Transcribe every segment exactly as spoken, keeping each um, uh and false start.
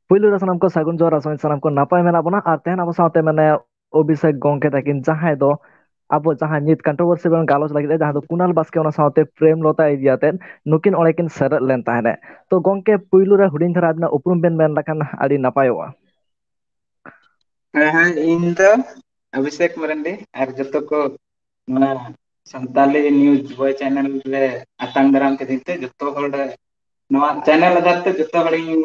ᱯᱩᱭᱞᱩ ᱨᱮ ᱥᱟᱱᱟᱢ ᱠᱚ ᱥᱟᱹᱜᱩᱱ ᱡᱚᱦᱟᱨ, ᱟᱥᱚᱜ ᱟᱹᱧ ᱥᱟᱱᱟᱢ ᱠᱚ ᱱᱟᱯᱟᱭ ᱢᱮᱱᱟᱜ ᱵᱚᱱᱟ᱾ ᱟᱨ ᱛᱮᱦᱮᱧ ᱟᱵᱚ ᱥᱟᱶᱛᱮ ᱢᱮᱱᱟᱭᱟ ᱚᱵᱷᱤᱥᱮᱠ ᱜᱚᱝᱠᱮ ᱛᱟᱹᱠᱤᱱ, ᱡᱟᱦᱟᱸᱭ ᱫᱚ ᱟᱵᱚ ᱡᱟᱦᱟᱸ ᱱᱤᱛ controversy ᱵᱚᱱ ᱜᱟᱞᱚᱪ ᱞᱟᱹᱜᱤᱫ, ᱡᱟᱦᱟᱸ ᱫᱚ ᱠᱩᱱᱟᱞ ᱵᱟᱥᱠᱮ ᱚᱱᱟ ᱥᱟᱶᱛᱮ ᱯᱨᱮᱢ ᱞᱚᱛᱟ ᱤᱫᱤ ᱟᱛᱮᱫ ᱱᱩᱠᱤᱱ ᱚᱸᱰᱮ ᱠᱤᱱ ᱥᱮᱞᱮᱫ ᱞᱮᱱ ᱛᱟᱦᱮᱸᱫ᱾ ᱛᱚ ᱜᱚᱝᱠᱮ, ᱯᱩᱭᱞᱩ ᱨᱮ ᱦᱩᱰᱤᱧ ᱫᱷᱟᱨᱟ ᱟᱵᱤᱱᱟᱜ ᱩᱯᱨᱩᱢ ᱵᱮᱱ ᱢᱮᱱ ᱞᱮᱠᱷᱟᱱ ᱟᱹᱰᱤ ᱱᱟᱯᱟᱭᱚᱜᱼᱟ᱾ ᱦᱮᱸ, ᱦᱮᱸ, ᱤᱧ ᱫᱚ ᱚᱵᱷᱤᱥᱮᱠ ᱢᱟᱨᱟᱱᱰᱤ, ᱟᱨ ᱡᱚᱛᱚ ᱠᱚ ᱱᱚᱣᱟ ᱥᱟᱱᱛᱟᱞᱤ news boy channel ᱨᱮ ᱟᱛᱟᱝ ᱫᱟᱨᱟᱢ ᱠᱤᱫᱤᱧ ᱛᱮ ᱡᱚᱛᱚ ᱦᱚᱲ ᱱᱚᱣᱟ channel ᱟᱫᱷᱟᱨ ᱛᱮ ᱡᱚᱛᱚ ᱦᱚᱲᱤᱧ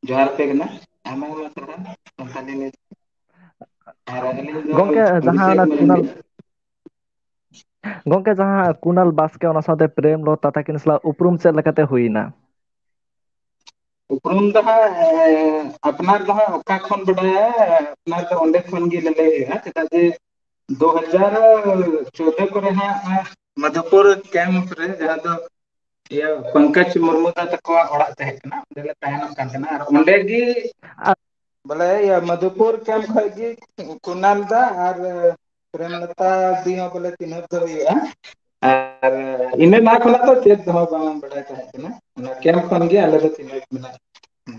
ᱡᱚᱦᱟᱨ ᱟᱯᱮ ᱠᱟᱱᱟ᱾ ᱟᱭᱢᱟ ᱟᱭᱢᱟ ᱥᱟᱨᱦᱟᱣ ᱥᱟᱱᱛᱟᱞᱤ news᱾ ᱟᱨ ᱟᱹᱞᱤᱧ ᱫᱚ ᱜᱚᱝᱠᱮ, ᱡᱟᱦᱟᱸ ᱚᱵᱷᱤᱥᱮᱠ ᱚᱱᱟ ᱢᱟᱨᱟᱱᱰᱤ᱾ ᱠᱩᱱᱟᱞ, ᱜᱚᱝᱠᱮ, ᱡᱟᱦᱟᱸ ᱠᱩᱱᱟᱞ ᱵᱟᱥᱠᱮ ᱚᱱᱟ ᱥᱟᱶᱛᱮ ᱯᱨᱮᱢ ᱞᱚᱛᱟ ᱛᱟᱹᱠᱤᱱ ᱥᱟᱞᱟᱜ ᱩᱯᱨᱩᱢ ᱪᱮᱫ ᱞᱮᱠᱟᱛᱮ ᱦᱩᱭᱱᱟ? ᱩᱯᱨᱩᱢ ᱫᱚ ᱦᱟᱸᱜ, ᱮᱸ, ᱟᱯᱱᱟᱨ ᱫᱚ ᱦᱟᱸᱜ ᱚᱠᱟ ᱠᱷᱚᱱ ᱵᱟᱰᱟᱭᱟ, ᱟᱯᱱᱟᱨ ᱫᱚ ᱚᱸᱰᱮ ᱠᱷᱚᱱ ᱜᱮ ᱞᱟᱹᱞᱟᱹᱭ ᱦᱩᱭᱩᱜᱼᱟ᱾ ᱪᱮᱫᱟᱜ ᱡᱮ ᱫᱩ ᱦᱟᱡᱟᱨ ᱪᱳᱫᱫᱳ ᱠᱚᱨᱮ ᱦᱟᱸᱜ, ᱮᱸ, ᱢᱚᱫᱷᱩᱯᱩᱨ camp ᱨᱮ, ᱡᱟᱦᱟᱸ ᱫᱚ ᱤᱭᱟᱹ ᱯᱚᱝᱠᱚᱡᱽ ᱢᱩᱨᱢᱩ ᱫᱟ ᱛᱟᱠᱚᱣᱟᱜ ᱚᱲᱟᱜ ᱛᱟᱦᱮᱸ ᱠᱟᱱᱟ, ᱚᱸᱰᱮ ᱞᱮ ᱛᱟᱦᱮᱱᱚᱜ ᱠᱟᱱ ᱛᱟᱦᱮᱱᱟ᱾ ᱟᱨ ᱚᱸᱰᱮ ᱜᱮ ᱟᱨ ᱵᱚᱞᱮ ᱤᱭᱟᱹ ᱢᱚᱫᱷᱩᱯᱩᱨ camp ᱠᱷᱚᱡ ᱜᱮ ᱠᱩᱱᱟᱞ ᱫᱟ ᱟᱨ ᱯᱨᱮᱢᱞᱚᱛᱟ ᱫᱤ ᱦᱚᱸ ᱵᱚᱞᱮ ᱪᱤᱱᱦᱟᱹᱯ ᱫᱚ ᱦᱩᱭᱩᱜᱼᱟ᱾ ᱟᱨ ᱤᱱᱟᱹ ᱞᱟᱦᱟ ᱠᱷᱚᱱᱟᱜ ᱫᱚ ᱪᱮᱫ ᱦᱚᱸ ᱵᱟᱝ ᱵᱟᱰᱟᱭ ᱛᱟᱦᱮᱸ ᱠᱟᱱᱟ᱾ ᱚᱱᱟ camp ᱠᱷᱚᱱ ᱜᱮ ᱟᱞᱮ ᱫᱚ ᱪᱤᱱᱦᱟᱹᱯ ᱢᱮᱱᱟᱜ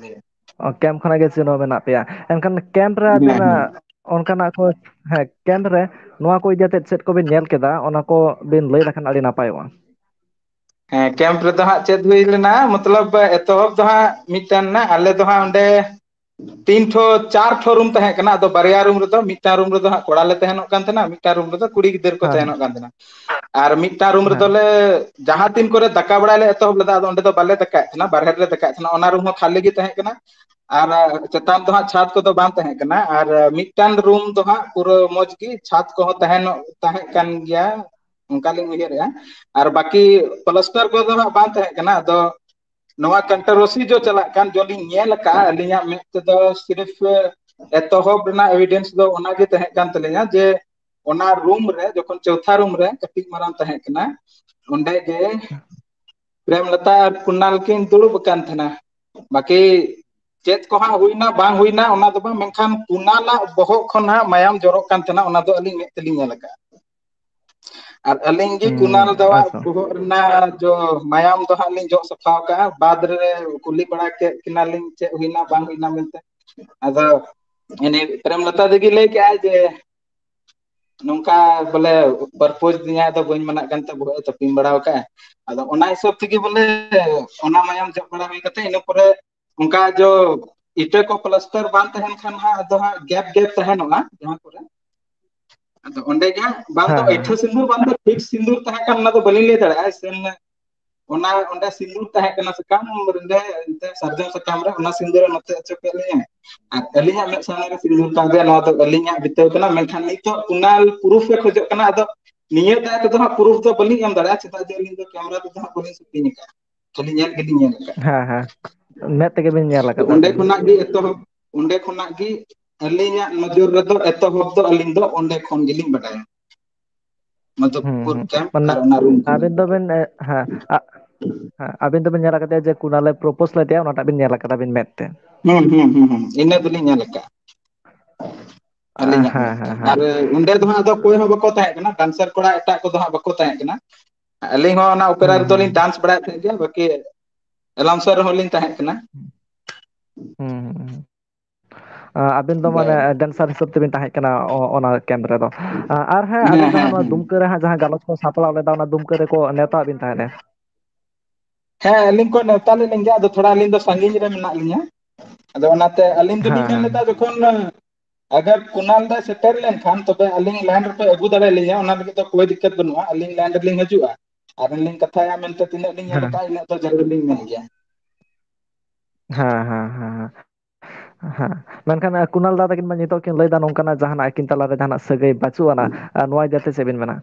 ᱞᱮᱭᱟ᱾ ᱚ, camp ᱠᱷᱚᱱᱟᱜ ᱜᱮ ᱪᱤᱱᱦᱟᱹᱯ ᱢᱮᱱᱟᱜ ᱯᱮᱭᱟ᱾ ᱮᱱᱠᱷᱟᱱ camp ᱨᱮ ᱟᱹᱵᱤᱱ, ᱦᱮᱸ, ᱦᱮᱸ᱾ ᱚᱱᱠᱟᱱᱟᱜ ᱠᱚ, ᱦᱮᱸ, camp ᱨᱮ ᱱᱚᱣᱟ ᱠᱚ ᱤᱫᱤ ᱠᱟᱛᱮ ᱪᱮᱫ ᱠᱚᱵᱤᱱ ᱧᱮᱞ ᱠᱮᱫᱟ, ᱚᱱᱟ ᱠᱚ ᱵᱤᱱ ᱞᱟᱹᱭ ᱞᱮᱠᱷᱟᱱ ᱟᱹᱰᱤ ᱱᱟᱯᱟᱭᱚᱜᱼᱟ᱾ ᱦᱮᱸ, camp ᱨᱮᱫᱚ ᱦᱟᱸᱜ ᱪᱮᱫ ᱦᱩᱭ ᱞᱮᱱᱟ, ᱢᱚᱛᱞᱚᱵ ᱮᱛᱚᱦᱚᱵ ᱫᱚ ᱦᱟᱸᱜ ᱢᱤᱫᱴᱟᱝ ᱱᱟ, ᱟᱞᱮ ᱫᱚ ᱦᱟᱸᱜ ᱚᱸᱰᱮ ᱛᱤᱱ ᱴᱷᱚ ᱪᱟᱨ ᱴᱷᱚ room ᱛᱟᱦᱮᱸ ᱠᱟᱱᱟ᱾ ᱟᱫᱚ ᱵᱟᱨᱭᱟ room ᱨᱮᱫᱚ, ᱢᱤᱫᱴᱟᱝ room ᱨᱮᱫᱚ ᱦᱟᱸᱜ ᱠᱚᱲᱟ ᱞᱮ ᱛᱟᱦᱮᱱᱚᱜ ᱠᱟᱱ ᱛᱟᱦᱮᱱᱟ, ᱢᱤᱫᱴᱟᱝ room ᱨᱮᱫᱚ ᱠᱩᱲᱤ ᱜᱤᱫᱟᱹᱨ ᱠᱚ ᱦᱮᱸ᱾ ᱛᱟᱦᱮᱱᱚᱜ ᱠᱟᱱ ᱛᱟᱦᱮᱱᱟ᱾ ᱟᱨ ᱢᱤᱫᱴᱟᱝ room ᱦᱮᱸ᱾ ᱨᱮᱫᱚᱞᱮ, ᱡᱟᱦᱟᱸ ᱛᱤᱱ ᱠᱚᱨᱮ ᱫᱟᱠᱟ ᱵᱟᱲᱟᱭ ᱞᱮ ᱮᱛᱚᱦᱚᱵ ᱞᱮᱫᱟ, ᱟᱫᱚ ᱚᱸᱰᱮ ᱫᱚ ᱵᱟᱞᱮ ᱫᱟᱠᱟᱭᱮᱫ ᱛᱟᱦᱮᱱᱟ, ᱵᱟᱨᱦᱮ ᱨᱮᱞᱮ ᱫᱟᱠᱟᱭᱮᱫ ᱛᱟᱦᱮᱱᱟ᱾ ᱚᱱᱟ room ᱦᱚᱸ ᱠᱷᱟᱹᱞᱤ ᱜᱮ ᱛᱟᱦᱮᱸ ᱠᱟᱱᱟ᱾ ᱟᱨ ᱪᱮᱛᱟᱱ ᱫᱚ ᱦᱟᱸᱜ ᱪᱷᱟᱫᱽ ᱠᱚᱫᱚ ᱵᱟᱝ ᱛᱟᱦᱮᱸ ᱠᱟᱱᱟ᱾ ᱟᱨ ᱢᱤᱫᱴᱟᱝ room ᱫᱚ ᱦᱟᱸᱜ ᱯᱩᱨᱟᱹ ᱢᱚᱡᱽ ᱜᱮ ᱪᱷᱟᱫᱽ ᱠᱚᱦᱚᱸ ᱛᱟᱦᱮᱱᱚᱜ, ᱛᱟᱦᱮᱸ ᱠᱟᱱ ᱜᱮᱭᱟ, ᱚᱱᱠᱟ ᱞᱤᱧ ᱩᱭᱦᱟᱹᱨᱮᱜᱼᱟ᱾ ᱟᱨ ᱵᱟᱹᱠᱤ plaster ᱠᱚᱫᱚ ᱦᱟᱸᱜ ᱵᱟᱝ ᱛᱟᱦᱮᱸ ᱠᱟᱱᱟ᱾ ᱟᱫᱚ ᱱᱚᱣᱟ controversy ᱡᱚ ᱪᱟᱞᱟᱜ ᱠᱟᱱ ᱡᱚ ᱞᱤᱧ ᱧᱮᱞ ᱟᱠᱟᱫᱼᱟ, ᱟᱹᱞᱤᱧᱟᱜ ᱢᱮᱫ ᱛᱮᱫᱚ ᱥᱤᱨᱤᱯ ᱮᱛᱚᱦᱚᱵ ᱨᱮᱱᱟᱜ evidence ᱫᱚ ᱚᱱᱟᱜᱮ ᱛᱟᱦᱮᱸ ᱠᱟᱱ ᱛᱟᱹᱞᱤᱧᱟ ᱡᱮ ᱚᱱᱟ room ᱨᱮ ᱡᱚᱠᱷᱚᱱ ᱪᱳᱣᱛᱷᱟ room ᱨᱮ ᱠᱟᱹᱴᱤᱡ ᱢᱟᱨᱟᱝ ᱛᱟᱦᱮᱸ ᱠᱟᱱᱟ, ᱚᱸᱰᱮ ᱜᱮ ᱯᱨᱮᱢᱞᱚᱛᱟ ᱟᱨ ᱠᱩᱱᱟᱞ ᱠᱤᱱ ᱫᱩᱲᱩᱵ ᱟᱠᱟᱱ ᱛᱟᱦᱮᱱᱟ᱾ ᱵᱟᱹᱠᱤ ᱪᱮᱫ ᱠᱚ ᱦᱟᱸᱜ ᱦᱩᱭᱱᱟ ᱵᱟᱝ ᱦᱩᱭᱱᱟ ᱚᱱᱟ ᱫᱚ ᱵᱟᱝ, ᱢᱮᱱᱠᱷᱟᱱ ᱠᱩᱱᱟᱞᱟᱜ ᱵᱚᱦᱚᱜ ᱠᱷᱚᱱ ᱦᱟᱸᱜ ᱢᱟᱭᱟᱢ ᱡᱚᱨᱚᱜ ᱠᱟᱱ ᱛᱟᱦᱮᱱᱟ, ᱚᱱᱟ ᱫᱚ ᱟᱹᱞᱤᱧ ᱢᱮᱫ ᱛᱮᱞᱤᱧ ᱧᱮᱞ ᱟᱠᱟᱫᱼᱟ᱾ ᱟᱨ ᱟᱹᱞᱤᱧ ᱜᱮ ᱦᱩᱸ, ᱠᱩᱱᱟᱞ ᱫᱟᱣᱟᱜ ᱟᱪᱪᱷᱟ᱾ ᱵᱚᱦᱚᱜ ᱨᱮᱱᱟᱜ ᱡᱚ ᱢᱟᱭᱟᱢ ᱫᱚ ᱦᱟᱸᱜ ᱞᱤᱧ ᱡᱚᱜ ᱥᱟᱯᱷᱟᱣ ᱠᱟᱜᱼᱟ᱾ ᱵᱟᱫᱽ ᱨᱮ ᱠᱩᱞᱤ ᱵᱟᱲᱟ ᱠᱮᱫ ᱠᱤᱱᱟᱞᱤᱧ ᱪᱮᱫ ᱦᱩᱭᱱᱟ ᱵᱟᱝ ᱦᱩᱭᱱᱟ ᱢᱮᱱᱛᱮ᱾ ᱟᱫᱚ ᱤᱱᱤ ᱯᱨᱮᱢᱞᱚᱛᱟ ᱫᱤᱫᱤ ᱞᱟᱹᱭ ᱠᱮᱜᱼᱟ ᱡᱮ ᱱᱚᱝᱠᱟ ᱵᱚᱞᱮ ᱯᱨᱚᱯᱳᱡᱽ ᱫᱤᱧᱟ, ᱟᱫᱚ ᱵᱟᱹᱧ ᱢᱟᱱᱟᱜ ᱠᱟᱱᱛᱮ ᱵᱚᱦᱚᱜ ᱮ ᱛᱟᱹᱯᱤᱧ ᱵᱟᱲᱟ ᱟᱠᱟᱫᱼᱟ᱾ ᱟᱫᱚ ᱚᱱᱟ ᱦᱤᱥᱟᱹᱵ ᱛᱮᱜᱮ ᱵᱚᱞᱮ ᱚᱱᱟ ᱢᱟᱭᱟᱢ ᱡᱚᱜ ᱵᱟᱲᱟ ᱦᱩᱭ ᱠᱟᱛᱮ ᱤᱱᱟᱹ ᱯᱚᱨᱮ ᱚᱱᱠᱟ ᱡᱚ ᱤᱴᱟᱹ ᱠᱚ ᱯᱞᱟᱥᱴᱟᱨ ᱵᱟᱝ ᱛᱟᱦᱮᱱ ᱠᱷᱟᱱ ᱦᱟᱸᱜ ᱟᱫᱚ ᱦᱟᱸᱜ ᱜᱮᱯ ᱜᱮᱯ ᱛᱟᱦᱮᱱᱚᱜᱼᱟ ᱡᱟᱦᱟᱸ ᱠᱚᱨᱮ᱾ ᱟᱫᱚ ᱚᱸᱰᱮ ᱜᱮ ᱦᱟᱸᱜ ᱵᱟᱝ ᱫᱚ ᱦᱮᱸ, ᱦᱮᱸ, ᱟᱹᱭᱴᱷᱟᱹ ᱦᱮᱸ᱾ ᱥᱤᱸᱫᱩᱨ ᱵᱟᱝ ᱫᱚ ᱴᱷᱤᱠ ᱥᱤᱸᱫᱩᱨ ᱛᱟᱦᱮᱸ ᱠᱟᱱ ᱚᱱᱟ ᱫᱚ ᱵᱟᱹᱞᱤᱧ ᱞᱟᱹᱭ ᱫᱟᱲᱮᱭᱟᱜᱼᱟ᱾ ᱥᱮ ᱚᱱᱟ ᱚᱸᱰᱮ ᱥᱤᱸᱫᱩᱨ ᱛᱟᱦᱮᱸ ᱠᱟᱱᱟ ᱥᱟᱠᱟᱢ ᱨᱮ, ᱮᱱᱛᱮ ᱥᱟᱨᱡᱚᱢ ᱥᱟᱠᱟᱢ ᱨᱮ ᱚᱱᱟ ᱥᱤᱸᱫᱩᱨ ᱮ ᱱᱚᱛᱮ ᱦᱚᱪᱚ ᱠᱮᱫ ᱞᱤᱧᱟᱹ᱾ ᱟᱨ ᱟᱹᱞᱤᱧᱟᱜ ᱢᱮᱫ ᱥᱟᱢᱱᱮ ᱨᱮ ᱥᱤᱸᱫᱩᱨ ᱠᱟᱱ ᱜᱮᱭᱟ, ᱱᱚᱣᱟ ᱫᱚ ᱟᱹᱞᱤᱧᱟᱜ ᱵᱤᱛᱟᱹᱣ ᱠᱟᱱᱟ᱾ ᱢᱮᱱᱠᱷᱟᱱ ᱱᱤᱛᱚᱜ ᱠᱩᱱᱟᱞ ᱯᱨᱩᱯᱷ ᱮ ᱠᱷᱚᱡᱚᱜ ᱠᱟᱱᱟ᱾ ᱟᱫᱚ ᱱᱤᱭᱟᱹ ᱫᱟᱭ ᱛᱮᱫᱚ ᱦᱟᱸᱜ ᱯᱨᱩᱯᱷ ᱫᱚ ᱵᱟᱹᱞᱤᱧ ᱮᱢ ᱫᱟᱲᱮᱭᱟᱜᱼᱟ, ᱪᱮᱫᱟᱜ ᱡᱮ ᱟᱹᱞᱤᱧ ᱫᱚ ᱠᱮᱢᱨᱟ ᱛᱮᱫᱚ ᱦᱟᱸᱜ ᱵᱟᱹᱞᱤᱧ ᱥᱩᱴᱤᱝ ᱟᱠᱟᱫᱼᱟ, ᱠᱷᱟᱹᱞᱤ ᱧᱮᱞ ᱜᱮᱞᱤᱧ ᱧᱮᱞ ᱟᱠᱟᱫᱼᱟ᱾ ᱦᱮᱸ, ᱦᱮᱸ, ᱢᱮᱫ ᱛᱮᱜᱮ ᱵᱤᱱ ᱧᱮᱞ ᱛᱚ ᱟᱠᱟᱫᱟ ᱚᱸᱰᱮ ᱵᱤᱱ᱾ ᱠᱷᱚᱱᱟᱜ ᱜᱮ ᱮᱛᱚᱦᱚᱵ, ᱚᱸᱰᱮ ᱠᱷᱚᱱᱟᱜ ᱜᱮ ᱟᱹᱞᱤᱧᱟᱜ ᱱᱚᱡᱚᱨ ᱨᱮᱫᱚ ᱮᱛᱚᱦᱚᱵ ᱫᱚ ᱟᱹᱞᱤᱧ ᱫᱚ ᱚᱸᱰᱮ ᱠᱷᱚᱱ ᱜᱮᱞᱤᱧ ᱵᱟᱰᱟᱭᱟ᱾ ᱦᱩᱸ, ᱢᱟᱫᱷᱚᱵᱯᱩᱨ ᱦᱩᱸ᱾ ᱠᱮᱢᱯ ᱢᱟᱱᱮ ᱟᱨ ᱚᱱᱟ ᱨᱩᱢ ᱠᱷᱚᱱ᱾ ᱟᱵᱤᱱ ᱫᱚᱵᱤᱱ, ᱮ, ᱦᱮᱸ, ᱟ-, ᱦᱮᱸ, ᱟᱵᱤᱱ ᱫᱚᱵᱤᱱ ᱧᱮᱞ ᱟᱠᱟᱫᱮᱭᱟ ᱡᱮ ᱠᱩᱱᱟᱞᱮ ᱯᱨᱚᱯᱳᱡ ᱞᱮᱫᱮᱭᱟ, ᱚᱱᱟᱴᱟᱜ ᱵᱤᱱ ᱧᱮᱞ ᱟᱠᱟᱫᱟ ᱵᱤᱱ ᱢᱮᱫ ᱛᱮ? ᱦᱩᱸ, ᱦᱩᱸ, ᱦᱩᱸ, ᱦᱩᱸ᱾ ᱤᱱᱟᱹ ᱫᱚᱞᱤᱧ ᱧᱮᱞ ᱟᱠᱟᱫ᱾ ᱟ, ᱟᱹᱞᱤᱧᱟᱜ ᱦᱮᱸ, ᱢᱮᱫ ᱛᱮ᱾ ᱦᱮᱸ, ᱟᱨ ᱦᱮᱸ᱾ ᱚᱸᱰᱮ ᱫᱚ ᱦᱟᱸᱜ ᱟᱫᱚ ᱚᱠᱚᱭ ᱦᱚᱸ ᱵᱟᱠᱚ ᱛᱟᱦᱮᱸ ᱠᱟᱱᱟ, ᱰᱟᱱᱥᱟᱨ ᱠᱚᱲᱟ ᱮᱴᱟᱜ ᱠᱚᱫᱚ ᱦᱟᱸᱜ ᱵᱟᱠᱚ ᱛᱟᱦᱮᱸ ᱠᱟᱱᱟ᱾ ᱟᱹᱞᱤᱧ ᱦᱚᱸ ᱚᱱᱟ ᱚᱯᱮᱨᱟ ᱦᱩᱸ, ᱨᱮᱫᱚ ᱦᱩᱸ, ᱞᱤᱧ ᱰᱟᱱᱥ ᱵᱟᱲᱟᱭᱮᱫ ᱛᱟᱦᱮᱸᱫ ᱜᱮᱭᱟ, ᱵᱟᱹᱠᱤ ᱮᱞᱟᱣᱩᱱᱥᱟᱨ ᱨᱮᱦᱚᱸ ᱞᱤᱧ ᱛᱟᱦᱮᱸ ᱠᱟᱱᱟ᱾ ᱦᱩᱸ, ᱦᱩᱸ, ᱦᱩᱸ᱾ ᱟ, ᱟᱵᱤᱱ ᱫᱚ ᱢᱟᱱᱮ ᱰᱮᱱᱥᱟᱨ ᱦᱤᱥᱟᱹᱵ ᱛᱮᱵᱤᱱ ᱛᱟᱦᱮᱸ ᱠᱟᱱᱟ ᱚ-, ᱚᱱᱟ ᱠᱮᱢᱯ ᱨᱮᱫᱚ᱾ ᱟ, ᱟᱨ ᱦᱮᱸ, ᱦᱮᱸ, ᱟᱵᱤᱱ ᱡᱟᱦᱟᱸ ᱦᱮᱸ, ᱱᱚᱣᱟ ᱦᱮᱸ᱾ ᱫᱩᱢᱠᱟᱹ ᱨᱮ ᱦᱟᱸᱜ ᱡᱟᱦᱟᱸ ᱜᱟᱞᱚᱪ ᱠᱚ ᱥᱟᱯᱲᱟᱣ ᱞᱮᱫᱟ, ᱚᱱᱟ ᱫᱩᱢᱠᱟᱹ ᱨᱮᱠᱚ ᱱᱮᱣᱛᱟ ᱵᱤᱱ ᱛᱟᱦᱮᱸᱫ? ᱦᱮᱸ, ᱟᱹᱞᱤᱧ ᱠᱚ ᱱᱮᱣᱛᱟ ᱞᱮᱫ ᱞᱤᱧ ᱜᱮᱭᱟ, ᱟᱫᱚ ᱛᱷᱚᱲᱟ ᱟᱹᱞᱤᱧ ᱫᱚ ᱥᱟᱺᱜᱤᱧ ᱨᱮ ᱢᱮᱱᱟᱜ ᱞᱤᱧᱟ᱾ ᱟᱫᱚ ᱚᱱᱟᱛᱮ ᱟᱹᱞᱤᱧ ᱫᱚᱞᱤᱧ ᱦᱮᱸ, ᱢᱮᱱ ᱦᱮᱸ, ᱞᱮᱫᱟ, ᱡᱚᱠᱷᱚᱱ ᱟᱜᱟᱨ ᱠᱩᱱᱟᱞ ᱫᱟᱭ ᱥᱮᱴᱮᱨ ᱞᱮᱱᱠᱷᱟᱱ, ᱛᱚᱵᱮ ᱟᱹᱞᱤᱧ ᱞᱟᱭᱤᱱ ᱨᱮᱯᱮ ᱟᱹᱜᱩ ᱫᱟᱲᱮᱭᱟᱞᱤᱧᱟ, ᱚᱱᱟ ᱞᱟᱹᱜᱤᱫ ᱫᱚ ᱠᱳᱭ ᱫᱤᱠᱠᱟᱛ ᱵᱟᱹᱱᱩᱜᱼᱟ, ᱟᱹᱞᱤᱧ ᱞᱟᱭᱤᱱ ᱨᱮᱞᱤᱧ ᱦᱤᱡᱩᱜᱼᱟ᱾ ᱟᱨ ᱞᱤᱧ ᱠᱟᱛᱷᱟᱭᱟ ᱢᱮᱱᱛᱮ ᱛᱤᱱᱟᱹᱜ ᱞᱤᱧ ᱧᱮᱞ ᱦᱮᱸ᱾ ᱟᱠᱟᱫᱼᱟ, ᱤᱱᱟᱹᱜ ᱫᱚ ᱡᱟᱹᱨᱩᱲ ᱞᱤᱧ ᱢᱮᱱ ᱜᱮᱭᱟ᱾ ᱦᱮᱸ, ᱦᱮᱸ, ᱦᱮᱸ, ᱦᱮᱸ᱾ ᱦᱮᱸ, ᱢᱮᱱᱠᱷᱟᱱ, ᱟ, ᱠᱩᱱᱟᱞ ᱫᱟ ᱛᱟᱹᱠᱤᱱ ᱢᱟ ᱱᱤᱛᱚᱜ ᱠᱤᱱ ᱞᱟᱹᱭᱫᱟ ᱱᱚᱝᱠᱟᱱᱟᱜ ᱡᱟᱦᱟᱱᱟᱜ ᱟᱹᱠᱤᱱ ᱛᱟᱞᱟᱨᱮ ᱡᱟᱦᱟᱱᱟᱜ ᱥᱟᱹᱜᱟᱹᱭ ᱵᱟᱹᱪᱩᱜ ᱟᱱᱟ᱾ ᱟ, ᱱᱚᱣᱟ ᱤᱫᱤ ᱠᱟᱛᱮ ᱪᱮᱫ ᱵᱤᱱ ᱢᱮᱱᱟ?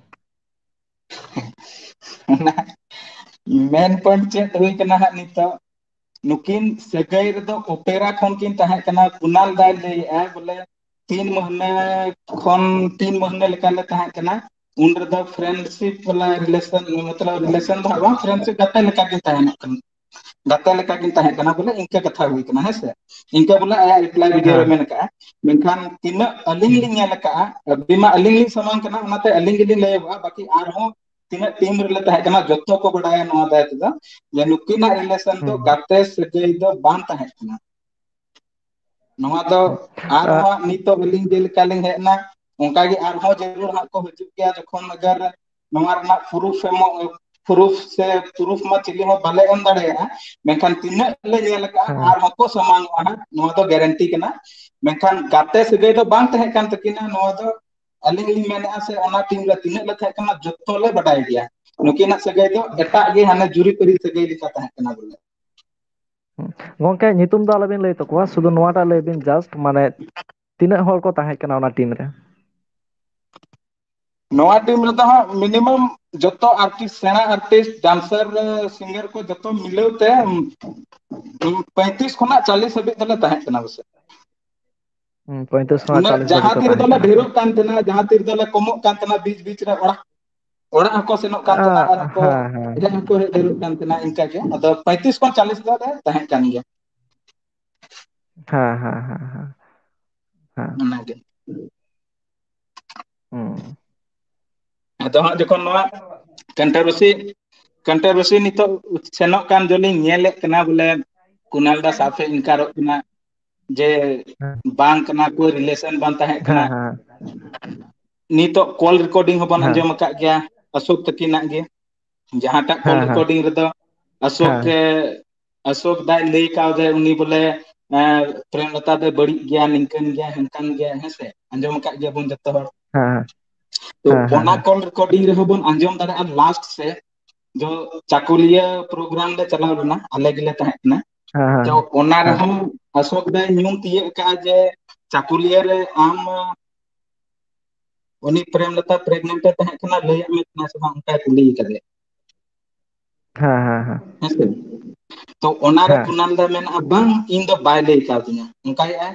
ᱚᱱᱟ ᱢᱮᱱ ᱯᱚᱭᱮᱱᱴ ᱪᱮᱫ ᱦᱩᱭ ᱠᱟᱱᱟ ᱦᱟᱸᱜ ᱱᱤᱛᱚᱜ? ᱱᱩᱠᱤᱱ ᱥᱟᱹᱜᱟᱹᱭ ᱨᱮᱫᱚ ᱚᱯᱮᱨᱟ ᱠᱷᱚᱱ ᱠᱤᱱ ᱛᱟᱦᱮᱸ ᱠᱟᱱᱟ᱾ ᱠᱩᱱᱟᱞ ᱫᱟᱭ ᱞᱟᱹᱭᱮᱫᱼᱟ ᱵᱚᱞᱮ ᱛᱤᱱ ᱢᱟᱹᱦᱱᱟᱹ ᱠᱷᱚᱱ, ᱛᱤᱱ ᱢᱟᱹᱦᱱᱟᱹ ᱞᱮᱠᱟᱞᱮ ᱛᱟᱦᱮᱸ ᱠᱟᱱᱟ᱾ ᱩᱱ ᱨᱮᱫᱚ ᱯᱷᱨᱮᱱᱰᱥᱤᱯ ᱵᱟᱞᱟ ᱨᱤᱞᱮᱥᱚᱱ, ᱢᱚᱛᱞᱚᱵ ᱨᱤᱞᱮᱥᱚᱱ ᱫᱚ ᱦᱟᱸᱜ ᱵᱟᱝ, ᱯᱷᱨᱮᱱᱰᱥᱤᱯ ᱜᱟᱛᱮ ᱞᱮᱠᱟ ᱜᱮ ᱛᱟᱦᱮᱱᱚᱜ ᱠᱟᱱᱟ᱾ ᱜᱟᱛᱮ ᱞᱮᱠᱟ ᱠᱤᱱ ᱛᱟᱦᱮᱸ ᱠᱟᱱᱟ ᱵᱚᱞᱮ, ᱤᱱᱠᱟᱹ ᱠᱟᱛᱷᱟ ᱦᱩᱭ ᱠᱟᱱᱟ, ᱦᱮᱸ ᱥᱮ? ᱤᱱᱠᱟᱹ ᱵᱚᱞᱮ ᱟᱭᱟᱜ ᱨᱤᱯᱞᱟᱭ ᱵᱷᱤᱰᱤᱭᱳ ᱨᱮ ᱦᱮᱸ᱾ ᱢᱮᱱ ᱠᱟᱜᱼᱟ᱾ ᱢᱮᱱᱠᱷᱟᱱ ᱛᱤᱱᱟᱹᱜ ᱟᱹᱞᱤᱧ ᱦᱩᱸ᱾ ᱞᱤᱧ ᱧᱮᱞ ᱟᱠᱟᱜᱼᱟ, ᱟᱹᱵᱤ ᱢᱟ ᱟᱹᱞᱤᱧ ᱞᱤᱧ ᱥᱟᱢᱟᱝ ᱠᱟᱱᱟ, ᱚᱱᱟᱛᱮ ᱟᱹᱞᱤᱧ ᱜᱮᱞᱤᱧ ᱞᱟᱹᱭᱚᱜᱼᱟ, ᱵᱟᱹᱠᱤ ᱟᱨᱦᱚᱸ ᱛᱤᱱᱟᱹᱜ ᱴᱤᱢ ᱨᱮᱞᱮ ᱛᱟᱦᱮᱸ ᱠᱟᱱᱟ, ᱡᱚᱛᱚ ᱠᱚ ᱵᱟᱰᱟᱭᱟ ᱱᱚᱣᱟ ᱫᱟᱭ ᱛᱮᱫᱚ, ᱡᱮ ᱱᱩᱠᱤᱱᱟᱜ ᱨᱤᱞᱮᱥᱚᱱ ᱫᱚ ᱦᱩᱸ᱾ ᱜᱟᱛᱮ ᱥᱟᱹᱜᱟᱹᱭ ᱫᱚ ᱵᱟᱝ ᱛᱟᱦᱮᱸ ᱠᱟᱱᱟ᱾ ᱱᱚᱣᱟ ᱫᱚ ᱦᱩᱸ᱾ ᱟᱨᱦᱚᱸ ᱟᱜ, ᱦᱟᱸᱜ ᱱᱤᱛᱚᱜ ᱟᱹᱞᱤᱧ ᱡᱮᱞᱮᱠᱟ ᱞᱤᱧ ᱦᱮᱡ ᱮᱱᱟ, ᱚᱱᱠᱟ ᱜᱮ ᱟᱨᱦᱚᱸ ᱡᱟᱹᱨᱩᱲ ᱦᱟᱸᱜ ᱠᱚ ᱦᱤᱡᱩᱜ ᱜᱮᱭᱟ, ᱡᱚᱠᱷᱚᱱ ᱟᱜᱟᱨ ᱱᱚᱣᱟ ᱨᱮᱱᱟᱜ ᱯᱨᱩᱯᱷ ᱮᱢᱚᱜ, ᱯᱨᱩᱯᱷ ᱥᱮ ᱯᱨᱩᱯᱷ ᱢᱟ ᱪᱤᱞᱤ ᱦᱚᱸ ᱵᱟᱞᱮ ᱮᱢ ᱫᱟᱲᱮᱭᱟᱜᱼᱟ, ᱢᱮᱱᱠᱷᱟᱱ ᱛᱤᱱᱟᱹᱜ ᱞᱮ ᱧᱮᱞ ᱟᱠᱟᱫᱼᱟ, ᱦᱮᱸ᱾ ᱟᱨᱦᱚᱸ ᱠᱚ ᱥᱟᱢᱟᱝᱚᱜᱼᱟ ᱦᱟᱸᱜ, ᱱᱚᱣᱟ ᱫᱚ ᱜᱟᱨᱮᱱᱴᱤ ᱠᱟᱱᱟ᱾ ᱢᱮᱱᱠᱷᱟᱱ ᱜᱟᱛᱮ ᱥᱟᱹᱜᱟᱹᱭ ᱫᱚ ᱵᱟᱝ ᱛᱟᱦᱮᱸ ᱠᱟᱱ ᱛᱟᱹᱠᱤᱱᱟ᱾ ᱱᱚᱣᱟ ᱫᱚ ᱟᱹᱞᱤᱧ ᱞᱤᱧ ᱢᱮᱱᱮᱫᱼᱟ, ᱥᱮ ᱚᱱᱟ ᱴᱤᱢ ᱨᱮ ᱛᱤᱱᱟᱹᱜ ᱞᱮ ᱛᱟᱦᱮᱸ ᱠᱟᱱᱟ, ᱡᱚᱛᱚ ᱞᱮ ᱵᱟᱰᱟᱭ ᱜᱮᱭᱟ᱾ ᱱᱩᱠᱤᱱᱟᱜ ᱥᱟᱹᱜᱟᱹᱭ ᱫᱚ ᱮᱴᱟᱜ ᱜᱮ, ᱦᱟᱱᱮ ᱡᱩᱨᱤ ᱯᱟᱹᱨᱤ ᱥᱟᱹᱜᱟᱹᱭ ᱞᱮᱠᱟ ᱛᱟᱦᱮᱸ ᱠᱟᱱᱟ ᱵᱚᱞᱮ᱾ ᱦᱩᱸ᱾ ᱜᱚᱝᱠᱮ, ᱧᱩᱛᱩᱢ ᱫᱚ ᱟᱞᱚᱵᱤᱱ ᱞᱟᱹᱭ ᱛᱟᱠᱚᱣᱟ, ᱥᱩᱫᱷᱩ ᱱᱚᱣᱟᱴᱟᱜ ᱞᱟᱹᱭ ᱵᱤᱱ, just ᱢᱟᱱᱮ ᱛᱤᱱᱟᱹᱜ ᱦᱚᱲ ᱠᱚ ᱛᱟᱦᱮᱸ ᱠᱟᱱᱟ ᱚᱱᱟ ᱴᱤᱢ ᱨᱮ? ᱱᱚᱣᱟ ᱴᱤᱢ ᱨᱮᱫᱚ ᱦᱟᱸᱜ ᱢᱤᱱᱤᱢᱟᱢ ᱡᱚᱛᱚ ᱟᱨᱴᱤᱥᱴ, ᱥᱮᱬᱟ ᱟᱨᱴᱤᱥᱴ, ᱰᱟᱱᱥᱟᱨ, ᱥᱤᱝᱜᱟᱨ ᱠᱚ ᱡᱚᱛᱚ ᱢᱤᱞᱟᱹᱣ ᱛᱮ, ᱩᱢ, ᱯᱚᱸᱭᱛᱨᱤᱥ ᱠᱷᱚᱱᱟᱜ ᱪᱟᱞᱤᱥ ᱦᱟᱹᱵᱤᱡ ᱫᱚᱞᱮ ᱛᱟᱦᱮᱸ ᱠᱟᱱᱟ ᱯᱟᱥᱮᱡ᱾ ᱦᱩᱸ, ᱯᱚᱸᱭᱛᱨᱤᱥ ᱠᱷᱚᱱᱟᱜ ᱩᱱᱟᱹᱜ ᱪᱟᱞᱤᱥ ᱡᱟᱦᱟᱸ ᱫᱷᱟᱹᱵᱤᱡ ᱠᱚ ᱛᱤ ᱨᱮᱫᱚ ᱛᱟᱦᱮᱸ ᱞᱮ ᱠᱟᱱᱟ᱾ ᱰᱷᱮᱨᱚᱜ ᱠᱟᱱ ᱛᱟᱦᱮᱱᱟ, ᱡᱟᱦᱟᱸ ᱛᱤ ᱨᱮᱫᱚ ᱞᱮ ᱠᱚᱢᱚᱜ ᱠᱟᱱ ᱛᱟᱦᱮᱱᱟ, ᱵᱤᱪ ᱵᱤᱪ ᱨᱮ ᱚᱲᱟᱜ, ᱚᱲᱟᱜ ᱦᱚᱸᱠᱚ ᱥᱮᱱᱚᱜ ᱠᱟᱱ ᱛᱟᱦᱮᱱᱟ ᱟᱨ ᱟᱸ, ᱦᱚᱸᱠᱚ, ᱦᱮᱸ, ᱦᱮᱸ᱾ ᱮᱴᱟᱜ ᱦᱚᱸᱠᱚ ᱦᱮᱡ ᱰᱷᱮᱨᱚᱜ ᱠᱟᱱ ᱛᱟᱦᱮᱱᱟ, ᱤᱱᱠᱟ ᱜᱮ᱾ ᱟᱫᱚ ᱯᱚᱸᱭᱛᱨᱤᱥ ᱠᱷᱚᱱ ᱪᱟᱞᱤᱥ ᱫᱚ ᱞᱮ ᱛᱟᱦᱮᱸ ᱠᱟᱱ ᱜᱮᱭᱟ᱾ ᱦᱮᱸ, ᱦᱮᱸ, ᱦᱮᱸ, ᱦᱮᱸ᱾ ᱦᱮᱸ᱾ ᱚᱱᱟᱜᱮ᱾ ᱦᱩᱸ᱾ ᱟᱫᱚ ᱦᱟᱸᱜ ᱡᱚᱠᱷᱚᱱ ᱱᱚᱣᱟ ᱠᱚᱱᱴᱨᱳᱵᱷᱟᱨᱥᱤ, ᱠᱚᱱᱴᱨᱳᱵᱷᱟᱨᱥᱤ ᱱᱤᱛᱚᱜ ᱥᱮᱱᱚᱜ ᱠᱟᱱ ᱫᱚᱞᱤᱧ ᱧᱮᱞᱮᱫ ᱠᱟᱱᱟ ᱵᱚᱞᱮ, ᱠᱩᱱᱟᱞ ᱫᱟ ᱥᱟᱶᱛᱮ ᱤᱱᱠᱟᱨᱚᱜ ᱠᱟᱱᱟ ᱡᱮ ᱦᱮᱸ᱾ ᱵᱟᱝ ᱠᱟᱱᱟ ᱠᱚ, ᱨᱤᱞᱮᱥᱚᱱ ᱵᱟᱝ ᱛᱟᱦᱮᱸ ᱠᱟᱱᱟ᱾ ᱦᱮᱸ, ᱦᱮᱸ᱾ ᱱᱤᱛᱚᱜ ᱠᱚᱞ ᱨᱮᱠᱚᱨᱰᱤᱝ ᱦᱚᱸᱵᱚᱱ ᱦᱮᱸ᱾ ᱟᱸᱡᱚᱢ ᱟᱠᱟᱫ ᱜᱮᱭᱟ ᱚᱥᱳᱠ ᱛᱟᱹᱠᱤᱱᱟᱜ ᱜᱮ, ᱡᱟᱦᱟᱸᱴᱟᱜ ᱠᱚᱞ ᱦᱮᱸ, ᱦᱮᱸ᱾ ᱨᱮᱠᱚᱨᱰᱤᱝ ᱨᱮᱫᱚ ᱚᱥᱳᱠ ᱦᱮᱸ᱾ ᱮ, ᱚᱥᱳᱠ ᱫᱟᱭ ᱞᱟᱹᱭ ᱠᱟᱣᱫᱟᱭ, ᱩᱱᱤ ᱵᱚᱞᱮ, ᱮ, ᱯᱨᱮᱢᱞᱚᱛᱟ ᱫᱚᱭ ᱵᱟᱹᱲᱤᱡ ᱜᱮᱭᱟ, ᱱᱤᱝᱠᱟᱹᱱ ᱜᱮᱭᱟ, ᱦᱟᱱᱠᱟᱱ ᱜᱮᱭᱟ, ᱦᱮᱸ ᱥᱮ? ᱟᱸᱡᱚᱢ ᱟᱠᱟᱫ ᱜᱮᱭᱟᱵᱚᱱ ᱡᱚᱛᱚ ᱦᱚᱲ᱾ ᱦᱮᱸ, ᱦᱮᱸ᱾ ᱛᱚ, ᱦᱮᱸ, ᱦᱮᱸ, ᱚᱱᱟ ᱦᱮᱸ᱾ ᱠᱚᱞ ᱨᱮᱠᱚᱨᱰᱤᱝ ᱨᱮᱦᱚᱸ ᱵᱚᱱ ᱟᱸᱡᱚᱢ ᱫᱟᱲᱮᱭᱟᱜᱼᱟ ᱞᱟᱥᱴ ᱥᱮ, ᱡᱚ ᱪᱟᱠᱩᱞᱤᱭᱟᱹ ᱯᱨᱳᱜᱨᱟᱢ ᱞᱮ ᱪᱟᱞᱟᱣ ᱞᱮᱱᱟ, ᱟᱞᱮ ᱜᱮᱞᱮ ᱛᱟᱦᱮᱸ ᱠᱟᱱᱟ᱾ ᱦᱮᱸ, ᱦᱮᱸ, ᱛᱚ, ᱦᱮᱸ᱾ ᱚᱱᱟ ᱦᱮᱸ᱾ ᱨᱮᱦᱚᱸ ᱚᱥᱳᱠ ᱫᱟᱭ ᱧᱩᱢ ᱛᱤᱭᱟᱹᱜ ᱟᱠᱟᱫᱼᱟ ᱡᱮ ᱪᱟᱠᱩᱞᱤᱭᱟᱹ ᱨᱮ ᱟᱢ, ᱩᱱᱤ ᱯᱨᱮᱢᱞᱚᱛᱟ ᱯᱨᱮᱜᱱᱮᱱᱴ ᱮ ᱛᱟᱦᱮᱸ ᱠᱟᱱᱟ, ᱞᱟᱹᱭᱟᱫ ᱢᱮ ᱛᱟᱦᱮᱸ ᱥᱮ ᱵᱟᱝ, ᱚᱱᱠᱟᱭ ᱠᱩᱞᱤ ᱠᱟᱫᱮᱭᱟ᱾ ᱦᱮᱸ, ᱦᱮᱸ, ᱦᱮᱸ᱾ ᱦᱮᱸ ᱥᱮ? ᱛᱚ, ᱚᱱᱟᱨᱮ ᱦᱮᱸ᱾ ᱠᱩᱱᱟᱞ ᱫᱟ ᱢᱮᱱᱟ, "ᱵᱟᱝ, ᱤᱧ ᱫᱚ ᱵᱟᱭ ᱞᱟᱹᱭ ᱠᱟᱣᱫᱤᱧᱟ", ᱚᱱᱠᱟᱭᱮᱫᱼᱟᱭ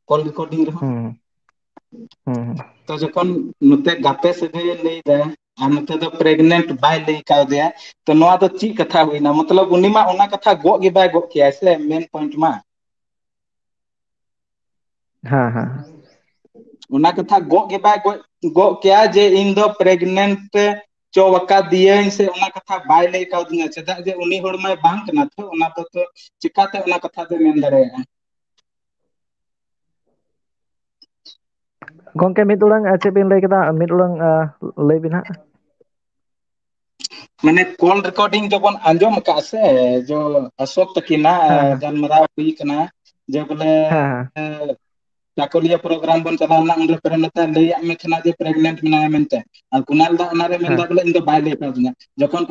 ᱠᱚᱞ ᱨᱮᱠᱚᱨᱰᱤᱝ ᱨᱮᱦᱚᱸ᱾ ᱦᱩᱸ᱾ ᱦᱩᱸ, ᱦᱩᱸ᱾ ᱛᱚ, ᱡᱚᱠᱷᱚᱱ ᱱᱚᱛᱮ ᱜᱟᱛᱮ ᱥᱟᱹᱜᱟᱹᱭᱮ ᱞᱟᱹᱭ ᱫᱟ, ᱟᱨ ᱱᱚᱛᱮ ᱫᱚ ᱯᱨᱮᱜᱱᱮᱱᱴ ᱵᱟᱭ ᱞᱟᱹᱭ ᱠᱟᱣᱫᱮᱭᱟ᱾ ᱛᱚ ᱱᱚᱣᱟ ᱫᱚ ᱪᱮᱫ ᱠᱟᱛᱷᱟ ᱦᱩᱭᱱᱟ? ᱢᱚᱛᱞᱚᱵ ᱩᱱᱤ ᱢᱟ ᱚᱱᱟ ᱠᱟᱛᱷᱟ ᱜᱚᱜ ᱜᱮ ᱵᱟᱭ ᱜᱚᱜ ᱠᱮᱭᱟ ᱥᱮ, ᱢᱮᱱ ᱯᱚᱭᱮᱱᱴ ᱢᱟ᱾ ᱦᱮᱸ, ᱦᱮᱸ᱾ ᱚᱱᱟ ᱠᱟᱛᱷᱟ ᱜᱚᱜ ᱜᱮ ᱵᱟᱭ ᱜᱚᱜ, ᱜᱚᱜ ᱠᱮᱭᱟ ᱡᱮ ᱤᱧ ᱫᱚ ᱯᱨᱮᱜᱱᱮᱱᱴ ᱪᱚ ᱟᱠᱟᱫᱤᱭᱟᱹᱧ ᱥᱮ, ᱚᱱᱟ ᱠᱟᱛᱷᱟ ᱵᱟᱭ ᱞᱟᱹᱭ ᱠᱟᱣᱫᱤᱧᱟ᱾ ᱪᱮᱫᱟᱜ ᱡᱮ ᱩᱱᱤ ᱦᱚᱲ ᱢᱟᱭ ᱵᱟᱝ ᱠᱟᱱᱟ, ᱛᱚ ᱚᱱᱟ ᱫᱚ, ᱛᱚ ᱪᱤᱠᱟᱛᱮ ᱚᱱᱟ ᱠᱟᱛᱷᱟ ᱫᱚᱭ ᱢᱮᱱ ᱫᱟᱲᱮᱭᱟᱜᱼᱟ? ᱜᱚᱝᱠᱮ, ᱢᱤᱫ ᱚᱲᱟᱝ, ᱟᱨ ᱪᱮᱫ ᱵᱤᱱ ᱞᱟᱹᱭ ᱠᱮᱫᱟ? ᱢᱤᱫ ᱚᱲᱟᱝ, ᱟᱨ ᱞᱟᱹᱭ ᱵᱤᱱ ᱦᱟᱸᱜ᱾ ᱢᱟᱱᱮ ᱠᱚᱞ ᱨᱮᱠᱚᱨᱰᱤᱝ ᱡᱚᱠᱷᱚᱱ ᱟᱸᱡᱚᱢ ᱟᱠᱟᱫ ᱥᱮ, ᱡᱚ ᱚᱥᱳᱠ ᱛᱟᱹᱠᱤᱱᱟᱜ ᱦᱮᱸ, ᱦᱮᱸ᱾ ᱜᱟᱞᱢᱟᱨᱟᱣ ᱦᱩᱭ ᱠᱟᱱᱟ, ᱡᱮ ᱵᱚᱞᱮ, ᱦᱮᱸ, ᱦᱮᱸ᱾ ᱮ, ᱪᱟᱠᱚᱞᱤᱭᱟᱹ ᱯᱨᱳᱜᱨᱟᱢ ᱵᱚᱱ ᱪᱟᱞᱟᱣ ᱞᱮᱱᱟ, ᱩᱱᱨᱮ ᱯᱨᱮᱢᱞᱚᱛᱟ ᱞᱟᱹᱭᱟᱜ ᱢᱮ ᱛᱟᱦᱮᱱᱟ ᱡᱮ ᱯᱨᱮᱜᱱᱮᱱᱴ ᱢᱮᱱᱟᱭᱟ ᱢᱮᱱᱛᱮ, ᱟᱨ ᱠᱩᱱᱟᱞ ᱫᱟ ᱚᱱᱟᱨᱮ ᱢᱮᱱᱫᱟ ᱦᱮᱸ᱾ ᱵᱚᱞᱮ ᱤᱧ ᱫᱚ ᱵᱟᱭ ᱞᱟᱹᱭ ᱠᱟᱣᱫᱤᱧᱟ᱾ ᱡᱚᱠᱷᱚᱱ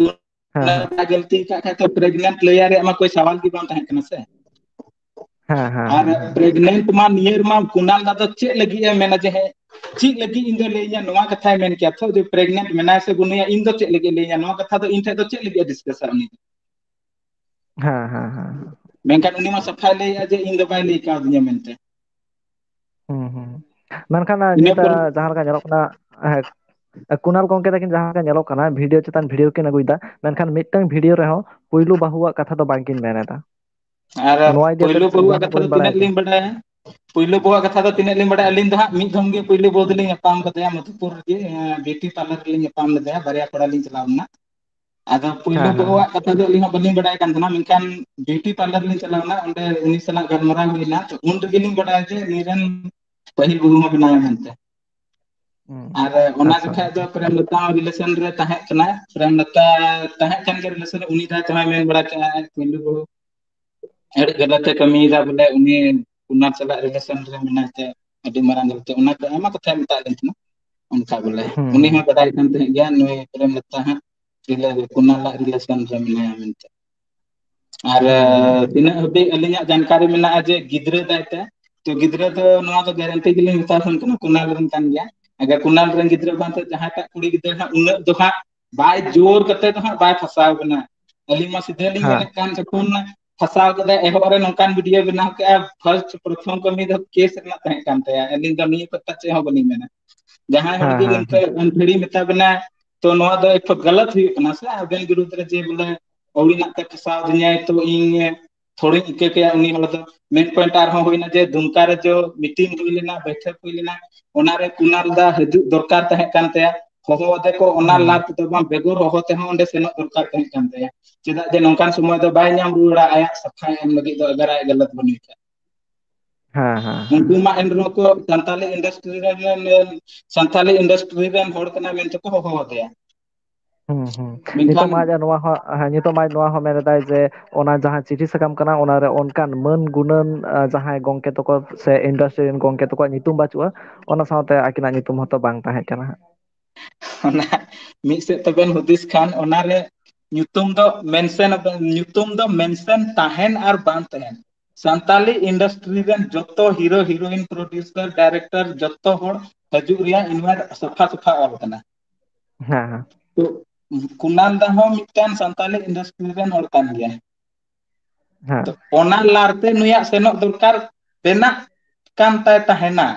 ᱦᱮᱸ, ᱠᱩᱱᱟᱞ ᱦᱮᱸ᱾ ᱫᱟ ᱜᱟᱹᱞᱛᱤ ᱠᱟᱜ ᱠᱷᱟᱡ ᱛᱚ ᱯᱨᱮᱜᱱᱮᱱᱴ ᱞᱟᱹᱭᱟ ᱨᱮᱭᱟᱜ ᱢᱟ ᱠᱳᱭ ᱥᱟᱣᱟᱞ ᱜᱮ ᱵᱟᱝ ᱛᱟᱦᱮᱸ ᱠᱟᱱᱟ ᱥᱮ᱾ ᱦᱮᱸ, ᱦᱮᱸ, ᱟᱨ ᱦᱮᱸ, ᱦᱮᱸ᱾ ᱯᱨᱮᱜᱱᱮᱱᱴ ᱢᱟ ᱱᱤᱭᱟᱹ ᱨᱮᱢᱟ ᱠᱩᱱᱟᱞ ᱫᱟ ᱫᱚ ᱪᱮᱫ ᱞᱟᱹᱜᱤᱫ ᱮ ᱢᱮᱱᱟ ᱡᱮ, ᱦᱮᱸ, ᱪᱮᱫ ᱞᱟᱹᱜᱤᱫ ᱤᱧ ᱫᱚ ᱞᱟᱹᱭ ᱤᱧᱟ, ᱱᱚᱣᱟ ᱠᱟᱛᱷᱟᱭ ᱢᱮᱱ ᱠᱮᱭᱟ ᱛᱚ, ᱡᱮ ᱯᱨᱮᱜᱱᱮᱱᱴ ᱢᱮᱱᱟᱭ ᱥᱮ ᱵᱟᱹᱱᱩᱭᱟ, ᱤᱧ ᱫᱚ ᱪᱮᱫ ᱞᱟᱹᱜᱤᱫ ᱮ ᱞᱟᱹᱭ ᱤᱧᱟ, ᱱᱚᱣᱟ ᱠᱟᱛᱷᱟ ᱫᱚ ᱤᱧ ᱴᱷᱮᱡ ᱫᱚ ᱪᱮᱫ ᱞᱟᱹᱜᱤᱫ ᱮ ᱰᱤᱥᱠᱟᱥᱟ ᱩᱱᱤ ᱫᱚ? ᱦᱮᱸ, ᱦᱮᱸ, ᱦᱮᱸ, ᱦᱮᱸ᱾ ᱢᱮᱱᱠᱷᱟᱱ ᱩᱱᱤ ᱢᱟ ᱥᱟᱯᱷᱟᱭ ᱞᱟᱹᱭᱮᱜᱼᱟ ᱡᱮ ᱤᱧ ᱫᱚ ᱵᱟᱭ ᱞᱟᱹᱭ ᱠᱟᱣᱫᱤᱧᱟ ᱢᱮᱱᱛᱮ᱾ ᱦᱩᱸ, ᱦᱩᱸ᱾ ᱢᱮᱱᱠᱷᱟᱱ, ᱟ, ᱤᱱᱟᱹ ᱱᱤᱛ, ᱟ, ᱯᱚᱨ ᱡᱟᱦᱟᱸ ᱞᱮᱠᱟ ᱧᱮᱞᱚᱜ ᱠᱟᱱᱟ, ᱦᱮᱸ, ᱠᱩᱱᱟᱞ ᱜᱚᱝᱠᱮ ᱛᱟᱹᱠᱤᱱ ᱡᱟᱦᱟᱸ ᱞᱮᱠᱟ ᱧᱮᱞᱚᱜ ᱠᱟᱱᱟ, ᱵᱷᱤᱰᱤᱭᱳ ᱪᱮᱛᱟᱱ ᱵᱷᱤᱰᱤᱭᱳ ᱠᱤᱱ ᱟᱹᱜᱩᱭᱮᱫᱟ, ᱢᱮᱱᱠᱷᱟᱱ ᱢᱤᱫᱴᱟᱝ ᱵᱷᱤᱰᱤᱭᱳ ᱨᱮᱦᱚᱸ ᱯᱩᱭᱞᱩ ᱵᱟᱹᱦᱩᱣᱟᱜ ᱠᱟᱛᱷᱟ ᱫᱚ ᱵᱟᱝᱠᱤᱱ ᱢᱮᱱ ᱮᱫᱟ᱾ ᱟᱨ ᱱᱚᱣᱟ ᱤᱫᱤ ᱟᱛᱮᱫ ᱯᱩᱭᱞᱩ ᱵᱟᱹᱦᱩᱣᱟᱜ ᱡᱟᱦᱟᱸ ᱠᱟᱛᱷᱟ ᱫᱚ ᱵᱟᱹᱧ ᱵᱟᱲᱟᱭ ᱛᱤᱱᱟᱹᱜ ᱠᱮᱫᱟ᱾ ᱞᱤᱧ ᱵᱟᱰᱟᱭᱟ, ᱯᱩᱭᱞᱩ ᱵᱟᱹᱦᱩᱣᱟᱜ ᱠᱟᱛᱷᱟ ᱫᱚ ᱛᱤᱱᱟᱹᱜ ᱞᱤᱧ ᱵᱟᱰᱟᱭᱟ, ᱟᱹᱞᱤᱧ ᱫᱚ ᱦᱟᱸᱜ ᱢᱤᱫ ᱫᱷᱚᱢ ᱜᱮ ᱯᱩᱭᱞᱩ ᱵᱟᱹᱦᱩ ᱫᱚᱞᱤᱧ ᱧᱟᱯᱟᱢ ᱠᱟᱫᱮᱭᱟ ᱢᱚᱫᱷᱩᱯᱩᱨ ᱨᱮᱜᱮ, ᱮᱸ, ᱵᱤᱭᱩᱴᱤ ᱯᱟᱨᱞᱟᱨ ᱨᱮᱞᱤᱧ ᱧᱟᱯᱟᱢ ᱞᱮᱫᱮᱭᱟ, ᱵᱟᱨᱭᱟ ᱯᱟᱲᱟ ᱞᱤᱧ ᱪᱟᱞᱟᱣ ᱞᱮᱱᱟ᱾ ᱟᱫᱚ ᱯᱩᱭᱞᱩ ᱦᱮᱸ, ᱦᱮᱸ, ᱵᱟᱹᱦᱩᱣᱟᱜ ᱠᱟᱛᱷᱟ ᱫᱚ ᱟᱹᱞᱤᱧ ᱦᱚᱸ ᱵᱟᱹᱞᱤᱧ ᱵᱟᱰᱟᱭ ᱠᱟᱱ ᱛᱟᱦᱮᱱᱟ, ᱢᱮᱱᱠᱷᱟᱱ ᱵᱤᱭᱩᱴᱤ ᱯᱟᱨᱞᱟᱨ ᱞᱤᱧ ᱪᱟᱞᱟᱣ ᱞᱮᱱᱟ, ᱚᱸᱰᱮ ᱩᱱᱤ ᱥᱟᱞᱟᱜ ᱜᱟᱞᱢᱟᱨᱟᱣ ᱦᱩᱭ ᱮᱱᱟ, ᱛᱚ ᱩᱱ ᱨᱮᱜᱮ ᱞᱤᱧ ᱵᱟᱰᱟᱭᱟ ᱡᱮ ᱱᱩᱭ ᱨᱮᱱ ᱯᱟᱹᱦᱤᱞ ᱵᱟᱹᱦᱩ ᱦᱚᱸ ᱵᱮᱱᱟᱣᱟ ᱢᱮᱱᱛᱮ᱾ ᱦᱩᱸ᱾ ᱟᱨ ᱚᱱᱟ ᱟᱪᱪᱷᱟ, ᱡᱚᱠᱷᱟᱡ ᱫᱚ ᱟᱪᱪᱷᱟ᱾ ᱯᱨᱮᱢᱞᱚᱛᱟ ᱦᱚᱸ ᱨᱤᱞᱮᱥᱚᱱ ᱨᱮ ᱛᱟᱦᱮᱸ ᱠᱟᱱᱟ, ᱯᱨᱮᱢᱞᱚᱛᱟ ᱛᱟᱦᱮᱸ ᱠᱟᱱ ᱜᱮ ᱨᱤᱞᱮᱥᱚᱱ ᱨᱮ, ᱩᱱᱤ ᱫᱟᱫᱟ ᱛᱮᱦᱚᱸᱭ ᱢᱮᱱ ᱵᱟᱲᱟ ᱠᱮᱜᱼᱟ, ᱯᱩᱭᱞᱩ ᱵᱟᱹᱦᱩ ᱟᱹᱰᱤ ᱜᱟᱞᱟᱛ ᱮ ᱠᱟᱹᱢᱤᱭᱮᱫᱟ, ᱵᱚᱞᱮ ᱩᱱᱤ ᱠᱩᱱᱟᱞ ᱥᱟᱞᱟᱜ ᱨᱤᱞᱮᱥᱚᱱ ᱨᱮ ᱢᱮᱱᱟᱭ ᱛᱮ ᱟᱹᱰᱤ ᱢᱟᱨᱟᱝ ᱜᱟᱞᱟᱛ ᱮ, ᱚᱱᱟ ᱠᱚ ᱟᱭᱢᱟ ᱠᱟᱛᱷᱟᱭ ᱢᱮᱛᱟᱜ ᱞᱤᱧ ᱛᱟᱦᱮᱱᱟ᱾ ᱚᱱᱠᱟ ᱵᱚᱞᱮ ᱦᱩᱸ, ᱩᱱᱤ ᱦᱩᱸ᱾ ᱦᱚᱸ ᱵᱟᱰᱟᱭ ᱠᱟᱱ ᱛᱟᱦᱮᱸᱫ ᱜᱮᱭᱟ ᱱᱩᱭ ᱯᱨᱮᱢᱞᱚᱛᱟ ᱦᱟᱸᱜ ᱨᱤᱞᱟᱹ-, ᱠᱩᱱᱟᱞ ᱟᱜ ᱨᱤᱞᱮᱥᱚᱱ ᱨᱮ ᱢᱮᱱᱟᱭᱟ ᱢᱮᱱᱛᱮ᱾ ᱟᱨ ᱦᱩᱸ, ᱦᱩᱸ᱾ ᱛᱤᱱᱟᱹᱜ ᱦᱟᱹᱵᱤᱡ ᱟᱹᱞᱤᱧᱟᱜ ᱡᱟᱱᱠᱟᱨᱤ ᱢᱮᱱᱟᱜᱼᱟ ᱡᱮ ᱜᱤᱫᱽᱨᱟᱹ ᱛᱟᱭ ᱛᱮ, ᱛᱚ ᱜᱤᱫᱽᱨᱟᱹ ᱫᱚ ᱱᱚᱣᱟ ᱫᱚ ᱜᱟᱨᱮᱱᱴᱤ ᱜᱮᱞᱤᱧ ᱢᱮᱛᱟ ᱵᱚᱱ ᱠᱟᱱᱟ, ᱠᱩᱱᱟᱞ ᱨᱮᱱ ᱠᱟᱱ ᱜᱮᱭᱟ᱾ ᱟᱜᱟᱨ ᱠᱩᱱᱟᱞ ᱨᱮᱱ ᱜᱤᱫᱽᱨᱟᱹ ᱵᱟᱝ ᱛᱮ ᱡᱟᱦᱟᱸᱭᱴᱟᱜ ᱠᱩᱲᱤ ᱜᱤᱫᱽᱨᱟᱹ ᱦᱟᱸᱜ ᱩᱱᱟᱹᱜ ᱫᱚ ᱦᱟᱸᱜ ᱵᱟᱭ ᱡᱳᱨ ᱠᱟᱛᱮ ᱫᱚ ᱦᱟᱸᱜ ᱵᱟᱭ ᱯᱷᱟᱥᱟᱣ ᱠᱟᱱᱟ᱾ ᱟᱹᱞᱤᱧ ᱢᱟ ᱥᱤᱫᱷᱟᱹ ᱞᱤᱧ ᱦᱮᱸ᱾ ᱢᱮᱱᱮᱫ ᱠᱟᱱ, ᱡᱚᱠᱷᱚᱱ ᱯᱷᱟᱥᱟᱣ ᱠᱟᱫᱟᱭ, ᱮᱦᱚᱵ ᱨᱮ ᱱᱚᱝᱠᱟᱱ ᱵᱷᱤᱰᱤᱭᱳ ᱵᱮᱱᱟᱣ ᱠᱮᱜᱼᱟ, ᱯᱷᱟᱨᱥᱴ ᱯᱨᱚᱛᱷᱚᱢ ᱠᱟᱹᱢᱤ ᱫᱚ ᱠᱮᱥ ᱨᱮᱱᱟᱜ ᱛᱟᱦᱮᱸ ᱠᱟᱱ ᱛᱟᱭᱟ᱾ ᱟᱹᱞᱤᱧ ᱫᱚ ᱱᱤᱭᱟᱹ ᱠᱷᱚᱱ ᱪᱮᱫ ᱦᱚᱸ ᱵᱟᱹᱞᱤᱧ ᱢᱮᱱᱟ᱾ ᱡᱟᱦᱟᱸᱭ ᱦᱚᱲ ᱦᱮᱸ, ᱜᱮ ᱦᱮᱸ, ᱤᱱᱠᱟᱹ ᱦᱮᱸ᱾ ᱟᱹᱱᱛᱷᱟᱹᱲᱤ ᱢᱮᱛᱟ ᱵᱮᱱᱟ, ᱛᱚ ᱱᱚᱣᱟ ᱫᱚ ᱮᱠᱴᱩ ᱜᱟᱞᱟᱛ ᱦᱩᱭᱩᱜ ᱠᱟᱱᱟ ᱥᱮ, ᱟᱵᱮᱱ ᱵᱤᱨᱩᱫᱷ ᱨᱮ ᱡᱮ ᱵᱚᱞᱮ ᱟᱹᱣᱲᱤᱱᱟᱜ ᱛᱮ ᱯᱷᱟᱥᱟᱣ ᱫᱤᱧᱟᱭ, ᱛᱚ ᱤᱧ ᱛᱷᱚᱲᱤᱧ ᱤᱠᱟᱹ ᱠᱮᱭᱟ ᱩᱱᱤ ᱦᱚᱲ ᱫᱚ᱾ ᱢᱮᱱ ᱯᱚᱭᱮᱱᱴ ᱟᱨᱦᱚᱸ ᱦᱩᱭᱱᱟ ᱡᱮ ᱫᱩᱢᱠᱟ ᱨᱮ ᱡᱚ ᱢᱤᱴᱤᱝ ᱦᱩᱭ ᱞᱮᱱᱟ, ᱵᱮᱴᱷᱟᱠ ᱦᱩᱭ ᱞᱮᱱᱟ, ᱚᱱᱟᱨᱮ ᱠᱩᱱᱟᱞ ᱫᱟ ᱦᱤᱡᱩᱜ ᱫᱚᱨᱠᱟᱨ ᱛᱟᱦᱮᱸ ᱠᱟᱱ ᱛᱟᱭᱟ, ᱦᱚᱦᱚ ᱟᱫᱮ ᱠᱚ ᱚᱱᱟ ᱦᱩᱸ᱾ ᱞᱟᱦᱟ ᱛᱮᱫᱚ ᱵᱟᱝ, ᱵᱮᱜᱚᱨ ᱦᱚᱦᱚ ᱛᱮᱦᱚᱸ ᱚᱸᱰᱮ ᱥᱮᱱᱚᱜ ᱫᱚᱨᱠᱟᱨ ᱛᱟᱦᱮᱸ ᱠᱟᱱ ᱛᱟᱭᱟ᱾ ᱪᱮᱫᱟᱜ ᱡᱮ ᱱᱚᱝᱠᱟᱱ ᱥᱚᱢᱚᱭ ᱫᱚ ᱵᱟᱭ ᱧᱟᱢ ᱨᱩᱣᱟᱹᱲᱟ ᱟᱭᱟᱜ ᱥᱟᱯᱷᱟᱭ ᱮᱢ ᱞᱟᱹᱜᱤᱫ ᱫᱚ, ᱟᱜᱟᱨ ᱟᱭᱟᱜ ᱜᱟᱞᱟᱛ ᱵᱟᱹᱱᱩᱭ ᱠᱷᱟᱱ᱾ ᱦᱮᱸ ᱦᱮᱸ ᱩᱱᱠᱩ ᱦᱮᱸ᱾ ᱢᱟ ᱮᱱ ᱨᱮᱦᱚᱸ ᱠᱚ ᱥᱟᱱᱛᱟᱞᱤ ᱤᱱᱰᱟᱥᱴᱨᱤ ᱨᱮᱱ, ᱥᱟᱱᱛᱟᱞᱤ ᱤᱱᱰᱟᱥᱴᱨᱤ ᱨᱮᱱ ᱦᱚᱲ ᱠᱟᱱᱟ ᱢᱮᱱᱛᱮ ᱠᱚ ᱦᱚᱦᱚ ᱟᱫᱮᱭᱟ᱾ ᱦᱩᱸ ᱦᱩᱸ᱾ ᱱᱤᱛᱚᱜ ᱢᱮᱱᱠᱷᱟᱱ ᱢᱟ ᱟᱡ ᱱᱚᱣᱟ ᱦᱚᱸ, ᱦᱮᱸ, ᱱᱤᱛᱚᱜ ᱢᱟ ᱟᱡ ᱱᱚᱣᱟ ᱦᱚᱸ ᱢᱮᱱ ᱮᱫᱟᱭ ᱡᱮ ᱚᱱᱟ ᱡᱟᱦᱟᱸ ᱪᱤᱴᱷᱤ ᱥᱟᱠᱟᱢ ᱠᱟᱱᱟ, ᱚᱱᱟᱨᱮ ᱚᱱᱠᱟᱱ ᱢᱟᱹᱱ ᱜᱩᱱᱟᱹᱱ, ᱟ, ᱡᱟᱦᱟᱸᱭ ᱜᱚᱝᱠᱮ ᱛᱟᱠᱚ ᱥᱮ ᱤᱱᱰᱟᱥᱴᱨᱤ ᱨᱮᱱ ᱜᱚᱝᱠᱮ ᱛᱟᱠᱚᱣᱟᱜ ᱧᱩᱛᱩᱢ ᱵᱟᱹᱪᱩᱜᱼᱟ, ᱚᱱᱟ ᱥᱟᱶᱛᱮ ᱟᱹᱠᱤᱱᱟᱜ ᱧᱩᱛᱩᱢ ᱦᱚᱸᱛᱚ ᱵᱟᱝ ᱛᱟᱦᱮᱸ ᱠᱟᱱᱟ ᱦᱟᱸᱜ᱾ ᱚᱱᱟ ᱢᱤᱫ ᱥᱮᱫ ᱛᱮᱵᱮᱱ ᱦᱩᱫᱤᱥ ᱠᱷᱟᱱ, ᱚᱱᱟᱨᱮ ᱧᱩᱛᱩᱢ ᱫᱚ ᱢᱮᱱᱥᱮᱱ, ᱧᱩᱛᱩᱢ ᱫᱚ ᱢᱮᱱᱥᱮᱱ ᱛᱟᱦᱮᱱ ᱟᱨ ᱵᱟᱝ ᱛᱟᱦᱮᱱ, ᱥᱟᱱᱛᱟᱞᱤ ᱤᱱᱰᱟᱥᱴᱨᱤ ᱨᱮᱱ ᱡᱚᱛᱚ ᱦᱤᱨᱳ ᱦᱤᱨᱳᱭᱤᱱ, ᱯᱨᱚᱰᱭᱩᱥᱟᱨ, ᱰᱟᱭᱨᱮᱠᱴᱚᱨ, ᱡᱚᱛᱚ ᱦᱚᱲ ᱦᱤᱡᱩᱜ ᱨᱮᱭᱟᱜ invite ᱥᱟᱯᱷᱟ ᱥᱟᱯᱷᱟ ᱚᱞ ᱠᱟᱱᱟ᱾ ᱦᱮᱸ ᱦᱮᱸ᱾ ᱛᱚ ᱠᱩᱱᱟᱞ ᱫᱟ ᱦᱚᱸ ᱢᱤᱫᱴᱟᱝ ᱥᱟᱱᱛᱟᱞᱤ ᱤᱱᱰᱟᱥᱴᱨᱤ ᱨᱮᱱ ᱦᱚᱲ ᱠᱟᱱ ᱜᱮᱭᱟᱭ᱾ ᱦᱮᱸ᱾ ᱛᱚ ᱚᱱᱟ ᱞᱟᱦᱟᱛᱮ ᱱᱩᱭᱟᱜ ᱥᱮᱱᱚᱜ ᱫᱚᱨᱠᱟᱨ ᱵᱮᱱᱟᱜ ᱠᱟᱱ ᱛᱟᱭ ᱛᱟᱦᱮᱱᱟ,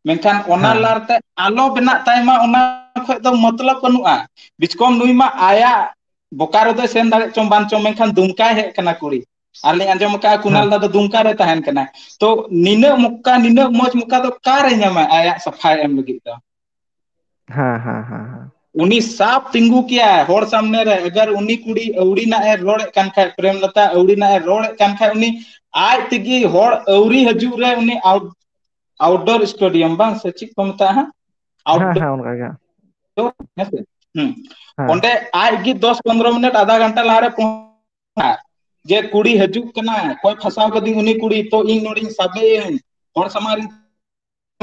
ᱢᱮᱱᱠᱷᱟᱱ ᱚᱱᱟ ᱦᱮᱸ᱾ ᱞᱟᱦᱟᱛᱮ ᱟᱞᱚ ᱵᱮᱱᱟᱜ ᱛᱟᱭ ᱢᱟ, ᱚᱱᱟ ᱠᱷᱚᱡ ᱫᱚ ᱢᱚᱛᱞᱚᱵ ᱵᱟᱹᱱᱩᱜᱼᱟ᱾ ᱵᱤᱪᱠᱚᱢ ᱱᱩᱭ ᱢᱟ ᱟᱭᱟᱜ ᱵᱳᱠᱟᱨᱳ ᱫᱚᱭ ᱥᱮᱱ ᱫᱟᱲᱮᱜ ᱪᱚᱝ ᱵᱟᱝ ᱪᱚᱝ, ᱢᱮᱱᱠᱷᱟᱱ ᱫᱩᱢᱠᱟᱭ ᱦᱮᱡ ᱠᱟᱱᱟ ᱠᱩᱲᱤ᱾ ᱟᱨ ᱞᱤᱧ ᱟᱸᱡᱚᱢ ᱟᱠᱟᱫᱼᱟ ᱠᱩᱱᱟᱞ ᱦᱮᱸ᱾ ᱫᱟ ᱫᱚ ᱫᱩᱢᱠᱟ ᱨᱮ ᱛᱟᱦᱮᱱ ᱠᱟᱱᱟᱭ᱾ ᱛᱚ ᱱᱤᱱᱟᱹᱜ ᱢᱚᱠᱟ, ᱱᱤᱱᱟᱹᱜ ᱢᱚᱡᱽ ᱢᱚᱠᱟ ᱫᱚ ᱚᱠᱟᱨᱮ ᱧᱟᱢᱟ ᱟᱭᱟᱜ ᱥᱟᱯᱷᱟᱭ ᱮᱢ ᱞᱟᱹᱜᱤᱫ ᱫᱚ? ᱦᱮᱸ ᱦᱮᱸ ᱦᱮᱸ ᱦᱮᱸ᱾ ᱩᱱᱤ ᱥᱟᱯ ᱛᱤᱸᱜᱩ ᱠᱮᱭᱟᱭ ᱦᱚᱲ ᱥᱟᱢᱱᱮ ᱨᱮ, ᱟᱜᱟᱨ ᱩᱱᱤ ᱠᱩᱲᱤ ᱟᱹᱣᱲᱤᱱᱟᱜ ᱮ ᱨᱚᱲᱮᱫ ᱠᱟᱱ ᱠᱷᱟᱡ, ᱯᱨᱮᱢᱞᱚᱛᱟ ᱟᱹᱣᱲᱤᱱᱟᱜ ᱮ ᱨᱚᱲᱮᱫ ᱠᱟᱱ ᱠᱷᱟᱡ, ᱩᱱᱤ ᱟᱡ ᱛᱮᱜᱮ ᱦᱚᱲ ᱟᱹᱣᱨᱤ ᱦᱤᱡᱩᱜ ᱨᱮ ᱩᱱᱤ out-, outdoor stadium ᱵᱟᱝ ᱥᱮ ᱪᱮᱫ ᱠᱚ ᱢᱮᱛᱟᱜᱼᱟ ᱦᱟᱸᱜ? ᱦᱮᱸ Outdoor, ᱦᱮᱸ, ᱚᱱᱠᱟ ᱜᱮ᱾ ᱦᱮᱸ ᱥᱮ? ᱦᱩᱸ᱾ ᱦᱮᱸ᱾ ᱚᱸᱰᱮ ᱟᱡ ᱜᱮ ᱫᱚᱥ ᱯᱚᱱᱨᱚ ᱢᱤᱱᱤᱴ, ᱟᱫᱷᱟ ᱜᱷᱚᱱᱴᱟ ᱞᱟᱦᱟᱨᱮ ᱯᱚᱦ-, ᱡᱮ ᱠᱩᱲᱤ ᱦᱤᱡᱩᱜ ᱠᱟᱱᱟ, ᱚᱠᱚᱭ ᱯᱷᱟᱥᱟᱣ ᱠᱟᱫᱤᱧ ᱩᱱᱤ ᱠᱩᱲᱤ, ᱛᱚ ᱤᱧ ᱱᱚᱰᱮᱧ ᱥᱟᱵᱮᱭᱟᱹᱧ, ᱦᱚᱲ ᱥᱟᱢᱟᱝ ᱨᱮ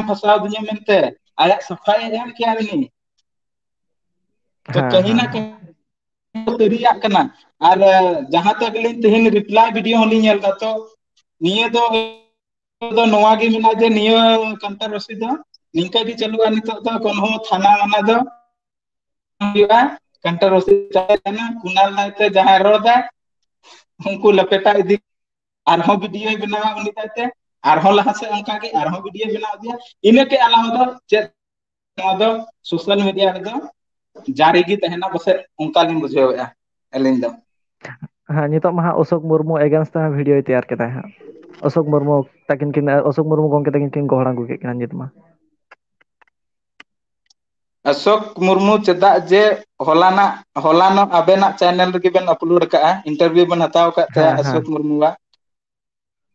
ᱯᱷᱟᱥᱟᱣ ᱫᱤᱧᱟ ᱢᱮᱱᱛᱮ, ᱟᱭᱟᱜ ᱥᱟᱯᱷᱟᱭ ᱮᱢ ᱠᱮᱭᱟ ᱩᱱᱤ᱾ ᱛᱚ ᱦᱮᱸ, ᱠᱟᱹᱦᱤ ᱦᱮᱸ, ᱱᱟ ᱦᱮᱸ᱾ ᱠᱟᱹᱦᱤ ᱛᱟᱹᱨᱤᱭᱟᱜ ᱠᱟᱱᱟ᱾ ᱟᱨ, ᱟᱸ, ᱡᱟᱦᱟᱸ ᱛᱮ ᱟᱹᱞᱤᱧ ᱛᱮᱦᱮᱧ reply video ᱦᱚᱸᱞᱤᱧ ᱧᱮᱞ ᱫᱟ, ᱛᱚ ᱱᱤᱭᱟᱹ ᱫᱚ, ᱫᱚ ᱱᱚᱣᱟ ᱜᱮ ᱢᱮᱱᱟᱜᱼᱟ ᱡᱮ ᱱᱤᱭᱟᱹ controversy ᱫᱚ ᱱᱤᱝᱠᱟᱹ ᱜᱮ ᱪᱟᱹᱞᱩᱜᱼᱟ᱾ ᱱᱤᱛᱚᱜ ᱫᱚ ᱠᱳᱱᱳ ᱛᱷᱟᱱᱟ ᱢᱟᱱᱟ ᱫᱚ ᱦᱩᱭᱩᱜᱼᱟ᱾ Controversy ᱪᱟᱞᱟᱜ ᱠᱟᱱᱟ, ᱠᱩᱱᱟᱞ ᱫᱟᱭ ᱛᱮ ᱡᱟᱦᱟᱸᱭ ᱨᱚᱲ ᱫᱟᱭ, ᱩᱱᱠᱩ ᱞᱮᱯᱮᱴᱟ ᱤᱫᱤ, ᱟᱨᱦᱚᱸ video ᱵᱮᱱᱟᱣᱟ ᱩᱱᱤ ᱫᱟᱭ ᱛᱮ, ᱟᱨᱦᱚᱸ ᱞᱟᱦᱟ ᱥᱮᱫ ᱚᱱᱠᱟ ᱜᱮ ᱟᱨᱦᱚᱸ video ᱵᱮᱱᱟᱣ ᱤᱫᱤᱭᱟ᱾ ᱤᱱᱟᱹ ᱠᱮ ᱟᱞᱟᱣᱟ ᱫᱚ ᱪᱮᱫ, ᱱᱚᱣᱟ ᱫᱚ social media ᱨᱮᱫᱚ ᱡᱟᱹᱨᱤ ᱜᱮ ᱛᱟᱦᱮᱱᱟ ᱯᱟᱥᱮᱡ, ᱚᱱᱠᱟ ᱞᱤᱧ ᱵᱩᱡᱷᱟᱹᱣᱮᱫᱼᱟ ᱟᱹᱞᱤᱧ ᱫᱚ᱾ ᱦᱮᱸ, ᱱᱤᱛᱚᱜ ᱢᱟ ᱦᱟᱸᱜ ᱚᱥᱳᱠ ᱢᱩᱨᱢᱩ against ᱛᱮ ᱦᱟᱸᱜ video ᱭ ᱛᱮᱭᱟᱨ ᱠᱮᱫᱟᱭ ᱦᱟᱸᱜ᱾ ᱚᱥᱳᱠ ᱢᱩᱨᱢᱩ ᱛᱟᱹᱠᱤᱱ ᱠᱤᱱ, ᱚᱥᱳᱠ ᱢᱩᱨᱢᱩ ᱜᱚᱢᱠᱮ ᱛᱟᱹᱠᱤᱱ ᱠᱤᱱ ᱜᱚᱦᱚᱲ ᱟᱹᱜᱩ ᱠᱮᱫ ᱠᱤᱱᱟ ᱱᱤᱛ ᱢᱟ᱾ ᱚᱥᱳᱠ ᱢᱩᱨᱢᱩ ᱪᱮᱫᱟᱜ ᱡᱮ ᱦᱚᱞᱟᱱᱟᱜ, ᱦᱚᱞᱟᱱᱚᱜ ᱟᱵᱮᱱᱟᱜ channel ᱨᱮᱜᱮ ᱵᱮᱱ upload ᱟᱠᱟᱫᱼᱟ, interview ᱵᱮᱱ ᱦᱟᱛᱟᱣ ᱟᱠᱟᱫ ᱛᱟᱭᱟ ᱦᱮᱸ, ᱦᱮᱸ, ᱚᱥᱳᱠ ᱢᱩᱨᱢᱩᱣᱟᱜ,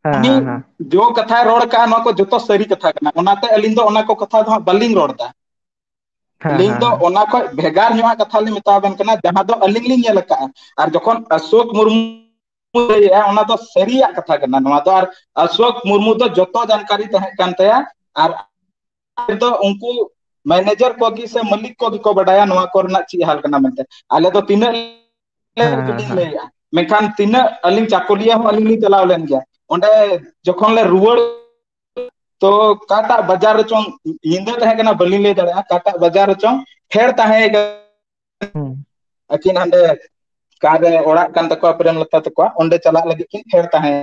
ᱦᱮᱸ, ᱩᱱᱤ ᱦᱮᱸ, ᱦᱮᱸ, ᱡᱚ ᱠᱟᱛᱷᱟᱭ ᱨᱚᱲ ᱟᱠᱟᱫᱼᱟ, ᱱᱚᱣᱟ ᱠᱚ ᱡᱚᱛᱚ ᱥᱟᱹᱨᱤ ᱠᱟᱛᱷᱟ ᱠᱟᱱᱟ᱾ ᱚᱱᱟᱛᱮ ᱟᱹᱞᱤᱧ ᱫᱚ ᱚᱱᱟ ᱠᱚ ᱠᱟᱛᱷᱟ ᱫᱚ ᱦᱟᱸᱜ ᱵᱟᱹᱞᱤᱧ ᱨᱚᱲ ᱮᱫᱟ᱾ ᱦᱮᱸ, ᱟᱹᱞᱤᱧ ᱦᱮᱸ, ᱫᱚ ᱦᱮᱸ, ᱚᱱᱟ ᱠᱷᱚᱡ ᱵᱷᱮᱜᱟᱨ ᱧᱚᱜ ᱟᱜ ᱠᱟᱛᱷᱟ ᱞᱤᱧ ᱢᱮᱛᱟ ᱵᱮᱱ ᱠᱟᱱᱟ, ᱡᱟᱦᱟᱸ ᱫᱚ ᱟᱹᱞᱤᱧ ᱞᱤᱧ ᱧᱮᱞ ᱟᱠᱟᱫᱼᱟ᱾ ᱟᱨ ᱡᱚᱠᱷᱚᱱ ᱚᱥᱳᱠ ᱢᱩᱨᱢᱩ ᱞᱟᱹᱭᱮᱜᱼᱟ, ᱚᱱᱟ ᱫᱚ ᱥᱟᱹᱨᱤᱭᱟᱜ ᱠᱟᱛᱷᱟ ᱠᱟᱱᱟ᱾ ᱱᱚᱣᱟ ᱫᱚ ᱟᱨ ᱚᱥᱳᱠ ᱢᱩᱨᱢᱩ ᱫᱚ ᱡᱚᱛᱚ ᱡᱟᱱᱠᱟᱨᱤ ᱛᱟᱦᱮᱸ ᱠᱟᱱ ᱛᱟᱭᱟ᱾ ᱟᱨ ᱫᱚ ᱩᱱᱠᱩ manager ᱠᱚᱜᱮ ᱥᱮ ᱢᱟᱹᱞᱤᱠ ᱠᱚᱜᱮ ᱠᱚ ᱵᱟᱰᱟᱭᱟ ᱱᱚᱣᱟ ᱠᱚᱨᱮᱱᱟᱜ ᱪᱮᱫ ᱦᱟᱞ ᱠᱟᱱᱟ ᱢᱮᱱᱛᱮ᱾ ᱟᱞᱮ ᱫᱚ ᱛᱤᱱᱟᱹᱜ ᱞᱮ ᱦᱮᱸ, ᱦᱮᱸ, ᱜᱮᱞᱤᱧ ᱦᱮᱸ, ᱞᱟᱹᱭᱮᱜᱼᱟ, ᱢᱮᱱᱠᱷᱟᱱ ᱛᱤᱱᱟᱹᱜ ᱟᱹᱞᱤᱧ ᱪᱟᱹᱠᱩᱞᱤᱭᱟᱹ ᱦᱚᱸ ᱟᱹᱞᱤᱧ ᱞᱤᱧ ᱪᱟᱞᱟᱣ ᱞᱮᱱ ᱜᱮᱭᱟ᱾ ᱚᱸᱰᱮ ᱡᱚᱠᱷᱚᱱ ᱞᱮ ᱨᱩᱣᱟᱹᱲ, ᱛᱚ ᱚᱠᱟᱴᱟᱜ ᱵᱟᱡᱟᱨ ᱨᱮᱪᱚᱝ, ᱧᱤᱫᱟᱹ ᱛᱟᱦᱮᱸ ᱠᱟᱱᱟ, ᱵᱟᱹᱞᱤᱧ ᱞᱟᱹᱭ ᱫᱟᱲᱮᱭᱟᱜᱼᱟ ᱚᱠᱟᱴᱟᱜ ᱵᱟᱡᱟᱨ ᱨᱮᱪᱚᱝ ᱯᱷᱮᱰ ᱛᱟᱦᱮᱸ ᱠᱟᱱᱟ᱾ ᱦᱩᱸ, ᱟᱹᱠᱤᱱ ᱦᱟᱸᱰᱮ ᱚᱠᱟᱨᱮ ᱚᱲᱟᱜ ᱠᱟᱱ ᱛᱟᱠᱚᱣᱟ ᱯᱨᱮᱢᱞᱚᱛᱟ ᱛᱟᱠᱚᱣᱟᱜ, ᱚᱸᱰᱮ ᱪᱟᱞᱟᱜ ᱞᱟᱹᱜᱤᱫ ᱠᱤᱱ ᱯᱷᱮᱰ ᱛᱟᱦᱮᱸ,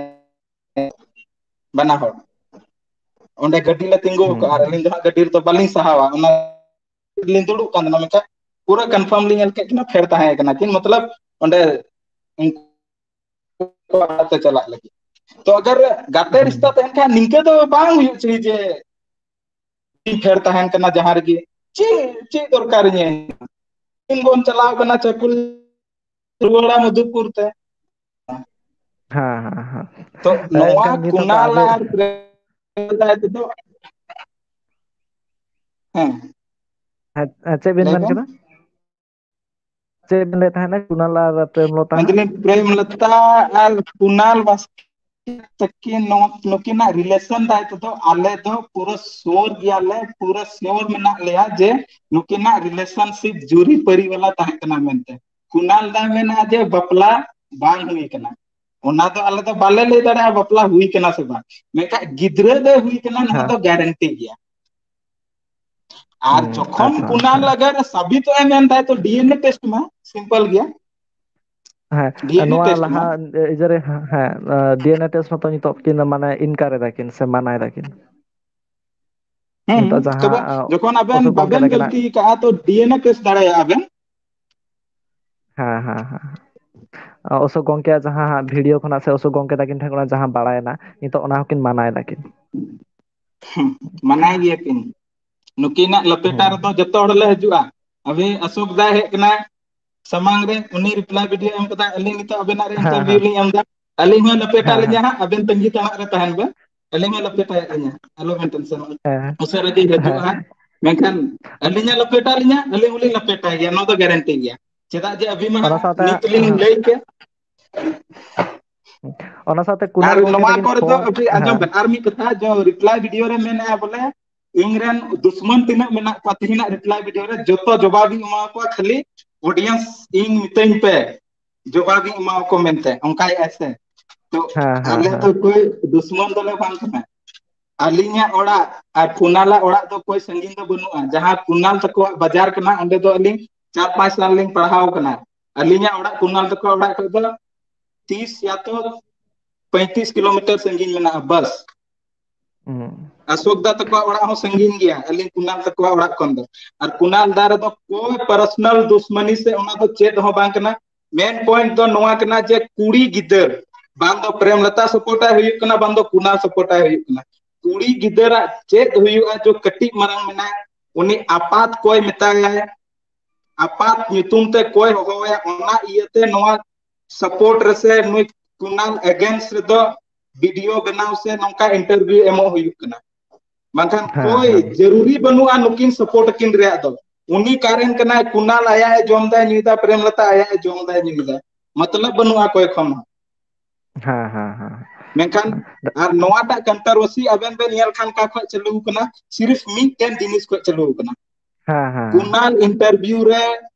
ᱵᱟᱱᱟ ᱦᱚᱲ᱾ ᱚᱸᱰᱮ ᱜᱟᱹᱰᱤ ᱞᱮ ᱛᱤᱸᱜᱩ ᱦᱩᱸ, ᱟᱠᱟᱫᱼᱟ ᱟᱨ ᱦᱩᱸ, ᱟᱹᱞᱤᱧ ᱫᱚ ᱦᱟᱸᱜ ᱜᱟᱹᱰᱤ ᱨᱮᱫᱚ ᱵᱟᱹᱞᱤᱧ ᱥᱟᱦᱟᱣᱟ, ᱚᱱᱟ ᱞᱤᱧ ᱫᱩᱲᱩᱵ ᱠᱟᱱ ᱛᱟᱦᱮᱱᱟ, ᱢᱮᱱᱠᱷᱟᱱ ᱯᱩᱨᱟᱹ confirm ᱞᱤᱧ ᱧᱮᱞ ᱠᱮᱫ ᱠᱤᱱᱟ ᱯᱷᱮᱰ ᱛᱟᱦᱮᱸ ᱠᱟᱱᱟ ᱠᱤᱱ, ᱢᱚᱛᱞᱚᱵ ᱚᱸᱰᱮ ᱩᱱᱠᱩ ᱠᱚ ᱚᱲᱟᱜ ᱛᱮ ᱪᱟᱞᱟᱜ ᱞᱟᱹᱜᱤᱫ᱾ ᱛᱚ ᱟᱜᱟᱨ ᱜᱟᱛᱮ ᱦᱩᱸ, ᱨᱤᱥᱛᱟ ᱛᱟᱦᱮᱱ ᱠᱷᱟᱱ ᱱᱤᱝᱠᱟᱹ ᱫᱚ ᱵᱟᱝ ᱦᱩᱭᱩᱜ ᱪᱟᱹᱦᱤ ᱡᱮ ᱤᱧ ᱯᱷᱮᱰ ᱛᱟᱦᱮᱱ ᱠᱟᱱᱟ ᱡᱟᱦᱟᱸ ᱨᱮᱜᱮ, ᱪᱮᱫ, ᱪᱮᱫ ᱫᱚᱨᱠᱟᱨ ᱤᱧᱟᱹ? ᱤᱧ ᱵᱚᱱ ᱪᱟᱞᱟᱣ ᱠᱟᱱᱟ ᱪᱟᱹᱠᱩᱞ, ᱨᱩᱣᱟᱹᱲᱟ ᱢᱚᱫᱷᱩᱯᱩᱨ ᱛᱮ᱾ ᱦᱮᱸ, ᱦᱮᱸ, ᱦᱮᱸ᱾ ᱛᱚ ᱱᱚᱣᱟ ᱮᱱᱠᱷᱟᱱ ᱱᱤᱛᱚᱜ ᱫᱚ ᱠᱩᱱᱟᱞ ᱟᱵᱮ-, ᱟᱨ ᱯᱨᱮᱢ ᱫᱟᱭ ᱛᱮᱫᱚ, ᱦᱮᱸ, ᱦᱮᱸ, ᱦᱮᱸ, ᱪᱮᱫ ᱵᱤᱱ ᱞᱟᱹᱭ ᱢᱮᱱ ᱵᱮᱱ᱾ ᱠᱮᱫᱟ? ᱪᱮᱫ ᱵᱤᱱ ᱞᱟᱹᱭᱮᱫ ᱛᱟᱦᱮᱸᱫ ᱠᱩᱱᱟᱞ ᱟᱨ ᱯᱨᱮᱢᱞᱚᱛᱟ ᱦᱟᱸᱜ? ᱢᱮᱱᱫᱟᱞᱤᱧ ᱯᱨᱮᱢᱞᱚᱛᱟ ᱟᱨ ᱠᱩᱱᱟᱞ ᱵᱟᱥᱠᱮ ᱛᱟᱹᱠᱤᱱ ᱱᱚ-, ᱱᱩᱠᱤᱱᱟᱜ relation ᱫᱟᱭ ᱛᱮᱫᱚ ᱟᱞᱮ ᱫᱚ ᱯᱩᱨᱟᱹ sure ᱜᱮᱭᱟᱞᱮ, ᱯᱩᱨᱟᱹ sure ᱢᱮᱱᱟᱜ ᱞᱮᱭᱟ ᱡᱮ ᱱᱩᱠᱤᱱᱟᱜ relationship ᱡᱩᱨᱤᱯᱟᱹᱨᱤ ᱵᱟᱞᱟ ᱛᱟᱦᱮᱸ ᱠᱟᱱᱟ ᱢᱮᱱᱛᱮ᱾ ᱠᱩᱱᱟᱞ ᱫᱟᱭ ᱢᱮᱱᱟ ᱡᱮ ᱵᱟᱯᱞᱟ ᱵᱟᱝ ᱦᱩᱭ ᱠᱟᱱᱟ, ᱚᱱᱟ ᱫᱚ ᱟᱞᱮ ᱫᱚ ᱵᱟᱞᱮ ᱞᱟᱹᱭ ᱫᱟᱲᱮᱭᱟᱜᱼᱟ ᱵᱟᱯᱞᱟ ᱦᱩᱭ ᱠᱟᱱᱟ ᱥᱮ ᱵᱟᱝ, ᱢᱮᱱᱠᱷᱟᱱ ᱜᱤᱫᱽᱨᱟᱹ ᱫᱚ ᱦᱩᱭ ᱠᱟᱱᱟ, ᱱᱚᱣᱟ ᱦᱮᱸ᱾ ᱫᱚ guarantee ᱜᱮᱭᱟ᱾ ᱟᱨ ᱦᱩᱸ, ᱡᱚᱠᱷᱚᱱ ᱟᱪᱪᱷᱟ, ᱠᱩᱱᱟᱞ ᱟᱪᱪᱷᱟ᱾ ᱟᱜᱟᱨ ᱥᱟᱵᱤᱛᱚᱜ ᱮ ᱢᱮᱱ ᱫᱟᱭ ᱛᱚ DNA test ᱢᱟ simple ᱜᱮᱭᱟ᱾ ᱦᱮᱸ, DNA ᱱᱚᱣᱟ test ᱞᱟᱦᱟ ᱢᱟ ᱤᱭᱟᱹ ᱨᱮ, ᱦᱮᱸ, DNA test ᱢᱟᱛᱚ ᱱᱤᱛᱚᱜ ᱠᱤᱱ ᱢᱟᱱᱮ ᱤᱱᱠᱟᱨ ᱮᱫᱟ ᱠᱤᱱ ᱥᱮ ᱢᱟᱱᱟ ᱮᱫᱟ ᱠᱤᱱ᱾ ᱦᱩᱸ, ᱱᱤᱛᱚᱜ ᱡᱟᱦᱟᱸ, ᱛᱚᱵᱮ ᱟ, ᱡᱚᱠᱷᱚᱱ ᱟᱵᱮᱱ ᱚᱥᱳᱠ ᱜᱚᱢᱠᱮ ᱵᱟᱵᱮᱱ ᱛᱟᱹᱠᱤᱱᱟᱜ ᱜᱟᱹᱞᱛᱤ ᱠᱟᱜᱼᱟ, ᱛᱚ ᱰᱤ ᱮᱱ ᱮ ᱠᱮᱥ ᱫᱟᱲᱮᱭᱟᱜᱼᱟ ᱵᱮᱱ᱾ ᱦᱮᱸ, ᱦᱮᱸ, ᱦᱮᱸ᱾ ᱟ, ᱚᱥᱳᱠ ᱜᱚᱢᱠᱮᱭᱟᱜ ᱡᱟᱦᱟᱸ ᱦᱟᱸᱜ ᱵᱷᱤᱰᱤᱭᱳ ᱠᱷᱚᱱᱟᱜ ᱥᱮ ᱚᱥᱳᱠ ᱜᱚᱢᱠᱮ ᱛᱟᱹᱠᱤᱱ ᱴᱷᱮᱱ ᱠᱷᱚᱱᱟᱜ ᱡᱟᱦᱟᱸ ᱵᱟᱲᱟᱭᱮᱱᱟ, ᱱᱤᱛᱚᱜ ᱚᱱᱟ ᱦᱚᱸᱠᱤᱱ ᱢᱟᱱᱟᱭ ᱫᱟᱠᱤᱱ᱾ ᱦᱩᱸ, ᱢᱟᱱᱟᱭ ᱜᱮᱭᱟ ᱠᱤᱱ᱾ ᱱᱩᱠᱤᱱᱟᱜ ᱞᱟᱯᱮᱴᱟ ᱦᱮᱸ᱾ ᱨᱮᱫᱚ ᱡᱚᱛᱚ ᱦᱚᱲ ᱞᱮ ᱦᱤᱡᱩᱜᱼᱟ᱾ ᱟᱵᱮ ᱚᱥᱳᱠ ᱫᱟᱭ ᱦᱮᱡ ᱠᱟᱱᱟᱭ ᱥᱟᱢᱟᱝ ᱨᱮ, ᱩᱱᱤ ᱨᱤᱯᱞᱟᱭ ᱵᱷᱤᱰᱤᱭᱳ ᱮᱢ ᱠᱟᱫᱟ, ᱟᱹᱞᱤᱧ ᱱᱤᱛᱚᱜ ᱟᱵᱮᱱᱟᱜ ᱨᱮ ᱦᱮᱸ, ᱤᱱᱴᱟᱨᱵᱷᱤᱭᱩ ᱦᱮᱸ᱾ ᱞᱤᱧ ᱮᱢ ᱮᱫᱟ, ᱟᱹᱞᱤᱧ ᱦᱚᱸ ᱞᱟᱯᱮᱴᱟ ᱦᱮᱸ, ᱞᱤᱧᱟ ᱦᱮᱸ᱾ ᱦᱟᱸᱜ, ᱟᱵᱮᱱ ᱛᱟᱺᱜᱤ ᱛᱟᱲᱟᱜ ᱨᱮ ᱛᱟᱦᱮᱱ ᱵᱮᱱ, ᱟᱹᱞᱤᱧ ᱦᱚᱸ ᱞᱟᱯᱮᱴᱟᱭᱮᱫ ᱞᱤᱧᱟ, ᱟᱞᱚ ᱵᱮᱱ ᱴᱮᱱᱥᱚᱱᱚᱜᱼᱟ᱾ ᱦᱮᱸ᱾ ᱩᱥᱟᱹᱨᱟ ᱜᱮ ᱦᱤᱡᱩᱜᱼᱟ ᱦᱮᱸ᱾ ᱦᱟᱸᱜ᱾ ᱢᱮᱱᱠᱷᱟᱱ ᱟᱹᱞᱤᱧᱟᱜ ᱞᱟᱯᱮᱴᱟ ᱞᱤᱧᱟ, ᱟᱹᱞᱤᱧ ᱦᱚᱸᱞᱤᱧ ᱞᱟᱯᱮᱴᱟᱭ ᱜᱮᱭᱟ, ᱱᱚᱣᱟ ᱫᱚ ᱜᱟᱨᱮᱱᱴᱤ ᱜᱮᱭᱟ᱾ ᱪᱮᱫᱟᱜ ᱡᱮ ᱟᱹᱵᱤᱱ ᱢᱟ ᱚᱱᱟ ᱦᱟᱸᱜ ᱥᱟᱶᱛᱮ, ᱱᱤᱛ ᱞᱤᱧ ᱦᱮᱸ᱾ ᱞᱟᱹᱭ ᱠᱮᱫ᱾ ᱚᱱᱟ ᱥᱟᱶᱛᱮ ᱠᱩᱱᱟᱞ ᱟᱨ ᱜᱚᱢᱠᱮ ᱱᱚᱣᱟ ᱛᱟᱹᱠᱤᱱ ᱠᱚᱨᱮ ᱫᱚ ᱯᱷᱳᱱ, ᱟᱹᱵᱤᱱ ᱟᱸᱡᱚᱢ ᱦᱮᱸ᱾ ᱵᱮᱱ, ᱟᱨ ᱢᱤᱫ ᱠᱟᱛᱷᱟ, ᱡᱮ ᱨᱤᱯᱞᱟᱭ ᱵᱷᱤᱰᱤᱭᱳ ᱨᱮ ᱢᱮᱱᱮᱜᱼᱟ ᱵᱚᱞᱮ, ᱤᱧ ᱨᱮᱱ ᱫᱩᱥᱢᱟᱱ ᱛᱤᱱᱟᱹᱜ ᱢᱮᱱᱟᱜ ᱠᱚᱣᱟ, ᱛᱤᱦᱤᱧᱟᱜ ᱨᱤᱯᱞᱟᱭ ᱵᱷᱤᱰᱤᱭᱳ ᱨᱮ ᱡᱚᱛᱚ ᱡᱚᱵᱟᱵ ᱤᱧ ᱮᱢᱟ ᱠᱚᱣᱟ, ᱠᱷᱟᱹᱞᱤ ᱚᱰᱤᱭᱮᱱᱥ ᱤᱧ ᱢᱤᱛᱟᱹᱧ ᱯᱮ, ᱡᱚᱵᱟᱵ ᱤᱧ ᱮᱢᱟ ᱠᱚ ᱢᱮᱱᱛᱮ, ᱚᱱᱠᱟᱭᱮᱜᱼᱟᱭ ᱥᱮ᱾ ᱛᱚ ᱦᱮᱸ, ᱦᱮᱸ, ᱟᱞᱮ ᱦᱮᱸ᱾ ᱫᱚ ᱚᱠᱚᱭ ᱫᱩᱥᱢᱟᱱ ᱫᱚᱞᱮ ᱵᱟᱝ ᱠᱟᱱᱟ᱾ ᱟᱹᱞᱤᱧᱟᱜ ᱚᱲᱟᱜ ᱟᱨ ᱠᱩᱱᱟᱞᱟᱜ ᱚᱲᱟᱜ ᱫᱚ ᱚᱠᱚᱭ ᱥᱟᱺᱜᱤᱧ ᱫᱚ ᱵᱟᱹᱱᱩᱜᱼᱟ᱾ ᱡᱟᱦᱟᱸ ᱠᱩᱱᱟᱞ ᱛᱟᱠᱚᱣᱟᱜ ᱵᱟᱡᱟᱨ ᱠᱟᱱᱟ, ᱚᱸᱰᱮ ᱫᱚ ᱟᱹᱞᱤᱧ ᱪᱟᱨ ᱯᱟᱸᱪ ᱥᱟᱞ ᱞᱤᱧ ᱯᱟᱲᱦᱟᱣ ᱠᱟᱱᱟ᱾ ᱟᱹᱞᱤᱧᱟᱜ ᱚᱲᱟᱜ ᱠᱩᱱᱟᱞ ᱛᱟᱠᱚᱣᱟᱜ ᱚᱲᱟᱜ ᱠᱷᱚᱱ ᱫᱚ ᱛᱤᱥ ᱭᱟ ᱛᱚ ᱯᱚᱸᱭᱛᱨᱤᱥ ᱠᱤᱞᱳᱢᱤᱴᱟᱨ ᱥᱟᱺᱜᱤᱧ ᱢᱮᱱᱟᱜᱼᱟ ᱵᱟᱥ᱾ ᱦᱩᱸ᱾ ᱚᱥᱳᱠ ᱫᱟ ᱛᱟᱠᱚᱣᱟᱜ ᱚᱲᱟᱜ ᱦᱚᱸ ᱥᱟᱺᱜᱤᱧ ᱜᱮᱭᱟ ᱟᱹᱞᱤᱧ ᱠᱩᱱᱟᱞ ᱛᱟᱠᱚᱣᱟᱜ ᱚᱲᱟᱜ ᱠᱷᱚᱱ ᱫᱚ᱾ ᱟᱨ ᱠᱩᱱᱟᱞ ᱫᱟ ᱨᱮᱫᱚ ᱠᱳᱭ ᱯᱟᱨᱥᱚᱱᱟᱞ ᱫᱩᱥᱢᱟᱱᱤ ᱥᱮ ᱚᱱᱟ ᱫᱚ ᱪᱮᱫ ᱦᱚᱸ ᱵᱟᱝ ᱠᱟᱱᱟ᱾ ᱢᱮᱱ ᱯᱚᱭᱮᱱᱴ ᱫᱚ ᱱᱚᱣᱟ ᱠᱟᱱᱟ ᱡᱮ ᱠᱩᱲᱤ ᱜᱤᱫᱟᱹᱨ ᱵᱟᱝ ᱫᱚ ᱯᱨᱮᱢᱞᱚᱛᱟ ᱥᱟᱯᱳᱨᱴᱟᱭ ᱦᱩᱭᱩᱜ ᱠᱟᱱᱟ, ᱵᱟᱝ ᱫᱚ ᱠᱩᱱᱟᱞ ᱥᱟᱯᱳᱨᱴᱟᱭ ᱦᱩᱭᱩᱜ ᱠᱟᱱᱟ᱾ ᱠᱩᱲᱤ ᱜᱤᱫᱟᱹᱨᱟᱜ ᱪᱮᱫ ᱦᱩᱭᱩᱜᱼᱟ ᱡᱮ ᱠᱟᱹᱴᱤᱡ ᱢᱟᱨᱟᱝ ᱢᱮᱱᱟᱭ, ᱩᱱᱤ ᱟᱯᱟᱛ ᱠᱚᱭ ᱢᱮᱛᱟᱭᱟᱭ, ᱟᱯᱟᱛ ᱧᱩᱛᱩᱢ ᱛᱮ ᱠᱚᱭ ᱦᱚᱦᱚᱣᱟᱭᱟ, ᱚᱱᱟ ᱤᱭᱟᱹᱛᱮ ᱱᱚᱣᱟ ᱥᱟᱯᱳᱨᱴ ᱨᱮᱥᱮ ᱱᱩᱭ ᱠᱩᱱᱟᱞ ᱮᱜᱮᱱᱥᱴ ᱨᱮᱫᱚ ᱵᱷᱤᱰᱤᱭᱳ ᱵᱮᱱᱟᱣ ᱥᱮ ᱱᱚᱝᱠᱟ ᱤᱱᱴᱟᱨᱵᱷᱤᱭᱩ ᱮᱢᱚᱜ ᱦᱩᱭᱩᱜ ᱠᱟᱱᱟ᱾ ᱵᱟᱝᱠᱷᱟᱱ ᱦᱮᱸ, ᱠᱳᱭ ᱦᱮᱸ᱾ ᱡᱟᱹᱨᱩᱨᱤ ᱵᱟᱹᱱᱩᱜᱼᱟ ᱱᱩᱠᱤᱱ ᱥᱟᱯᱳᱨᱴ ᱟᱹᱠᱤᱱ ᱨᱮᱭᱟᱜ ᱫᱚ᱾ ᱩᱱᱤ ᱠᱟᱨᱮᱱ ᱠᱟᱱᱟᱭ, ᱠᱩᱱᱟᱞ ᱟᱭᱟᱜ ᱮ ᱡᱚᱢ ᱫᱟᱭ ᱧᱩᱭ ᱫᱟ, ᱯᱨᱮᱢᱞᱚᱛᱟ ᱟᱭᱟᱜ ᱮ ᱡᱚᱢ ᱫᱟᱭ ᱧᱩᱭ ᱫᱟ, ᱢᱚᱛᱞᱚᱵ ᱵᱟᱹᱱᱩᱜᱼᱟ ᱚᱠᱚᱭ ᱠᱷᱚᱱ ᱦᱚᱸ᱾ ᱦᱮᱸ, ᱦᱮᱸ, ᱦᱮᱸ᱾ ᱢᱮᱱᱠᱷᱟᱱ ᱟᱨ ᱱᱚᱣᱟᱴᱟᱜ ᱠᱚᱱᱴᱨᱳᱣᱟᱨᱥᱤ ᱟᱵᱮᱱ ᱵᱮᱱ ᱧᱮᱞ ᱠᱷᱟᱱ ᱚᱠᱟ ᱠᱷᱚᱱ ᱪᱟᱹᱞᱩ ᱠᱟᱱᱟ, ᱥᱤᱨᱤᱯ ᱢᱤᱫᱴᱮᱱ ᱡᱤᱱᱤᱥ ᱠᱷᱚᱱ ᱪᱟᱹᱞᱩ ᱠᱟᱱᱟ᱾ ᱦᱮᱸ, ᱦᱮᱸ, ᱦᱮᱸ᱾ ᱠᱩᱱᱟᱞ ᱤᱱᱴᱟᱨᱵᱷᱤᱭᱩ ᱨᱮ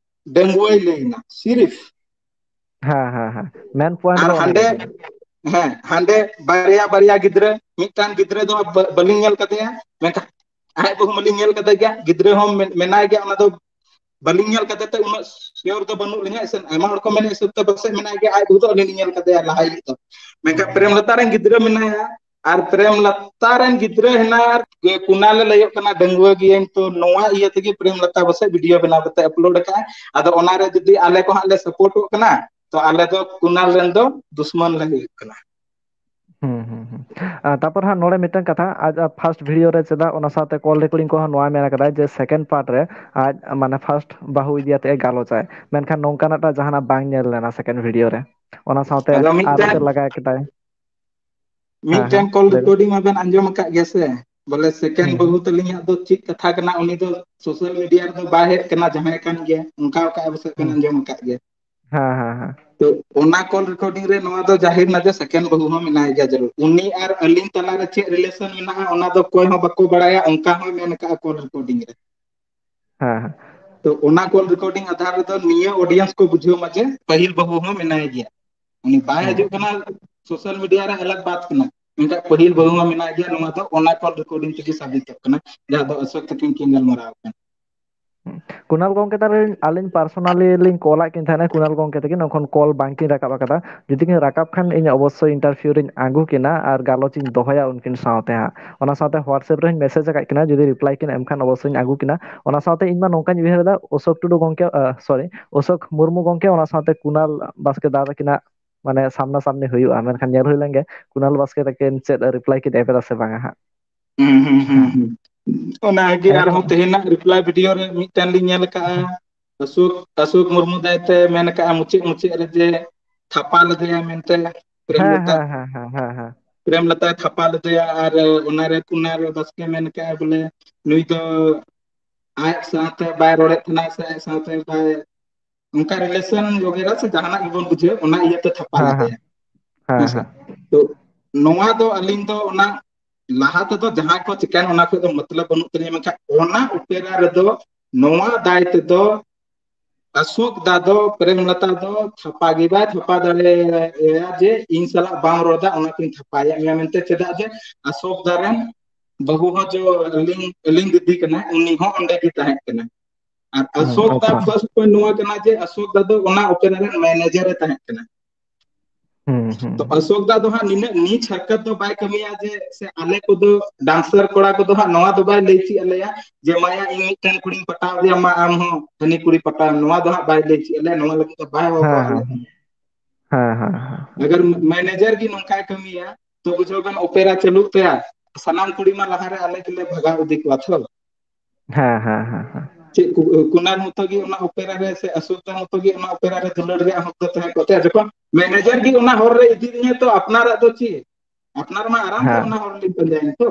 ᱰᱟᱺᱜᱩᱣᱟᱹᱭ ᱞᱟᱹᱭ ᱮᱱᱟ, ᱥᱤᱨᱤᱯ᱾ ᱦᱮᱸ, ᱦᱮᱸ, ᱦᱮᱸ᱾ ᱢᱮᱱ ᱯᱚᱭᱮᱱᱴ ᱟᱨ ᱫᱚ ᱚᱱᱟ ᱦᱟᱸᱰᱮ, ᱜᱮ ᱠᱟᱱᱟ᱾ ᱦᱮᱸ, ᱦᱟᱸᱰᱮ ᱵᱟᱨᱭᱟ ᱵᱟᱨᱭᱟ ᱜᱤᱫᱽᱨᱟᱹ, ᱢᱤᱫᱴᱟᱝ ᱜᱤᱫᱽᱨᱟᱹ ᱫᱚ ᱵᱟ-, ᱵᱟᱹᱞᱤᱧ ᱧᱮᱞ ᱠᱟᱫᱮᱭᱟ, ᱢᱮᱱᱠᱷᱟᱱ ᱟᱡ ᱵᱟᱹᱦᱩ ᱢᱟᱞᱤᱧ ᱧᱮᱞ ᱠᱟᱫᱮ ᱜᱮᱭᱟ, ᱜᱤᱫᱽᱨᱟᱹ ᱦᱚᱸ ᱢᱮᱱ-, ᱢᱮᱱᱟᱭ ᱜᱮᱭᱟ, ᱚᱱᱟ ᱫᱚ ᱵᱟᱹᱞᱤᱧ ᱧᱮᱞ ᱠᱟᱫᱮ ᱛᱮ ᱩᱱᱟᱹᱜ ᱥᱤᱭᱳᱨ ᱫᱚ ᱵᱟᱹᱱᱩᱜ ᱞᱤᱧᱟ᱾ ᱤᱥᱤᱱ ᱟᱭᱢᱟ ᱦᱚᱲ ᱠᱚ ᱢᱮᱱᱟ ᱦᱤᱥᱟᱹᱵ ᱛᱮ ᱯᱟᱥᱮᱡ ᱢᱮᱱᱟᱭ ᱜᱮᱭᱟ, ᱟᱡ ᱵᱟᱹᱦᱩ ᱫᱚ ᱟᱹᱞᱤᱧ ᱞᱤᱧ ᱧᱮᱞ ᱠᱟᱫᱮᱭᱟ ᱞᱟᱦᱟ ᱦᱤᱞᱳᱜ ᱫᱚ᱾ ᱢᱮᱱᱠᱷᱟᱱ ᱦᱩᱸ᱾ ᱯᱨᱮᱢᱞᱚᱛᱟ ᱨᱮᱱ ᱜᱤᱫᱽᱨᱟᱹ ᱢᱮᱱᱟᱭᱟ, ᱟᱨ ᱯᱨᱮᱢ ᱞᱟᱛᱟ ᱨᱮᱱ ᱜᱤᱫᱽᱨᱟᱹ ᱦᱮᱱᱟᱜ, ᱟᱨ ᱠᱩᱱᱟᱞ ᱮ ᱞᱟᱹᱭᱚᱜ ᱠᱟᱱᱟ ᱰᱟᱺᱜᱩᱣᱟᱹ ᱜᱤᱭᱟᱹᱧ, ᱛᱚ ᱱᱚᱣᱟ ᱤᱭᱟᱹ ᱛᱮᱜᱮ ᱯᱨᱮᱢ ᱞᱟᱛᱟ ᱯᱟᱥᱮᱡ ᱵᱷᱤᱰᱤᱭᱳ ᱵᱮᱱᱟᱣ ᱠᱟᱛᱮ ᱟᱯᱞᱳᱰ ᱟᱠᱟᱫᱼᱟ᱾ ᱟᱫᱚ ᱚᱱᱟᱨᱮ ᱡᱩᱫᱤ ᱟᱞᱮ ᱠᱚ ᱦᱟᱸᱜ ᱞᱮ ᱥᱟᱯᱳᱨᱴᱚᱜ ᱠᱟᱱᱟ, ᱛᱚ ᱟᱞᱮ ᱫᱚ ᱠᱩᱱᱟᱞ ᱨᱮᱱ ᱫᱚ ᱫᱩᱥᱢᱟᱱ ᱞᱮ ᱦᱩᱭᱩᱜ ᱠᱟᱱᱟ᱾ ᱦᱩᱸ ᱦᱩᱸ ᱦᱩᱸ᱾ ᱟᱨ ᱛᱟᱯᱚᱨ ᱦᱟᱸᱜ ᱱᱚᱰᱮ ᱢᱤᱫᱴᱟᱝ ᱠᱟᱛᱷᱟ, ᱟᱡ ᱯᱷᱟᱥᱴ ᱵᱷᱤᱰᱤᱭᱳ ᱨᱮ ᱪᱮᱫᱟᱜ ᱚᱱᱟ ᱥᱟᱶᱛᱮ ᱠᱚᱞ ᱨᱮᱠᱚᱨᱰᱤᱝ ᱠᱚᱦᱚᱸ ᱱᱚᱣᱟ ᱢᱮᱱ ᱠᱟᱫᱟᱭ ᱡᱮ ᱥᱮᱠᱮᱱᱰ ᱯᱟᱨᱴ ᱨᱮ ᱟᱡ ᱢᱟᱱᱮ ᱯᱷᱟᱥᱴ ᱵᱟᱹᱦᱩ ᱤᱫᱤ ᱠᱟᱛᱮ ᱮ ᱜᱟᱞᱚᱪᱟᱭ, ᱢᱮᱱᱠᱷᱟᱱ ᱱᱚᱝᱠᱟᱱᱟᱜ ᱴᱟᱜ ᱡᱟᱦᱟᱱᱟᱜ ᱵᱟᱝ ᱧᱮᱞ ᱞᱮᱱᱟ ᱥᱮᱠᱮᱱᱰ ᱵᱷᱤᱰᱤᱭᱳ ᱨᱮ᱾ ᱚᱱᱟ ᱥᱟᱶᱛᱮ ᱟᱫᱚ ᱟᱨ ᱢᱤᱫᱴᱮᱱ ᱪᱮᱫ ᱞᱟᱜᱟᱭ ᱠᱮᱫᱟᱭ᱾ ᱦᱮᱸ, ᱢᱤᱫᱴᱮᱱ ᱠᱚᱞ ᱞᱟᱹᱭ ᱵᱮᱱ᱾ ᱨᱮᱠᱚᱨᱰᱤᱝ ᱢᱟᱵᱮᱱ ᱟᱸᱡᱚᱢ ᱟᱠᱟᱫ ᱜᱮᱭᱟ ᱥᱮ, ᱵᱚᱞᱮ ᱥᱮᱠᱮᱱᱰ ᱦᱩᱸ, ᱦᱩᱸ᱾ ᱵᱟᱹᱦᱩ ᱛᱟᱹᱞᱤᱧᱟᱜ ᱫᱚ ᱪᱮᱫ ᱠᱟᱛᱷᱟ ᱠᱟᱱᱟ, ᱩᱱᱤ ᱫᱚ ᱥᱳᱥᱟᱞ ᱢᱤᱰᱤᱭᱟ ᱨᱮᱫᱚ ᱵᱟᱭ ᱦᱮᱡ ᱠᱟᱱᱟ, ᱡᱟᱦᱟᱸᱭ ᱠᱟᱱ ᱜᱮ, ᱚᱱᱠᱟ ᱚᱠᱟ ᱟᱵᱚ ᱥᱮᱫ ᱵᱮᱱ ᱦᱩᱸ᱾ ᱟᱸᱡᱚᱢ ᱟᱠᱟᱫ ᱜᱮᱭᱟ᱾ ᱦᱮᱸ, ᱦᱮᱸ, ᱦᱮᱸ᱾ ᱛᱚ ᱚᱱᱟ ᱠᱚᱞ ᱨᱮᱠᱚᱨᱰᱤᱝ ᱨᱮ ᱱᱚᱣᱟ ᱫᱚ ᱡᱟᱹᱦᱤᱨ ᱱᱟ ᱡᱮ ᱥᱮᱠᱮᱱᱰ ᱵᱟᱹᱦᱩ ᱦᱚᱸ ᱢᱮᱱᱟᱭ ᱜᱮᱭᱟ ᱡᱟᱹᱨᱩᱲ᱾ ᱩᱱᱤ ᱟᱨ ᱟᱹᱞᱤᱧ ᱛᱟᱞᱟᱨᱮ ᱪᱮᱫ ᱨᱤᱞᱮᱥᱚᱱ ᱢᱮᱱᱟᱜᱼᱟ, ᱚᱱᱟ ᱫᱚ ᱚᱠᱚᱭ ᱦᱚᱸ ᱵᱟᱠᱚ ᱵᱟᱲᱟᱭᱟ, ᱚᱱᱠᱟ ᱦᱚᱸᱭ ᱢᱮᱱ ᱟᱠᱟᱫᱼᱟ ᱠᱚᱞ ᱨᱮᱠᱚᱨᱰᱤᱝ ᱨᱮ᱾ ᱦᱮᱸ, ᱦᱮᱸ᱾ ᱛᱚ ᱚᱱᱟ ᱠᱚᱞ ᱨᱮᱠᱚᱨᱰᱤᱝ ᱟᱫᱷᱟᱨ ᱨᱮᱫᱚ ᱱᱤᱭᱟᱹ ᱚᱰᱤᱭᱮᱱᱥ ᱠᱚ ᱵᱩᱡᱷᱟᱹᱣ ᱢᱟ ᱡᱮ ᱯᱟᱹᱦᱤᱞ ᱵᱟᱹᱦᱩ ᱦᱚᱸ ᱢᱮᱱᱟᱭ ᱜᱮᱭᱟ᱾ ᱩᱱᱤ ᱵᱟᱭ ᱦᱩᱸ, ᱦᱤᱡᱩᱜ ᱠᱟᱱᱟ, ᱥᱳᱥᱟᱞ ᱢᱤᱰᱤᱭᱟ ᱨᱮ ᱟᱞᱟᱜᱽ ᱵᱟᱛ ᱠᱟᱱᱟ, ᱢᱮᱱᱠᱷᱟᱱ ᱯᱟᱹᱦᱤᱞ ᱵᱟᱹᱦᱩ ᱦᱚᱸ ᱢᱮᱱᱟᱭ ᱜᱮᱭᱟ, ᱱᱚᱣᱟ ᱫᱚ ᱚᱱᱟ ᱠᱚᱞ ᱨᱮᱠᱚᱨᱰᱤᱝ ᱛᱮᱜᱮ ᱥᱟᱵᱤᱛᱚᱜ ᱠᱟᱱᱟ, ᱡᱟᱦᱟᱸ ᱫᱚ ᱚᱥᱳᱠ ᱛᱟᱹᱠᱤᱱ ᱠᱤᱱ ᱜᱟᱞᱢᱟᱨᱟᱣ ᱠᱟᱱᱟ᱾ ᱦᱩᱸ᱾ ᱠᱩᱱᱟᱞ ᱜᱚᱝᱠᱮ ᱛᱟᱞᱤᱧ, ᱟᱹᱞᱤᱧ ᱯᱟᱨᱥᱚᱱᱟᱞᱤ ᱞᱤᱧ ᱠᱚᱞᱟᱫ ᱠᱤᱱ ᱛᱟᱦᱮᱱᱟ ᱠᱩᱱᱟᱞ ᱜᱚᱝᱠᱮ ᱛᱟᱹᱠᱤᱱ, ᱮᱠᱷᱚᱱ ᱠᱚᱞ ᱵᱟᱝᱠᱤᱱ ᱨᱟᱠᱟᱵ ᱟᱠᱟᱫᱟ᱾ ᱡᱩᱫᱤ ᱠᱤᱱ ᱨᱟᱠᱟᱵ ᱠᱷᱟᱱ ᱤᱧ ᱚᱵᱚᱥᱥᱳᱭ ᱤᱱᱴᱟᱨᱵᱷᱤᱭᱩ ᱨᱤᱧ ᱟᱹᱜᱩ ᱠᱤᱱᱟ ᱟᱨ ᱜᱟᱞᱚᱪ ᱤᱧ ᱫᱚᱦᱚᱭᱟ ᱩᱱᱠᱤᱱ ᱥᱟᱶᱛᱮ ᱦᱟᱸᱜ᱾ ᱚᱱᱟ ᱥᱟᱶᱛᱮ WhatsApp ᱨᱮᱦᱚᱸᱧ ᱢᱮᱥᱮᱡᱽ ᱟᱠᱟᱫ ᱠᱤᱱᱟ, ᱡᱩᱫᱤ ᱨᱤᱯᱞᱟᱭ ᱠᱤᱱ ᱮᱢ ᱠᱷᱟᱱ ᱚᱵᱚᱥᱥᱳᱭ ᱤᱧ ᱟᱹᱜᱩ ᱠᱤᱱᱟ᱾ ᱚᱱᱟ ᱥᱟᱶᱛᱮ ᱤᱧ ᱢᱟ ᱱᱚᱝᱠᱟᱧ ᱩᱭᱦᱟᱹᱨ ᱮᱫᱟ, ᱚᱥᱳᱠ ᱴᱩᱰᱩ ᱜᱚᱝᱠᱮ, ᱟ, ᱥᱚᱨᱤ, ᱚᱥᱳᱠ ᱢᱩᱨᱢᱩ ᱜᱚᱝᱠᱮ, ᱚᱱᱟ ᱥᱟᱶᱛᱮ ᱠᱩᱱᱟᱞ ᱵᱟᱥᱠᱮ ᱫᱟ ᱛᱟᱹᱠᱤᱱᱟᱜ ᱢᱟᱱᱮ ᱥᱟᱢᱱᱟ ᱥᱟᱢᱱᱤ ᱦᱩᱭᱩᱜᱼᱟ, ᱢᱮᱱᱠᱷᱟᱱ ᱧᱮᱞ ᱦᱩᱭ ᱞᱮᱱᱜᱮ ᱠᱩᱱᱟᱞ ᱵᱟᱥᱠᱮ ᱛᱟᱹᱠᱤᱱ ᱪᱮᱫ ᱨᱤᱯᱞᱟᱭ ᱠᱤᱱ ᱮᱢ ᱮᱫᱟ ᱥᱮ ᱵᱟᱝᱟ ᱦᱟᱸᱜ᱾ ᱦᱩᱸ, ᱦᱩᱸ, ᱦᱩᱸ, ᱦᱩᱸ᱾ ᱚᱱᱟᱜᱮ ᱦᱮᱸ, ᱟᱨᱦᱚᱸ ᱛᱮᱦᱮᱧᱟᱜ ᱨᱤᱯᱞᱟᱭ ᱵᱷᱤᱰᱤᱭᱳ ᱨᱮ ᱢᱤᱫᱴᱮᱱ ᱞᱤᱧ ᱧᱮᱞ ᱟᱠᱟᱜᱼᱟ, ᱚᱥᱳᱠ, ᱚᱥᱳᱠ ᱢᱩᱨᱢᱩ ᱫᱟᱭ ᱛᱮ ᱢᱮᱱ ᱟᱠᱟᱜᱼᱟ, ᱢᱩᱪᱟᱹᱫ ᱢᱩᱪᱟᱹᱫ ᱨᱮ ᱡᱮ ᱛᱷᱟᱯᱟ ᱞᱮᱫᱮᱭᱟ ᱢᱮᱱᱛᱮ, ᱯᱨᱮᱢ ᱦᱮᱸ, ᱞᱚᱛᱟ, ᱦᱮᱸ, ᱦᱮᱸ, ᱦᱮᱸ, ᱦᱮᱸ, ᱦᱮᱸ᱾ ᱯᱨᱮᱢ ᱞᱚᱛᱟᱭ ᱛᱷᱟᱯᱟ ᱞᱮᱫᱮᱭᱟ᱾ ᱟᱨ ᱚᱱᱟᱨᱮ ᱠᱩᱱᱟᱞ ᱵᱟᱥᱠᱮ ᱢᱮᱱ ᱟᱠᱟᱜᱼᱟ ᱵᱚᱞᱮ ᱱᱩᱭ ᱫᱚ ᱟᱡ ᱥᱟᱶᱛᱮ ᱵᱟᱭ ᱨᱚᱲᱮᱫ ᱛᱟᱦᱮᱱᱟ ᱥᱮ ᱟᱡ ᱥᱟᱶᱛᱮ ᱵᱟᱭ, ᱚᱱᱠᱟ ᱨᱤᱞᱮᱥᱚᱱ ᱵᱟᱜᱮᱨᱟ ᱥᱮ ᱡᱟᱦᱟᱱᱟᱜ ᱜᱮᱵᱚᱱ ᱵᱩᱡᱷᱟᱹᱣ, ᱚᱱᱟ ᱤᱭᱟᱹᱛᱮ ᱛᱷᱟᱯᱟ ᱦᱮᱸ, ᱦᱮᱸ, ᱞᱮᱫᱮᱭᱟ᱾ ᱦᱮᱸ, ᱦᱮᱸᱥᱮ? ᱦᱮᱸ᱾ ᱛᱚ ᱱᱚᱣᱟ ᱫᱚ ᱟᱹᱞᱤᱧ ᱫᱚ ᱚᱱᱟ ᱞᱟᱦᱟ ᱛᱮᱫᱚ ᱡᱟᱦᱟᱸ ᱠᱚ ᱪᱤᱠᱟᱹᱭᱮᱱ, ᱚᱱᱟ ᱠᱷᱚᱡ ᱫᱚ ᱢᱚᱛᱞᱚᱵ ᱵᱟᱹᱱᱩᱜ ᱛᱟᱹᱞᱤᱧᱟ, ᱢᱮᱱᱠᱷᱟᱱ ᱚᱱᱟ ᱚᱯᱮᱨᱟ ᱨᱮᱫᱚ ᱱᱚᱣᱟ ᱫᱟᱭ ᱛᱮᱫᱚ ᱚᱥᱳᱠ ᱫᱟ ᱫᱚ ᱯᱨᱮᱢ ᱞᱚᱛᱟ ᱫᱚ ᱛᱷᱟᱯᱟ ᱜᱮ ᱵᱟᱭ ᱛᱷᱟᱯᱟ ᱫᱟᱲᱮᱭᱟᱭᱟ ᱡᱮ ᱤᱧ ᱥᱟᱞᱟᱜ ᱵᱟᱢ ᱨᱚᱲ ᱮᱫᱟ, ᱚᱱᱟᱛᱤᱧ ᱛᱷᱟᱯᱟᱭᱮᱫ ᱢᱮᱭᱟ ᱢᱮᱱᱛᱮ᱾ ᱪᱮᱫᱟᱜ ᱡᱮ ᱚᱥᱳᱠ ᱫᱟ ᱨᱮᱱ ᱵᱟᱹᱦᱩ ᱦᱚᱸ ᱡᱚ ᱟᱹᱞᱤᱧ, ᱟᱹᱞᱤᱧ ᱫᱤᱫᱤ ᱠᱟᱱᱟᱭ, ᱩᱱᱤ ᱦᱚᱸ ᱚᱸᱰᱮ ᱜᱮ ᱛᱟᱦᱮᱸ ᱠᱟᱱᱟᱭ᱾ ᱟᱨ ᱦᱩᱸ, ᱚᱥᱳᱠ ᱫᱟ ᱟᱪᱪᱷᱟ᱾ ᱯᱞᱟᱥ ᱯᱚᱭᱮᱱᱴ ᱱᱚᱣᱟ ᱠᱟᱱᱟ ᱡᱮ ᱚᱥᱳᱠ ᱫᱟ ᱫᱚ ᱚᱱᱟ ᱚᱯᱮᱨᱟ ᱨᱮᱱ ᱢᱮᱱᱮᱡᱟᱨ ᱮ ᱛᱟᱦᱮᱸ ᱠᱟᱱᱟ᱾ ᱦᱩᱸ, ᱦᱩᱸ, ᱛᱚ ᱦᱩᱸ᱾ ᱚᱥᱳᱠ ᱫᱟ ᱫᱚ ᱦᱟᱸᱜ ᱱᱤᱱᱟᱹᱜ ᱱᱤᱪ ᱦᱟᱨᱠᱟᱛ ᱫᱚ ᱵᱟᱭ ᱠᱟᱹᱢᱤᱭᱟ ᱡᱮ, ᱥᱮ ᱟᱞᱮ ᱠᱚᱫᱚ ᱰᱟᱱᱥᱟᱨ ᱠᱚᱲᱟ ᱠᱚᱫᱚ ᱦᱟᱸᱜ ᱱᱚᱣᱟ ᱫᱚ ᱵᱟᱭ ᱞᱟᱹᱭ ᱪᱮᱫ ᱟᱞᱮᱭᱟ ᱡᱮ, "ᱢᱟᱭᱟ, ᱤᱧ ᱢᱤᱫᱴᱮᱱ ᱠᱩᱲᱤᱧ ᱯᱟᱴᱟᱣ ᱫᱮᱭᱟ, ᱢᱟ ᱟᱢ ᱦᱚᱸ ᱦᱟᱹᱱᱤ ᱠᱩᱲᱤ ᱯᱟᱴᱟᱣ ᱮᱢ", ᱱᱚᱣᱟ ᱫᱚ ᱦᱟᱸᱜ ᱵᱟᱭ ᱞᱟᱹᱭ ᱪᱮᱫ ᱟᱞᱮᱭᱟ, ᱱᱚᱣᱟ ᱞᱟᱹᱜᱤᱫ ᱫᱚ ᱵᱟᱭ ᱦᱚᱦᱚ ᱦᱮᱸ, ᱟᱞᱮ ᱦᱮᱸ᱾ ᱠᱟᱱᱟ᱾ ᱦᱮᱸ, ᱦᱮᱸ, ᱦᱮᱸ᱾ ᱟᱜᱟᱨ ᱢᱮᱱᱮᱡᱟᱨ ᱜᱮ ᱱᱚᱝᱠᱟᱭ ᱠᱟᱹᱢᱤᱭᱟ, ᱛᱚ ᱵᱩᱡᱷᱟᱹᱣ ᱵᱮᱱ, ᱚᱯᱮᱨᱟ ᱪᱟᱹᱞᱩᱜ ᱛᱟᱭᱟ, ᱥᱟᱱᱟᱢ ᱠᱩᱲᱤ ᱢᱟ ᱞᱟᱦᱟᱨᱮ ᱟᱞᱮ ᱜᱮᱞᱮ ᱵᱷᱟᱜᱟᱣ ᱤᱫᱤ ᱠᱚᱣᱟ ᱛᱷᱚ᱾ ᱦᱮᱸ, ᱦᱮᱸ, ᱦᱮᱸ, ᱦᱮᱸ᱾ ᱪᱮᱫ ᱠᱚ, ᱠᱩᱱᱟᱞ ᱢᱚᱛᱚ ᱜᱮ ᱚᱱᱟ ᱚᱯᱮᱨᱟ ᱨᱮ, ᱥᱮ ᱚᱥᱳᱠ ᱫᱟ ᱢᱚᱛᱚ ᱜᱮ ᱚᱱᱟ ᱚᱯᱮᱨᱟ ᱨᱮ ᱫᱩᱞᱟᱹᱲ ᱨᱮᱭᱟᱜ ᱦᱚᱠ ᱫᱚ ᱛᱟᱦᱮᱸ ᱠᱚᱜ ᱛᱟᱭᱟ? ᱡᱚᱠᱷᱚᱱ ᱢᱮᱱᱮᱡᱟᱨ ᱜᱮ ᱚᱱᱟ ᱦᱚᱨ ᱨᱮ ᱤᱫᱤ ᱞᱤᱧᱟ, ᱛᱚ ᱟᱯᱱᱟᱨᱟᱜ ᱫᱚ ᱪᱮᱫ? ᱟᱯᱱᱟᱨ ᱢᱟ ᱟᱨᱟᱢ ᱛᱮ ᱦᱮᱸ᱾ ᱚᱱᱟ ᱦᱚᱨ ᱞᱤᱧ ᱯᱟᱸᱡᱟᱭᱟ ᱛᱚ᱾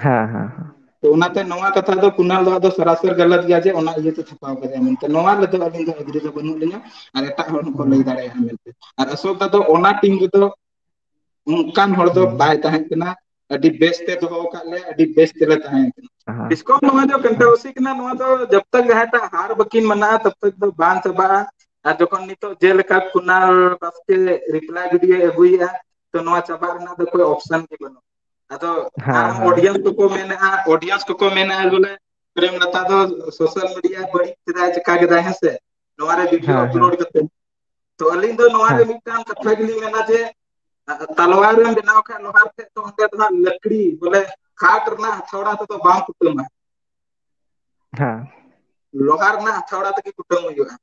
ᱦᱮᱸ, ᱦᱮᱸ, ᱦᱮᱸ᱾ ᱛᱚ ᱚᱱᱟᱛᱮ ᱱᱚᱣᱟ ᱠᱟᱛᱷᱟ ᱫᱚ ᱠᱩᱱᱟᱞ ᱫᱚ ᱟᱫᱚ ᱥᱚᱨᱟᱥᱚᱨ ᱜᱟᱞᱟᱛ ᱜᱮᱭᱟ ᱡᱮ ᱚᱱᱟ ᱤᱭᱟᱹᱛᱮ ᱪᱷᱟᱯᱟᱣ ᱠᱟᱫᱟᱭ ᱢᱮᱱᱛᱮ᱾ ᱱᱚᱣᱟ ᱨᱮᱫᱚ ᱟᱹᱞᱤᱧ ᱫᱚ agree ᱫᱚ ᱵᱟᱹᱱᱩᱜ ᱞᱤᱧᱟ, ᱟᱨ ᱮᱴᱟᱜ ᱦᱚᱲ ᱦᱚᱸᱠᱚ ᱞᱟᱹᱭ ᱦᱩᱸ᱾ ᱫᱟᱲᱮᱭᱟᱜᱼᱟ ᱢᱮᱱᱛᱮ᱾ ᱟᱨ ᱚᱥᱳᱠ ᱫᱟ ᱫᱚ ᱚᱱᱟ ᱴᱤᱢ ᱨᱮᱫᱚ ᱚᱱᱠᱟᱱ ᱦᱚᱲ ᱫᱚ ᱦᱩᱸ᱾ ᱵᱟᱭ ᱛᱟᱦᱮᱸ ᱠᱟᱱᱟ, ᱟᱹᱰᱤ ᱵᱮᱥ ᱛᱮ ᱫᱚᱦᱚ ᱟᱠᱟᱫ ᱞᱮᱭᱟ, ᱟᱹᱰᱤ ᱵᱮᱥ ᱛᱮᱞᱮ ᱛᱟᱦᱮᱸ ᱠᱟᱱᱟ᱾ ᱦᱮᱸ᱾ ᱰᱤᱥᱠᱚᱢ ᱱᱚᱣᱟ ᱫᱚ ᱠᱚᱱᱴᱨᱳᱵᱷᱟᱨᱥᱤ ᱠᱟᱱᱟ, ᱱᱚᱣᱟ ᱫᱚ ᱡᱟᱵ ᱛᱟᱠ ᱡᱟᱦᱟᱸᱭᱴᱟᱜ ᱦᱟᱨ ᱵᱟᱹᱠᱤᱱ ᱢᱟᱱᱟᱜᱼᱟ, ᱛᱟᱵ ᱛᱟᱠ ᱫᱚ ᱵᱟᱝ ᱪᱟᱵᱟᱜᱼᱟ᱾ ᱟᱨ ᱡᱚᱠᱷᱚᱱ ᱱᱤᱛᱚᱜ ᱡᱮᱞᱮᱠᱟ ᱠᱩᱱᱟᱞ ᱵᱟᱥᱠᱮ reply video ᱟᱹᱜᱩᱭᱮᱫᱼᱟ, ᱛᱚ ᱱᱚᱣᱟ ᱪᱟᱵᱟᱜ ᱨᱮᱱᱟᱜ ᱫᱚ ᱠᱳᱭ option ᱜᱮ ᱵᱟᱹᱱᱩᱜᱼᱟ᱾ ᱟᱫᱚ ᱦᱮᱸ, ᱟᱨᱦᱚᱸ ᱦᱮᱸ᱾ audience ᱠᱚᱠᱚ ᱢᱮᱱᱮᱫᱼᱟ, audience ᱠᱚᱠᱚ ᱢᱮᱱᱮᱫᱼᱟ ᱵᱚᱞᱮ ᱯᱨᱮᱢ ᱞᱚᱛᱟ ᱫᱚ social media ᱵᱟᱹᱲᱤᱡ ᱠᱮᱫᱟᱭ, ᱪᱮᱠᱟ ᱠᱮᱫᱟᱭ, ᱦᱮᱸ ᱥᱮ, ᱱᱚᱣᱟ ᱨᱮ video ᱦᱮᱸ, ᱦᱮᱸ᱾ upload ᱠᱟᱛᱮ᱾ ᱛᱚ ᱟᱹᱞᱤᱧ ᱫᱚ ᱱᱚᱣᱟ ᱨᱮ ᱦᱮᱸ᱾ ᱢᱤᱫᱴᱟᱝ ᱠᱟᱛᱷᱟ ᱜᱮᱞᱤᱧ ᱢᱮᱱᱟ ᱡᱮ, ᱟ, ᱛᱟᱞᱣᱟᱨ ᱨᱮᱢ ᱵᱮᱱᱟᱣ ᱠᱷᱟᱱ ᱞᱳᱦᱟᱨ ᱴᱷᱮᱡ, ᱛᱚ ᱚᱸᱰᱮ ᱫᱚ ᱦᱟᱸᱜ ᱞᱟᱠᱲᱤ ᱵᱚᱞᱮ ᱠᱟᱴ ᱨᱮᱱᱟᱜ ᱦᱟᱛᱷᱟᱣᱲᱟ ᱛᱮᱫᱚ ᱵᱟᱢ ᱠᱩᱴᱟᱹᱢᱟ᱾ ᱦᱮᱸ᱾ ᱞᱳᱦᱟᱨ ᱨᱮᱱᱟᱜ ᱦᱟᱛᱷᱟᱣᱲᱟ ᱛᱮᱜᱮ ᱠᱩᱴᱟᱹᱢ ᱦᱩᱭᱩᱜᱼᱟ᱾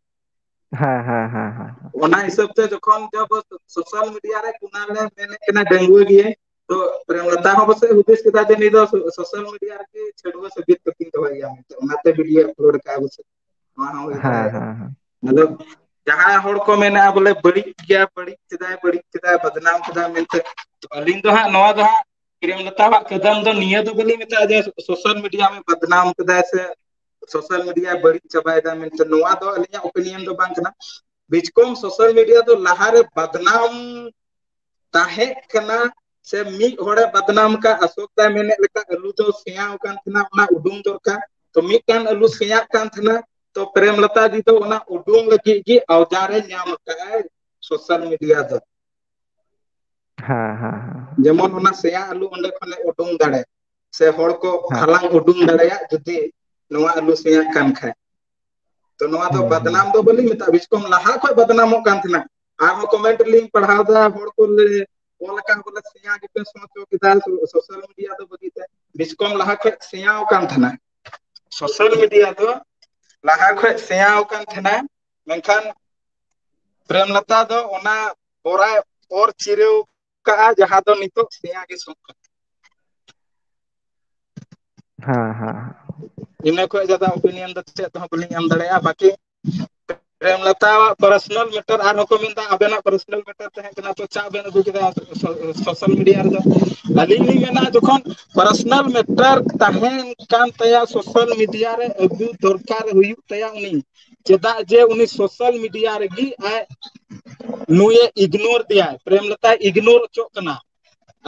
ᱦᱮᱸ, ᱦᱮᱸ, ᱦᱮᱸ, ᱦᱮᱸ, ᱦᱮᱸ᱾ ᱚᱱᱟ ᱦᱤᱥᱟᱹᱵ ᱛᱮ ᱡᱚᱠᱷᱚᱱ ᱡᱚᱵ social media ᱨᱮ ᱠᱩᱱᱟᱞ ᱮ ᱢᱮᱱᱮᱫ ᱠᱟᱱᱟ ᱰᱟᱺᱜᱩᱣᱟᱹ ᱜᱮᱭᱟᱭ, ᱛᱚ ᱯᱨᱮᱢᱞᱚᱛᱟ ᱦᱚᱸ ᱯᱟᱥᱮᱡ ᱦᱩᱫᱤᱥ ᱠᱮᱫᱟ ᱡᱮ ᱱᱩᱭ ᱫᱚ so-, social media ᱨᱮᱜᱮ ᱪᱷᱟᱹᱰᱩᱣᱟᱹ ᱥᱟᱹᱵᱤᱛ ᱠᱟᱛᱮᱧ ᱫᱚᱦᱚᱭᱮᱭᱟ ᱢᱮᱱᱛᱮ, ᱚᱱᱟᱛᱮ video upload ᱠᱟᱜᱼᱟ ᱯᱟᱥᱮᱡ᱾ ᱱᱚᱣᱟ ᱦᱚᱸ ᱦᱩᱭ ᱦᱮᱸ, ᱫᱟᱲᱮᱭᱟᱜᱼᱟ᱾ ᱦᱮᱸ, ᱦᱮᱸ᱾ ᱟᱫᱚ ᱡᱟᱦᱟᱸᱭ ᱦᱚᱲ ᱠᱚ ᱢᱮᱱᱟ ᱵᱚᱞᱮ ᱵᱟᱹᱲᱤᱡ ᱜᱮᱭᱟ, ᱵᱟᱹᱲᱤᱡ ᱠᱮᱫᱟᱭ, ᱵᱟᱹᱲᱤᱡ ᱠᱮᱫᱟᱭ, ᱵᱟᱫᱱᱟᱢ ᱠᱮᱫᱟᱭ ᱢᱮᱱᱛᱮ, ᱛᱚ ᱟᱹᱞᱤᱧ ᱫᱚ ᱦᱟᱸᱜ ᱱᱚᱣᱟ ᱫᱚ ᱦᱟᱸᱜ ᱯᱨᱮᱢᱞᱚᱛᱟᱣᱟᱜ ᱠᱟᱹᱫᱟᱹᱢ ᱫᱚ ᱱᱤᱭᱟᱹ ᱫᱚ ᱵᱟᱹᱞᱤᱧ ᱢᱮᱛᱟᱜᱼᱟ ᱡᱮ social media ᱢᱮ ᱵᱟᱫᱱᱟᱢ ᱠᱮᱫᱟᱭ ᱥᱮ social media ᱵᱟᱹᱲᱤᱡ ᱪᱟᱵᱟᱭᱮᱫᱟ ᱢᱮᱱᱛᱮ, ᱱᱚᱣᱟ ᱫᱚ ᱟᱹᱞᱤᱧᱟᱜ opinion ᱫᱚ ᱵᱟᱝ ᱠᱟᱱᱟ᱾ ᱵᱤᱪᱠᱚᱢ social media ᱫᱚ ᱞᱟᱦᱟᱨᱮ ᱵᱟᱫᱱᱟᱢ ᱛᱟᱦᱮᱸ ᱠᱟᱱᱟ, ᱥᱮ ᱢᱤᱫ ᱦᱚᱲᱮ ᱵᱟᱫᱱᱟᱢ ᱠᱟᱜ, ᱚᱥᱳᱠ ᱫᱟᱭ ᱢᱮᱱᱮᱫ ᱞᱮᱠᱟ ᱟᱹᱞᱩ ᱫᱚ ᱥᱮᱭᱟᱣ ᱟᱠᱟᱱ ᱛᱟᱦᱮᱱᱟ, ᱚᱱᱟ ᱩᱰᱩᱝ ᱫᱚᱨᱠᱟᱨ᱾ ᱛᱚ ᱢᱤᱫᱴᱟᱝ ᱟᱹᱞᱩ ᱥᱮᱭᱟᱜ ᱠᱟᱱ ᱛᱟᱦᱮᱱᱟ, ᱛᱚ ᱯᱨᱮᱢᱞᱚᱛᱟ ᱡᱤ ᱫᱚ ᱚᱱᱟ ᱩᱰᱩᱝ ᱞᱟᱹᱜᱤᱫ ᱜᱮ ᱚᱣᱡᱟᱨᱮ ᱧᱟᱢ ᱟᱠᱟᱫᱼᱟᱭ social media ᱫᱚ᱾ ᱦᱮᱸ, ᱦᱮᱸ, ᱦᱮᱸ᱾ ᱡᱮᱢᱚᱱ ᱚᱱᱟ ᱥᱮᱭᱟ ᱟᱹᱞᱩ ᱚᱸᱰᱮ ᱠᱷᱚᱱᱮ ᱩᱰᱩᱝ ᱫᱟᱲᱮ, ᱥᱮ ᱦᱚᱲ ᱠᱚ ᱦᱮᱸ᱾ ᱦᱟᱞᱟᱝ ᱩᱰᱩᱝ ᱫᱟᱲᱮᱭᱟᱜ, ᱡᱩᱫᱤ ᱱᱚᱣᱟ ᱟᱹᱞᱩ ᱥᱮᱭᱟᱜ ᱠᱟᱱ ᱠᱷᱟᱡ᱾ ᱛᱚ ᱱᱚᱣᱟ ᱫᱚ ᱦᱩᱸ, ᱦᱩᱸ᱾ ᱵᱟᱫᱱᱟᱢ ᱫᱚ ᱵᱟᱹᱞᱤᱧ ᱢᱮᱛᱟᱜᱼᱟ, ᱵᱤᱪᱠᱚᱢ ᱞᱟᱦᱟ ᱠᱷᱚᱡ ᱵᱟᱫᱱᱟᱢᱚᱜ ᱠᱟᱱ ᱛᱟᱦᱮᱱᱟ᱾ ᱟᱨᱦᱚᱸ ᱠᱚᱢᱮᱱᱴ ᱨᱮᱞᱤᱧ ᱯᱟᱲᱦᱟᱣ ᱫᱟ, ᱦᱚᱲ ᱠᱚ ᱞᱟᱹᱭ, ᱚᱞ ᱟᱠᱟᱫ ᱵᱚᱞᱮ ᱥᱮᱭᱟ ᱜᱮᱯᱮ ᱥᱚ ᱦᱚᱪᱚ ᱠᱮᱫᱟ ᱥᱳᱥᱟᱞ ᱢᱤᱰᱤᱭᱟ ᱫᱚ ᱵᱟᱹᱜᱤ ᱛᱮ᱾ ᱵᱤᱥᱠᱚᱢ ᱞᱟᱦᱟ ᱠᱷᱚᱡ ᱥᱮᱭᱟᱣ ᱠᱟᱱ ᱛᱟᱦᱮᱱᱟ, ᱥᱳᱥᱟᱞ ᱢᱤᱰᱤᱭᱟ ᱫᱚ ᱞᱟᱦᱟ ᱠᱷᱚᱡ ᱥᱮᱭᱟᱣ ᱠᱟᱱ ᱛᱟᱦᱮᱱᱟ, ᱢᱮᱱᱠᱷᱟᱱ ᱯᱨᱮᱢᱞᱚᱛᱟ ᱫᱚ ᱚᱱᱟ ᱵᱚᱨᱟᱭ ᱚᱨ ᱪᱤᱨᱟᱹᱣ ᱠᱟᱜᱼᱟ, ᱡᱟᱦᱟᱸ ᱫᱚ ᱱᱤᱛᱚᱜ ᱥᱮᱭᱟ ᱜᱮ ᱥᱚᱜ ᱠᱟᱱᱟ᱾ ᱦᱮᱸ ᱦᱮᱸ ᱦᱮᱸ᱾ ᱤᱱᱟᱹ ᱠᱷᱚᱡ ᱡᱟᱫᱟ ᱚᱯᱤᱱᱤᱭᱚᱱ ᱫᱚ ᱪᱮᱫ ᱦᱚᱸ ᱵᱟᱹᱞᱤᱧ ᱮᱢ ᱫᱟᱲᱮᱭᱟᱜᱼᱟ᱾ ᱵᱟᱹᱠᱤ ᱯᱨᱮᱢᱞᱚᱛᱟᱣᱟᱜ ᱯᱟᱨᱥᱚᱱᱟᱞ ᱢᱮᱴᱟᱨ ᱟᱨᱦᱚᱸ ᱠᱚ ᱢᱮᱱᱫᱟ ᱟᱵᱮᱱᱟᱜ ᱯᱟᱨᱥᱚᱱᱟᱞ ᱢᱮᱴᱟᱨ ᱛᱟᱦᱮᱸ ᱠᱟᱱᱟ, ᱛᱚ ᱪᱟᱜ ᱵᱮᱱ ᱟᱹᱜᱩ ᱠᱮᱫᱟ ᱥᱳᱥᱟᱞ ᱢᱤᱰᱤᱭᱟ ᱨᱮᱫᱚ᱾ ᱟᱹᱞᱤᱧ ᱞᱤᱧ ᱢᱮᱱᱟ, ᱡᱚᱠᱷᱚᱱ ᱯᱟᱨᱥᱚᱱᱟᱞ ᱢᱮᱴᱟᱨ ᱛᱟᱦᱮᱸ ᱠᱟᱱ ᱛᱟᱭᱟ ᱥᱳᱥᱟᱞ ᱢᱤᱰᱤᱭᱟ ᱨᱮ ᱟᱹᱜᱩ ᱫᱚᱨᱠᱟᱨ ᱦᱩᱭᱩᱜ ᱛᱟᱭᱟ ᱩᱱᱤ, ᱪᱮᱫᱟᱜ ᱡᱮ ᱩᱱᱤ ᱥᱳᱥᱟᱞ ᱢᱤᱰᱤᱭᱟ ᱨᱮᱜᱮ ᱟᱡ ᱱᱩᱭᱮ ᱤᱜᱱᱳᱨ ᱫᱮᱭᱟᱭ, ᱯᱨᱮᱢᱞᱚᱛᱟᱭ ᱤᱜᱱᱳᱨ ᱦᱚᱪᱚᱜ ᱠᱟᱱᱟ᱾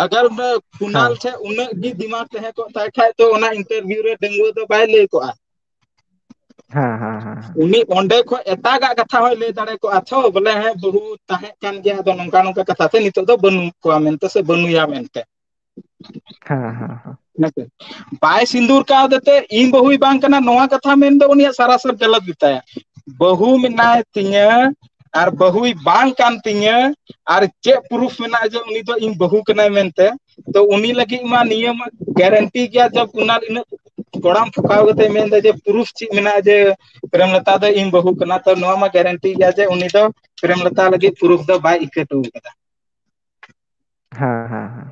ᱟᱜᱟᱨ ᱚᱱᱟ ᱠᱩᱱᱟᱞ ᱦᱮᱸ ᱴᱷᱮᱡ ᱩᱱᱟᱹᱜ ᱜᱮ ᱫᱤᱢᱟᱜᱽ ᱛᱟᱦᱮᱸ ᱠᱚᱜ ᱛᱟᱭ ᱠᱷᱟᱡ ᱛᱚ ᱚᱱᱟ ᱤᱱᱴᱟᱨᱵᱷᱤᱭᱩ ᱨᱮ ᱰᱟᱺᱜᱩᱣᱟᱹ ᱫᱚ ᱵᱟᱭ ᱞᱟᱹᱭ ᱠᱚᱜᱼᱟ᱾ ᱦᱮᱸ ᱦᱮᱸ ᱦᱮᱸ ᱦᱮᱸ᱾ ᱩᱱᱤ ᱚᱸᱰᱮ ᱠᱷᱚᱡ ᱮᱴᱟᱜᱟᱜ ᱠᱟᱛᱷᱟ ᱦᱚᱸᱭ ᱞᱟᱹᱭ ᱫᱟᱲᱮ ᱠᱚᱜᱼᱟ ᱛᱷᱚ, ᱵᱚᱞᱮ ᱦᱮᱸ ᱵᱟᱹᱦᱩ ᱛᱟᱦᱮᱸ ᱠᱟᱱ ᱜᱮᱭᱟ, ᱟᱫᱚ ᱱᱚᱝᱠᱟ ᱱᱚᱝᱠᱟ ᱠᱟᱛᱷᱟ ᱛᱮ ᱱᱤᱛᱚᱜ ᱫᱚ ᱵᱟᱹᱱᱩᱜ ᱠᱚᱣᱟ ᱢᱮᱱᱛᱮ ᱥᱮ ᱵᱟᱹᱱᱩᱭᱟ ᱢᱮᱱᱛᱮ᱾ ᱦᱮᱸ ᱦᱮᱸ ᱦᱮᱸ᱾ ᱦᱮᱸᱥᱮ? ᱵᱟᱭ ᱥᱤᱸᱫᱩᱨ ᱠᱟᱣᱫᱮ ᱛᱮ ᱤᱧ ᱵᱟᱹᱦᱩᱭ ᱵᱟᱝ ᱠᱟᱱᱟ ᱱᱚᱣᱟ ᱠᱟᱛᱷᱟ ᱢᱮᱱ ᱫᱚ ᱩᱱᱤᱭᱟᱜ ᱥᱟᱨᱟᱥᱟᱨ ᱜᱟᱞᱟᱛ ᱜᱮᱛᱟᱭᱟ᱾ ᱵᱟᱹᱦᱩ ᱢᱮᱱᱟᱭ ᱛᱤᱧᱟᱹ ᱟᱨ ᱵᱟᱹᱦᱩᱭ ᱵᱟᱝ ᱠᱟᱱ ᱛᱤᱧᱟᱹ, ᱟᱨ ᱪᱮᱫ ᱯᱨᱩᱯᱷ ᱢᱮᱱᱟᱜᱼᱟ ᱡᱮ ᱩᱱᱤ ᱫᱚ ᱤᱧ ᱵᱟᱹᱦᱩ ᱠᱟᱱᱟᱭ ᱢᱮᱱᱛᱮ? ᱛᱚ ᱩᱱᱤ ᱞᱟᱹᱜᱤᱫ ᱢᱟ ᱱᱤᱭᱟᱹ ᱢᱟ ᱜᱟᱨᱮᱱᱴᱤ ᱜᱮᱭᱟ, ᱡᱚᱵ ᱠᱩᱱᱟᱞ ᱤᱱᱟᱹᱜ ᱠᱚᱲᱟᱢ ᱴᱷᱚᱠᱟᱣ ᱠᱟᱛᱮ ᱢᱮᱱᱫᱟ ᱡᱮ ᱯᱨᱩᱯᱷ ᱪᱮᱫ ᱢᱮᱱᱟᱜᱼᱟ ᱡᱮ ᱯᱨᱮᱢᱞᱚᱛᱟ ᱫᱚ ᱤᱧ ᱵᱟᱹᱦᱩ ᱠᱟᱱᱟ, ᱛᱚ ᱱᱚᱣᱟ ᱢᱟ ᱜᱟᱨᱮᱱᱴᱤ ᱜᱮᱭᱟ ᱡᱮ ᱩᱱᱤ ᱫᱚ ᱯᱨᱮᱢᱞᱚᱛᱟ ᱞᱟᱹᱜᱤᱫ ᱯᱨᱩᱯᱷ ᱫᱚ ᱵᱟᱭ ᱤᱠᱟᱹ ᱦᱚᱴᱚ ᱠᱟᱫᱟ᱾ ᱦᱮᱸ ᱦᱮᱸ ᱦᱮᱸ᱾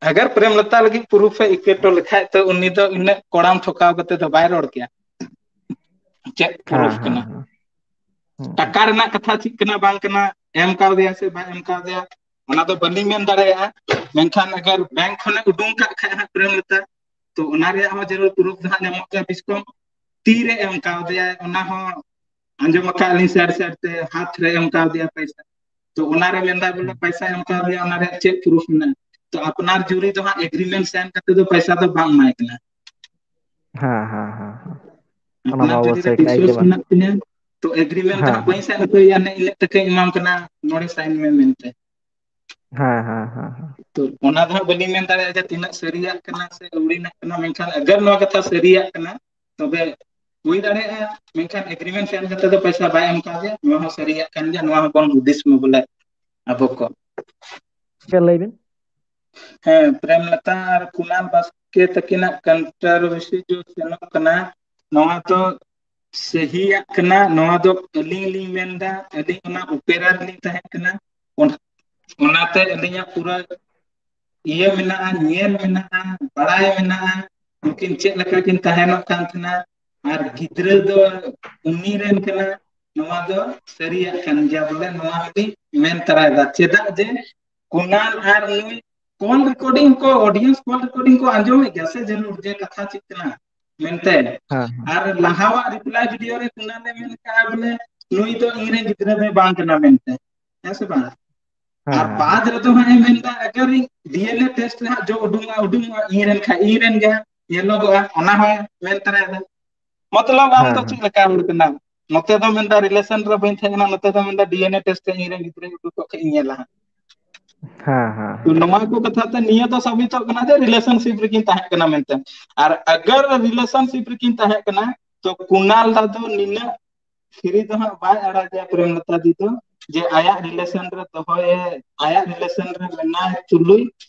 ᱟᱜᱟᱨ ᱯᱨᱮᱢᱞᱚᱛᱟ ᱞᱟᱹᱜᱤᱫ ᱯᱨᱩᱯᱷ ᱮ ᱤᱠᱟᱹ ᱦᱚᱴᱚ ᱞᱮᱠᱷᱟᱡ ᱛᱚ ᱩᱱᱤ ᱫᱚ ᱤᱱᱟᱹᱜ ᱠᱚᱲᱟᱢ ᱴᱷᱚᱠᱟᱣ ᱠᱟᱛᱮ ᱫᱚ ᱵᱟᱭ ᱨᱚᱲ ᱠᱮᱭᱟ᱾ ᱪᱮᱫ ᱦᱮᱸ ᱯᱨᱩᱯᱷ ᱦᱮᱸ ᱠᱟᱱᱟ? ᱦᱮᱸ᱾ ᱦᱩᱸ ᱦᱩᱸ᱾ ᱴᱟᱠᱟ ᱨᱮᱱᱟᱜ ᱠᱟᱛᱷᱟ ᱪᱮᱫ ᱠᱟᱱᱟ ᱵᱟᱝ ᱠᱟᱱᱟ, ᱮᱢ ᱠᱟᱣᱫᱮᱭᱟ ᱥᱮ ᱵᱟᱭ ᱮᱢ ᱠᱟᱣᱫᱮᱭᱟ, ᱚᱱᱟ ᱫᱚ ᱵᱟᱹᱞᱤᱧ ᱢᱮᱱ ᱫᱟᱲᱮᱭᱟᱜᱼᱟ᱾ ᱢᱮᱱᱠᱷᱟᱱ ᱟᱜᱟᱨ ᱵᱮᱝᱠ ᱠᱷᱚᱱᱮ ᱩᱰᱩᱝ ᱠᱟᱜ ᱠᱷᱟᱡ ᱦᱟᱸᱜ ᱯᱨᱮᱢᱞᱚᱛᱟ, ᱛᱚ ᱚᱱᱟ ᱨᱮᱭᱟᱜ ᱦᱚᱸ ᱡᱟᱹᱨᱩᱲ ᱯᱨᱩᱯᱷ ᱫᱚ ᱦᱟᱸᱜ ᱧᱟᱢᱚᱜ ᱜᱮᱭᱟ᱾ ᱵᱤᱥᱠᱚᱢ ᱛᱤᱨᱮ ᱮᱢ ᱠᱟᱣᱫᱮᱭᱟ ᱚᱱᱟ ᱦᱚᱸ ᱟᱸᱡᱚᱢ ᱟᱠᱟᱫ ᱞᱤᱧ ᱥᱮᱨ ᱥᱮᱨ ᱛᱮ ᱦᱟᱛ ᱨᱮ ᱮᱢ ᱠᱟᱣᱫᱮᱭᱟ ᱯᱚᱭᱥᱟ᱾ ᱛᱚ ᱚᱱᱟ ᱨᱮ ᱢᱮᱱᱫᱟ ᱵᱚᱞᱮ ᱦᱩᱸ᱾ ᱯᱚᱭᱥᱟ ᱮᱢ ᱠᱟᱣᱫᱮᱭᱟ, ᱚᱱᱟ ᱨᱮᱭᱟᱜ ᱪᱮᱫ ᱯᱨᱩᱯᱷ ᱢᱮᱱᱟᱜᱼᱟ? ᱛᱚ ᱟᱯᱱᱟᱨ ᱡᱩᱨᱤ ᱫᱚ ᱦᱟᱸᱜ ᱮᱜᱽᱨᱤᱢᱮᱱᱴ ᱥᱟᱭᱤᱱ ᱠᱟᱛᱮ ᱫᱚ ᱯᱚᱭᱥᱟ ᱫᱚ ᱵᱟᱝ ᱮᱢᱟᱭ ᱠᱟᱱᱟ᱾ ᱦᱮᱸ ᱦᱮᱸ ᱦᱮᱸ ᱦᱮᱸ᱾ ᱚᱱᱟ ᱢᱟ ᱟᱯᱱᱟᱨ ᱡᱩᱨᱤ ᱨᱮ ᱚᱵᱚᱥᱥᱳᱭ ᱠᱟᱱ ᱜᱮ ᱵᱤᱥᱣᱟᱥ ᱵᱟᱝ᱾ ᱢᱮᱱᱟᱜ ᱛᱤᱧᱟᱹ, ᱛᱚ ᱮᱜᱽᱨᱤᱢᱮᱱᱴ ᱫᱚ ᱦᱮᱸ ᱦᱟᱸᱜ ᱵᱟᱹᱧ ᱥᱟᱭᱤᱱ ᱦᱚᱪᱚᱭᱟ, ᱤᱱᱟᱹᱜ ᱴᱟᱠᱟᱧ ᱮᱢᱟᱢ ᱠᱟᱱᱟ, ᱱᱚᱰᱮ ᱥᱟᱭᱤᱱ ᱢᱮ ᱢᱮᱱᱛᱮ᱾ ᱦᱮᱸ ᱦᱮᱸ ᱦᱮᱸ ᱦᱮᱸ᱾ ᱛᱚ ᱚᱱᱟ ᱫᱚ ᱦᱟᱸᱜ ᱵᱟᱹᱞᱤᱧ ᱢᱮᱱ ᱫᱟᱲᱮᱭᱟᱜᱼᱟ ᱡᱮ ᱛᱤᱱᱟᱹᱜ ᱥᱟᱹᱨᱤᱭᱟᱜ ᱠᱟᱱᱟ ᱥᱮ ᱟᱹᱣᱲᱤᱱᱟᱜ ᱠᱟᱱᱟ, ᱢᱮᱱᱠᱷᱟᱱ ᱟᱜᱟᱨ ᱱᱚᱣᱟ ᱠᱟᱛᱷᱟ ᱥᱟᱹᱨᱤᱭᱟᱜ ᱠᱟᱱᱟ, ᱛᱚᱵᱮ ᱦᱩᱭ ᱫᱟᱲᱮᱭᱟᱜᱼᱟ, ᱢᱮᱱᱠᱷᱟᱱ ᱮᱜᱽᱨᱤᱢᱮᱱᱴ ᱥᱮᱱ ᱠᱟᱛᱮ ᱫᱚ ᱯᱚᱭᱥᱟ ᱵᱟᱭ ᱮᱢ ᱠᱟᱣᱫᱮᱭᱟ, ᱱᱚᱣᱟ ᱦᱚᱸ ᱥᱟᱹᱨᱤᱭᱟᱜ ᱠᱟᱱ ᱜᱮᱭᱟ, ᱱᱚᱣᱟ ᱦᱚᱸᱵᱚᱱ ᱦᱩᱫᱤᱥ ᱢᱟ ᱵᱚᱞᱮ ᱟᱵᱚ ᱠᱚ᱾ ᱜᱚᱢᱠᱮ, ᱞᱟᱹᱭ ᱵᱤᱱ᱾ ᱦᱮᱸ, ᱯᱨᱮᱢᱞᱚᱛᱟ ᱟᱨ ᱠᱩᱱᱟᱞ ᱵᱟᱥᱠᱮ ᱛᱟᱹᱠᱤᱱᱟᱜ ᱠᱚᱱᱴᱨᱳᱵᱷᱟᱨᱥᱤ ᱡᱚ ᱥᱮᱱᱚᱜ ᱠᱟᱱᱟ, ᱱᱚᱣᱟ ᱫᱚ ᱥᱟᱹᱦᱤᱭᱟᱜ ᱠᱟᱱᱟ, ᱱᱚᱣᱟ ᱫᱚ ᱟᱹᱞᱤᱧ ᱞᱤᱧ ᱢᱮᱱᱫᱟ, ᱟᱹᱞᱤᱧ ᱚᱱᱟ ᱚᱯᱮᱨᱟ ᱨᱮᱞᱤᱧ ᱛᱟᱦᱮᱸ ᱠᱟᱱᱟ᱾ ᱚᱱ-, ᱚᱱᱟᱛᱮ ᱟᱹᱞᱤᱧᱟᱜ ᱯᱩᱨᱟᱹ ᱤᱭᱟᱹ ᱢᱮᱱᱟᱜᱼᱟ, ᱧᱮᱞ ᱢᱮᱱᱟᱜᱼᱟ, ᱵᱟᱲᱟᱭ ᱢᱮᱱᱟᱜᱼᱟ, ᱩᱱᱠᱤᱱ ᱪᱮᱫ ᱞᱮᱠᱟ ᱠᱤᱱ ᱛᱟᱦᱮᱱᱚᱜ ᱠᱟᱱ ᱛᱟᱦᱮᱱᱟ, ᱟᱨ ᱜᱤᱫᱽᱨᱟᱹ ᱫᱚ ᱩᱱᱤ ᱨᱮᱱ ᱠᱟᱱᱟ᱾ ᱱᱚᱣᱟ ᱫᱚ ᱥᱟᱹᱨᱤᱭᱟᱜ ᱠᱟᱱ ᱜᱮᱭᱟ, ᱵᱚᱞᱮ ᱱᱚᱣᱟ ᱦᱚᱸᱞᱤᱧ ᱢᱮᱱ ᱛᱚᱨᱟᱭᱮᱫᱟ᱾ ᱪᱮᱫᱟᱜ ᱡᱮ ᱠᱩᱱᱟᱞ ᱟᱨ ᱱᱩᱭ ᱠᱚᱞ ᱨᱮᱠᱚᱨᱰᱤᱝ ᱠᱚ, ᱚᱰᱤᱭᱮᱱᱥ ᱠᱚᱞ ᱨᱮᱠᱚᱨᱰᱤᱝ ᱠᱚ ᱟᱸᱡᱚᱢᱮᱫ ᱜᱮᱭᱟ ᱥᱮ ᱡᱟᱹᱨᱩᱲ ᱡᱮ ᱠᱟᱛᱷᱟ ᱪᱮᱫ ᱠᱟᱱᱟ ᱢᱮᱱᱛᱮ᱾ ᱦᱮᱸ, ᱦᱮᱸ᱾ ᱟᱨ ᱞᱟᱦᱟᱣᱟᱜ ᱨᱤᱯᱞᱟᱭ ᱵᱷᱤᱰᱤᱭᱳ ᱨᱮ ᱠᱩᱱᱟᱞ ᱮ ᱢᱮᱱ ᱠᱟᱜᱼᱟ ᱵᱚᱞᱮ ᱱᱩᱭ ᱫᱚ ᱤᱧ ᱨᱮᱱ ᱜᱤᱫᱽᱨᱟᱹ ᱫᱚᱭ ᱵᱟᱝ ᱠᱟᱱᱟ ᱢᱮᱱᱛᱮ, ᱦᱮᱸ ᱥᱮ ᱵᱟᱝ? ᱦᱮᱸ, ᱟᱨ ᱦᱮᱸ, ᱵᱟᱫ ᱦᱮᱸ᱾ ᱨᱮᱫᱚ ᱦᱟᱸᱜ ᱮ ᱢᱮᱱᱫᱟ, ᱟᱜᱟᱨ ᱤᱧ ᱰᱤ ᱮᱱ ᱮ ᱴᱮᱥᱴ ᱨᱮ ᱦᱟᱸᱜ ᱡᱚ ᱩᱰᱩᱝᱚᱜᱼᱟ, ᱩᱰᱩᱝᱚᱜᱼᱟ, ᱤᱧ ᱨᱮᱱ ᱠᱷᱟᱡ ᱤᱧ ᱨᱮᱱ ᱜᱮ ᱦᱟᱸᱜ ᱧᱮᱞᱚᱜᱚᱜᱼᱟ, ᱚᱱᱟ ᱦᱚᱸᱭ ᱢᱮᱱ ᱛᱚᱨᱟᱭᱮᱫᱟ᱾ ᱢᱚᱛᱞᱚᱵ ᱟᱢ ᱦᱮᱸ, ᱫᱚ ᱦᱮᱸ᱾ ᱪᱮᱫ ᱞᱮᱠᱟ ᱦᱚᱲ ᱠᱟᱱᱟᱢ? ᱱᱚᱛᱮ ᱫᱚ ᱢᱮᱱᱫᱟ ᱨᱤᱞᱮᱥᱚᱱ ᱨᱮ ᱵᱟᱹᱧ ᱛᱟᱦᱮᱸ ᱠᱟᱱᱟ, ᱱᱚᱛᱮ ᱫᱚ ᱢᱮᱱᱫᱟ ᱰᱤ ᱮᱱ ᱮ ᱴᱮᱥᱴ ᱛᱮ ᱤᱧ ᱨᱮᱱ ᱜᱤᱫᱽᱨᱟᱹ ᱩᱰᱩᱠᱚᱜ ᱠᱷᱟᱡ ᱤᱧ ᱧᱮᱞᱟ ᱦᱟᱸᱜ᱾ ᱦᱮᱸ, ᱦᱮᱸ, ᱛᱚ ᱦᱮᱸ᱾ ᱱᱚᱣᱟ ᱠᱚ ᱠᱟᱛᱷᱟ ᱛᱮ ᱱᱤᱭᱟᱹ ᱫᱚ ᱥᱟᱵᱤᱛᱚᱜ ᱠᱟᱱᱟ ᱡᱮ ᱨᱤᱞᱮᱥᱚᱱᱥᱤᱯ ᱨᱮᱠᱤᱱ ᱛᱟᱦᱮᱸ ᱠᱟᱱᱟ ᱢᱮᱱᱛᱮ᱾ ᱟᱨ ᱟᱜᱟᱨ ᱨᱤᱞᱮᱥᱚᱱᱥᱤᱯ ᱨᱮᱠᱤᱱ ᱛᱟᱦᱮᱸ ᱠᱟᱱᱟ, ᱛᱚ ᱠᱩᱱᱟᱞ ᱫᱟ ᱫᱚ ᱱᱤᱱᱟᱹᱜ ᱯᱷᱤᱨᱤ ᱫᱚ ᱦᱟᱸᱜ ᱵᱟᱭ ᱟᱲᱟᱜᱟ ᱯᱨᱮᱢᱞᱚᱛᱟ ᱫᱤ ᱫᱚ, ᱡᱮ ᱟᱭᱟᱜ ᱨᱤᱞᱮᱥᱚᱱ ᱨᱮ ᱫᱚᱦᱚᱭᱮ, ᱟᱭᱟᱜ ᱨᱤᱞᱮᱥᱚᱱ ᱨᱮ ᱢᱮᱱᱟᱭ ᱛᱩᱞᱩᱡ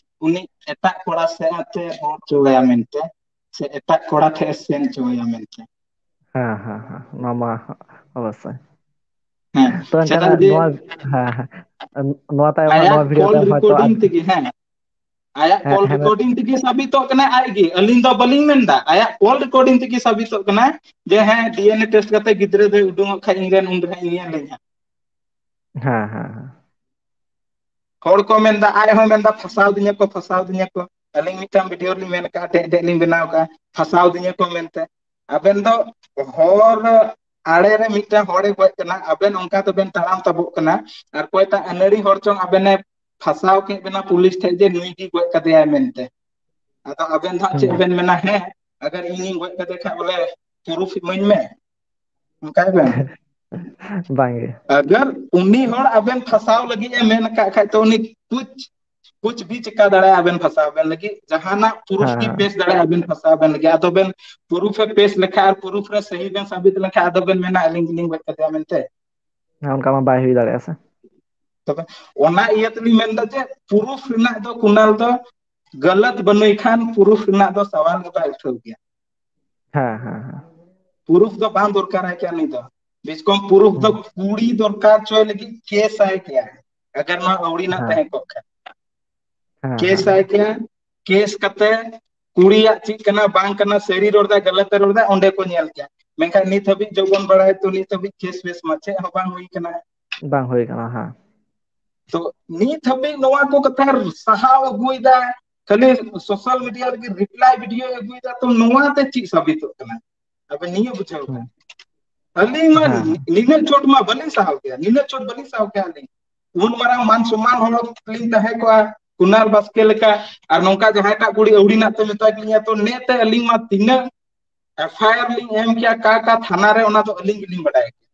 ᱩᱱᱤ ᱮᱴᱟᱜ ᱠᱚᱲᱟ ᱥᱮᱫ ᱛᱮ ᱨᱚᱲ ᱦᱚᱪᱚᱣᱟᱭᱟ ᱢᱮᱱᱛᱮ, ᱥᱮ ᱮᱴᱟᱜ ᱠᱚᱲᱟ ᱴᱷᱮᱱ ᱮ ᱥᱮᱱ ᱦᱚᱪᱚᱣᱟᱭᱟ ᱢᱮᱱᱛᱮ᱾ ᱦᱮᱸ, ᱦᱮᱸ, ᱦᱮᱸ, ᱱᱚᱣᱟ ᱢᱟ ᱚᱵᱚᱥᱥᱳᱭ᱾ ᱦᱮᱸ, ᱛᱚ ᱮᱱᱠᱷᱟᱱ ᱪᱮᱫᱟᱜ ᱡᱮ ᱱᱚᱣᱟ, ᱦᱮᱸ, ᱦᱮᱸ, ᱱᱚᱣᱟ ᱛᱟᱭᱚᱢ ᱦᱟᱸᱜ ᱱᱚᱣᱟ ᱟᱭᱟᱜ ᱵᱷᱤᱰᱤᱭᱳ ᱠᱚᱞ ᱛᱟᱭᱚᱢ ᱦᱚᱭᱛᱳ ᱟᱨ, ᱨᱮᱠᱚᱨᱰᱤᱝ ᱛᱮᱜᱮ, ᱦᱮᱸ, ᱟᱭᱟᱜ ᱦᱮᱸ, ᱠᱚᱞ ᱦᱮᱸ, ᱢᱮᱱ, ᱨᱮᱠᱚᱨᱰᱤᱝ ᱛᱮᱜᱮ ᱥᱟᱵᱤᱛᱚᱜ ᱠᱟᱱᱟ ᱟᱡ ᱜᱮ, ᱟᱹᱞᱤᱧ ᱫᱚ ᱵᱟᱹᱞᱤᱧ ᱢᱮᱱᱫᱟ, ᱟᱭᱟᱜ ᱠᱚᱞ ᱨᱮᱠᱚᱨᱰᱤᱝ ᱛᱮᱜᱮ ᱥᱟᱵᱤᱛᱚᱜ ᱠᱟᱱᱟ ᱡᱮ ᱦᱮᱸ, ᱰᱤ ᱮᱱ ᱮ ᱴᱮᱥᱴ ᱠᱟᱛᱮ ᱜᱤᱫᱽᱨᱟᱹ ᱫᱚᱭ ᱩᱰᱩᱝᱚᱜ ᱠᱷᱟᱡ ᱤᱧ ᱨᱮᱱ ᱩᱱ ᱨᱮ ᱦᱟᱸᱜ ᱤᱧ ᱧᱮᱞ ᱞᱮᱭᱟ᱾ ᱦᱮᱸ, ᱦᱮᱸ, ᱦᱮᱸ᱾ ᱦᱚᱲ ᱠᱚ ᱢᱮᱱᱫᱟ, ᱟᱡ ᱦᱚᱸ ᱢᱮᱱᱫᱟ ᱯᱷᱟᱥᱟᱣ ᱫᱤᱧᱟ ᱠᱚ, ᱯᱷᱟᱥᱟᱣ ᱫᱤᱧᱟ ᱠᱚ᱾ ᱟᱹᱞᱤᱧ ᱢᱤᱫᱴᱟᱝ ᱵᱷᱤᱰᱤᱭᱳ ᱨᱮᱞᱤᱧ ᱢᱮᱱ ᱠᱟᱜᱼᱟ, ᱰᱮᱡ ᱰᱮᱡ ᱞᱤᱧ ᱵᱮᱱᱟᱣ ᱠᱟᱜᱼᱟ, ᱯᱷᱟᱥᱟᱣ ᱫᱤᱧᱟ ᱠᱚ ᱢᱮᱱᱛᱮ᱾ ᱟᱵᱮᱱ ᱫᱚ ᱦᱚᱨ ᱟᱲᱮ ᱨᱮ ᱢᱤᱫᱴᱟᱝ ᱦᱚᱲᱮ ᱜᱚᱡ ᱠᱟᱱᱟ, ᱟᱵᱮᱱ ᱚᱱᱠᱟ ᱛᱮᱵᱮᱱ ᱛᱟᱲᱟᱢ ᱛᱟᱵᱚᱜ ᱠᱟᱱᱟ, ᱟᱨ ᱚᱠᱚᱭᱴᱟᱜ ᱟᱹᱱᱟᱹᱲᱤ ᱦᱚᱲ ᱪᱚᱝ ᱟᱵᱮᱱᱮ ᱯᱷᱟᱥᱟᱣ ᱠᱮᱫ ᱵᱮᱱᱟ ᱯᱩᱞᱤᱥ ᱴᱷᱮᱡ ᱡᱮ ᱱᱩᱭ ᱜᱮ ᱜᱚᱡ ᱠᱟᱫᱮᱭᱟᱭ ᱢᱮᱱᱛᱮ᱾ ᱟᱫᱚ ᱟᱵᱮᱱ ᱫᱚ ᱦᱟᱸᱜ ᱪᱮᱫ ᱦᱩᱸ᱾ ᱵᱮᱱ ᱢᱮᱱᱟ? ᱦᱮᱸ, ᱟᱜᱟᱨ ᱤᱧᱤᱧ ᱜᱚᱡ ᱠᱟᱫᱮ ᱠᱷᱟᱡ ᱵᱚᱞᱮ ᱯᱨᱩᱯᱷ ᱤᱢᱟᱹᱧ ᱢᱮ, ᱚᱱᱠᱟᱭ ᱵᱮᱱ᱾ ᱵᱟᱝᱜᱮ᱾ ᱟᱜᱟᱨ ᱩᱱᱤ ᱦᱚᱲ ᱟᱵᱮᱱ ᱯᱷᱟᱥᱟᱣ ᱞᱟᱹᱜᱤᱫ ᱮ ᱢᱮᱱ ᱟᱠᱟᱫ ᱠᱷᱟᱡ, ᱛᱚ ᱩᱱᱤ ᱠᱩᱪ ᱠᱩᱪ ᱵᱷᱤ ᱪᱤᱠᱟ ᱫᱟᱲᱮᱭᱟᱜᱼᱟ ᱟᱵᱮᱱ ᱯᱷᱟᱥᱟᱣ ᱵᱮᱱ ᱞᱟᱹᱜᱤᱫ, ᱡᱟᱦᱟᱱᱟᱜ ᱯᱨᱩᱯᱷ ᱦᱮᱸ, ᱜᱮ ᱦᱮᱸ᱾ ᱯᱮᱥ ᱫᱟᱲᱮᱭᱟᱜᱼᱟ ᱟᱵᱮᱱ ᱯᱷᱟᱥᱟᱣ ᱵᱮᱱ ᱞᱟᱹᱜᱤᱫ᱾ ᱟᱫᱚ ᱵᱮᱱ ᱯᱨᱩᱯᱷ ᱮ ᱯᱮᱥ ᱞᱮᱠᱷᱟᱱ ᱟᱨ ᱯᱨᱩᱯᱷ ᱨᱮ ᱥᱟᱹᱦᱤ ᱵᱮᱱ ᱥᱟᱵᱤᱛ ᱞᱮᱠᱷᱟᱱ ᱟᱫᱚ ᱵᱮᱱ ᱢᱮᱱᱟ ᱟᱹᱞᱤᱧ ᱜᱮᱞᱤᱧ ᱜᱚᱡ ᱠᱟᱫᱮᱭᱟ ᱢᱮᱱᱛᱮ᱾ ᱦᱮᱸ, ᱚᱱᱠᱟ ᱢᱟ ᱵᱟᱭ ᱦᱩᱭ ᱫᱟᱲᱮᱭᱟᱜᱼᱟ ᱥᱮ᱾ ᱛᱚᱵᱮ ᱚᱱᱟ ᱤᱭᱟᱹ ᱛᱮᱞᱤᱧ ᱢᱮᱱᱫᱟ ᱡᱮ ᱯᱨᱩᱯᱷ ᱨᱮᱱᱟᱜ ᱫᱚ ᱠᱩᱱᱟᱞ ᱫᱚ ᱜᱟᱞᱟᱛ ᱵᱟᱹᱱᱩᱭ ᱠᱷᱟᱱ ᱯᱨᱩᱯᱷ ᱨᱮᱱᱟᱜ ᱫᱚ ᱥᱟᱣᱟᱞ ᱜᱮ ᱵᱟᱭ ᱩᱴᱷᱟᱹᱣ ᱜᱮᱭᱟ᱾ ᱦᱮᱸ, ᱦᱮᱸ, ᱦᱮᱸ᱾ ᱯᱨᱩᱯᱷ ᱫᱚ ᱵᱟᱝ ᱫᱚᱨᱠᱟᱨᱟᱭ ᱠᱮᱭᱟ ᱩᱱᱤ ᱫᱚ᱾ ᱵᱤᱥᱠᱚᱢ ᱯᱨᱩᱯᱷ ᱫᱚ ᱦᱩᱸ᱾ ᱠᱩᱲᱤ ᱫᱚᱨᱠᱟᱨ ᱪᱚᱭ ᱞᱟᱹᱜᱤᱫ ᱠᱮᱥ ᱟᱭ ᱠᱮᱭᱟ, ᱟᱜᱟᱨ ᱱᱚᱣᱟ ᱟᱹᱣᱲᱤ ᱨᱮᱱᱟᱜ ᱦᱮᱸ, ᱛᱟᱦᱮᱸ ᱠᱚᱜ ᱠᱷᱟᱱ᱾ ᱦᱮᱸ, ᱠᱮᱥ ᱦᱮᱸ, ᱟᱭ ᱠᱮᱭᱟ, ᱠᱮᱥ ᱠᱟᱛᱮ ᱠᱩᱲᱤᱭᱟᱜ ᱪᱮᱫ ᱠᱟᱱᱟ ᱵᱟᱝ ᱠᱟᱱᱟ, ᱥᱟᱹᱨᱤ ᱨᱚᱲ ᱫᱟᱭ ᱜᱟᱞᱟᱛ ᱮ ᱨᱚᱲ ᱫᱟ, ᱚᱸᱰᱮ ᱠᱚ ᱧᱮᱞ ᱠᱮᱭᱟ᱾ ᱢᱮᱱᱠᱷᱟᱱ ᱱᱤᱛ ᱦᱟᱹᱵᱤᱡ ᱡᱚᱵᱚᱱ ᱵᱟᱲᱟᱭ ᱛᱚ ᱱᱤᱛ ᱦᱟᱹᱵᱤᱡ ᱠᱮᱥ ᱵᱮᱥ ᱢᱟ ᱪᱮᱫ ᱦᱚᱸ ᱵᱟᱝ ᱦᱩᱭ ᱠᱟᱱᱟ᱾ ᱵᱟᱝ ᱦᱩᱭ ᱠᱟᱱᱟ, ᱦᱮᱸ᱾ ᱛᱚ ᱱᱤᱛ ᱦᱟᱹᱵᱤᱡ ᱱᱚᱣᱟ ᱠᱚ ᱠᱟᱛᱷᱟ ᱥᱟᱦᱟᱣ ᱟᱹᱜᱩᱭᱮᱫᱟ, ᱠᱷᱟᱹᱞᱤ ᱥᱳᱥᱟᱞ ᱢᱤᱰᱤᱭᱟ ᱨᱮᱜᱮ ᱨᱤᱯᱞᱟᱭ ᱵᱷᱤᱰᱤᱭᱳ ᱟᱹᱜᱩᱭᱮᱫᱟ, ᱛᱚ ᱱᱚᱣᱟ ᱛᱮ ᱪᱮᱫ ᱥᱟᱵᱤᱛᱚᱜ ᱠᱟᱱᱟ? ᱟᱵᱮᱱ ᱱᱤᱭᱟᱹ ᱵᱩᱡᱷᱟᱹᱣ ᱵᱮᱱ᱾ ᱦᱩᱸ᱾ ᱟᱹᱞᱤᱧ ᱢᱟ ᱦᱮᱸ, ᱦᱮᱸ᱾ ᱱᱤᱱᱟᱹᱜ ᱪᱷᱳᱴ ᱢᱟ ᱵᱟᱹᱞᱤᱧ ᱥᱟᱦᱟᱣ ᱠᱮᱭᱟ, ᱱᱤᱱᱟᱹᱜ ᱪᱷᱳᱴ ᱵᱟᱹᱞᱤᱧ ᱥᱟᱦᱟᱣ ᱠᱮᱭᱟ ᱟᱹᱞᱤᱧ᱾ ᱩᱱ ᱢᱟᱨᱟᱝ ᱢᱟᱱ ᱥᱚᱢᱢᱟᱱ ᱦᱚᱲ ᱞᱤᱧ ᱛᱟᱦᱮᱸ ᱠᱚᱜᱼᱟ ᱠᱩᱱᱟᱞ ᱵᱟᱥᱠᱮ ᱞᱮᱠᱟ, ᱟᱨ ᱱᱚᱝᱠᱟ ᱡᱟᱦᱟᱸᱭᱴᱟᱜ ᱠᱩᱲᱤ ᱟᱹᱣᱲᱤ ᱨᱮᱱᱟᱜ ᱛᱮ ᱢᱮᱛᱟ ᱠᱤᱧᱟ, ᱛᱚ ᱱᱮᱛᱮ ᱟᱹᱞᱤᱧ ᱢᱟ ᱛᱤᱱᱟᱹᱜ ᱮᱯᱷ ᱟᱭ ᱟᱨ ᱞᱤᱧ ᱮᱢ ᱠᱮᱭᱟ ᱠᱟ ᱠᱟ ᱛᱷᱟᱱᱟ ᱨᱮ, ᱚᱱᱟ ᱫᱚ ᱟᱹᱞᱤᱧ ᱜᱮᱞᱤᱧ ᱵᱟᱰᱟᱭ ᱠᱮᱭᱟ᱾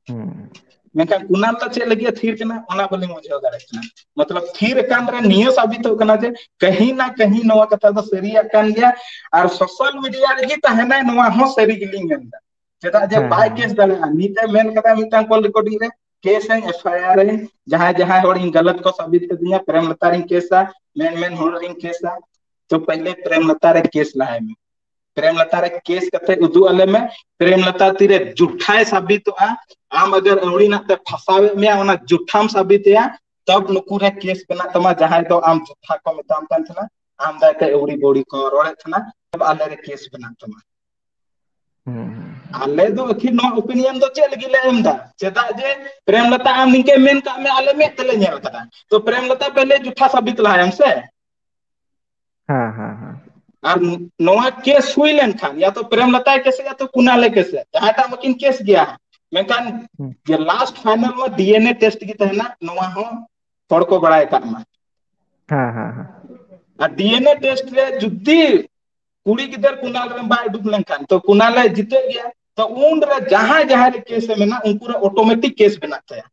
ᱦᱩᱸ᱾ ᱢᱮᱱᱠᱷᱟᱱ ᱠᱩᱱᱟᱞ ᱫᱚ ᱪᱮᱫ ᱞᱟᱹᱜᱤᱫ ᱮ ᱛᱷᱤᱨ ᱠᱟᱱᱟ, ᱚᱱᱟ ᱵᱟᱹᱞᱤᱧ ᱵᱩᱡᱷᱟᱹᱣ ᱫᱟᱲᱮᱭᱟᱜ ᱠᱟᱱᱟ᱾ ᱢᱚᱛᱞᱚᱵ ᱛᱷᱤᱨ ᱟᱠᱟᱱ ᱨᱮ ᱱᱤᱭᱟᱹ ᱥᱟᱵᱤᱛᱚᱜ ᱠᱟᱱᱟ ᱡᱮ ᱠᱟᱹᱦᱤ ᱱᱟ ᱠᱟᱹᱦᱤ ᱱᱚᱣᱟ ᱠᱟᱛᱷᱟ ᱫᱚ ᱥᱟᱹᱨᱤᱭᱟᱜ ᱠᱟᱱ ᱜᱮᱭᱟ, ᱟᱨ ᱥᱳᱥᱟᱞ ᱢᱤᱰᱤᱭᱟ ᱨᱮᱜᱮ ᱛᱟᱦᱮᱱᱟᱭ, ᱱᱚᱣᱟ ᱦᱚᱸ ᱥᱟᱹᱨᱤ ᱜᱮᱞᱤᱧ ᱢᱮᱱ ᱮᱫᱟ᱾ ᱪᱮᱫᱟᱜ ᱡᱮ ᱦᱮᱸ, ᱵᱟᱭ ᱦᱮᱸ᱾ ᱠᱮᱥ ᱫᱟᱲᱮᱭᱟᱜᱼᱟ᱾ ᱱᱤᱛ ᱮ ᱢᱮᱱ ᱠᱟᱫᱟ ᱢᱤᱫᱴᱟᱝ ᱠᱚᱞ ᱨᱮᱠᱚᱨᱰᱤᱝ ᱨᱮ, ᱠᱮᱥ ᱟᱹᱧ, ᱮᱯᱷ ᱟᱭ ᱟᱨ ᱟᱹᱧ, ᱡᱟᱦᱟᱸᱭ ᱡᱟᱦᱟᱸᱭ ᱦᱚᱲ ᱤᱧ ᱜᱟᱞᱟᱛ ᱠᱚ ᱥᱟᱵᱤᱛ ᱠᱟᱫᱤᱧᱟ, ᱯᱨᱮᱢᱞᱚᱛᱟ ᱨᱤᱧ ᱠᱮᱥᱟ, ᱢᱮᱱ ᱢᱮᱱ ᱦᱚᱲ ᱨᱤᱧ ᱠᱮᱥᱟ᱾ ᱛᱚ ᱯᱮᱦᱞᱮ ᱯᱨᱮᱢᱞᱚᱛᱟ ᱨᱮ ᱠᱮᱥ ᱞᱟᱦᱟᱭ ᱢᱮ, ᱯᱨᱮᱢᱞᱚᱛᱟ ᱨᱮ ᱠᱮᱥ ᱠᱟᱛᱮ ᱩᱫᱩᱜ ᱟᱞᱮ ᱢᱮ᱾ ᱯᱨᱮᱢᱞᱚᱛᱟ ᱛᱤᱨᱮ ᱡᱩᱴᱷᱟᱭ ᱥᱟᱵᱤᱛᱚᱜᱼᱟ, ᱟᱢ ᱟᱜᱟᱨ ᱟᱹᱣᱲᱤ ᱨᱮᱱᱟᱜ ᱛᱮ ᱯᱷᱟᱥᱟᱣᱮᱫ ᱢᱮᱭᱟ, ᱚᱱᱟ ᱡᱩᱴᱷᱟᱢ ᱥᱟᱵᱤᱛᱮᱭᱟ, ᱛᱚᱵ ᱱᱩᱠᱩ ᱨᱮ ᱠᱮᱥ ᱵᱮᱱᱟᱜ ᱛᱟᱢᱟ᱾ ᱡᱟᱦᱟᱸᱭ ᱫᱚ ᱟᱢ ᱡᱩᱴᱷᱟ ᱠᱚ ᱢᱮᱛᱟᱢ ᱠᱟᱱ ᱛᱟᱦᱮᱱᱟ, ᱟᱢ ᱫᱟᱭ ᱛᱮ ᱟᱹᱣᱲᱤ ᱵᱟᱹᱣᱲᱤ ᱠᱚ ᱨᱚᱲᱮᱫ ᱛᱟᱦᱮᱱᱟ, ᱛᱚᱵ ᱟᱞᱮ ᱨᱮ ᱠᱮᱥ ᱵᱮᱱᱟᱜ ᱛᱟᱢᱟ᱾ ᱦᱩᱸ, ᱦᱩᱸ᱾ ᱟᱞᱮ ᱫᱚ ᱟᱹᱠᱷᱤᱨ ᱱᱚᱣᱟ ᱚᱯᱤᱱᱤᱭᱚᱱ ᱫᱚ ᱪᱮᱫ ᱞᱟᱹᱜᱤᱫ ᱞᱮ ᱮᱢ ᱮᱫᱟ? ᱪᱮᱫᱟᱜ ᱡᱮ ᱯᱨᱮᱢᱞᱚᱛᱟ ᱟᱢ ᱱᱤᱝᱠᱟᱹ ᱢᱮᱱ ᱠᱟᱜ ᱢᱮ, ᱟᱞᱮ ᱢᱮᱫ ᱛᱮᱞᱮ ᱧᱮᱞ ᱠᱟᱫᱟ᱾ ᱛᱚ ᱯᱨᱮᱢᱞᱚᱛᱟ ᱯᱮᱦᱞᱮ ᱡᱩᱴᱷᱟ ᱥᱟᱵᱤᱛ ᱞᱟᱦᱟᱭᱟᱢ ᱥᱮ᱾ ᱦᱮᱸ, ᱦᱮᱸ, ᱦᱮᱸ᱾ ᱟᱨ ᱱᱚᱣᱟ ᱠᱮᱥ ᱦᱩᱭ ᱞᱮᱱᱠᱷᱟᱱ ᱭᱟ ᱛᱚ ᱯᱨᱮᱢᱞᱚᱛᱟᱭ ᱠᱮᱥᱮᱜᱼᱟ, ᱛᱚ ᱠᱩᱱᱟᱞᱮ ᱠᱮᱥᱮᱜᱼᱟ, ᱡᱟᱦᱟᱸᱭᱴᱟᱜ ᱢᱟᱠᱤᱱ ᱠᱮᱥ ᱜᱮᱭᱟ᱾ ᱢᱮᱱᱠᱷᱟᱱ ᱦᱩᱸ᱾ ᱡᱮ ᱞᱟᱥᱴ ᱯᱷᱟᱭᱱᱟᱞ ᱢᱟ ᱰᱤ ᱮᱱ ᱮ ᱴᱮᱥᱴ ᱜᱮ ᱛᱟᱦᱮᱱᱟ, ᱱᱚᱣᱟ ᱦᱚᱸ ᱦᱚᱲ ᱠᱚ ᱵᱟᱲᱟᱭ ᱠᱟᱜ ᱢᱟ᱾ ᱦᱮᱸ, ᱦᱮᱸ, ᱦᱮᱸ᱾ ᱟᱨ ᱰᱤ ᱮᱱ ᱮ ᱴᱮᱥᱴ ᱨᱮ ᱡᱩᱫᱤ ᱠᱩᱲᱤ ᱜᱤᱫᱟᱹᱨ ᱠᱩᱱᱟᱞ ᱨᱮᱱ ᱵᱟᱭ ᱩᱰᱩᱠ ᱞᱮᱱᱠᱷᱟᱱ, ᱛᱚ ᱠᱩᱱᱟᱞᱮ ᱡᱤᱛᱟᱹᱜ ᱜᱮᱭᱟ᱾ ᱛᱚ ᱩᱱ ᱨᱮ ᱡᱟᱦᱟᱸᱭ ᱡᱟᱦᱟᱸᱭ ᱨᱮ ᱠᱮᱥ ᱮ ᱢᱮᱱᱟ, ᱩᱱᱠᱩ ᱨᱮ ᱚᱴᱳᱢᱮᱴᱤᱠ ᱠᱮᱥ ᱵᱮᱱᱟᱜ ᱛᱟᱭᱟ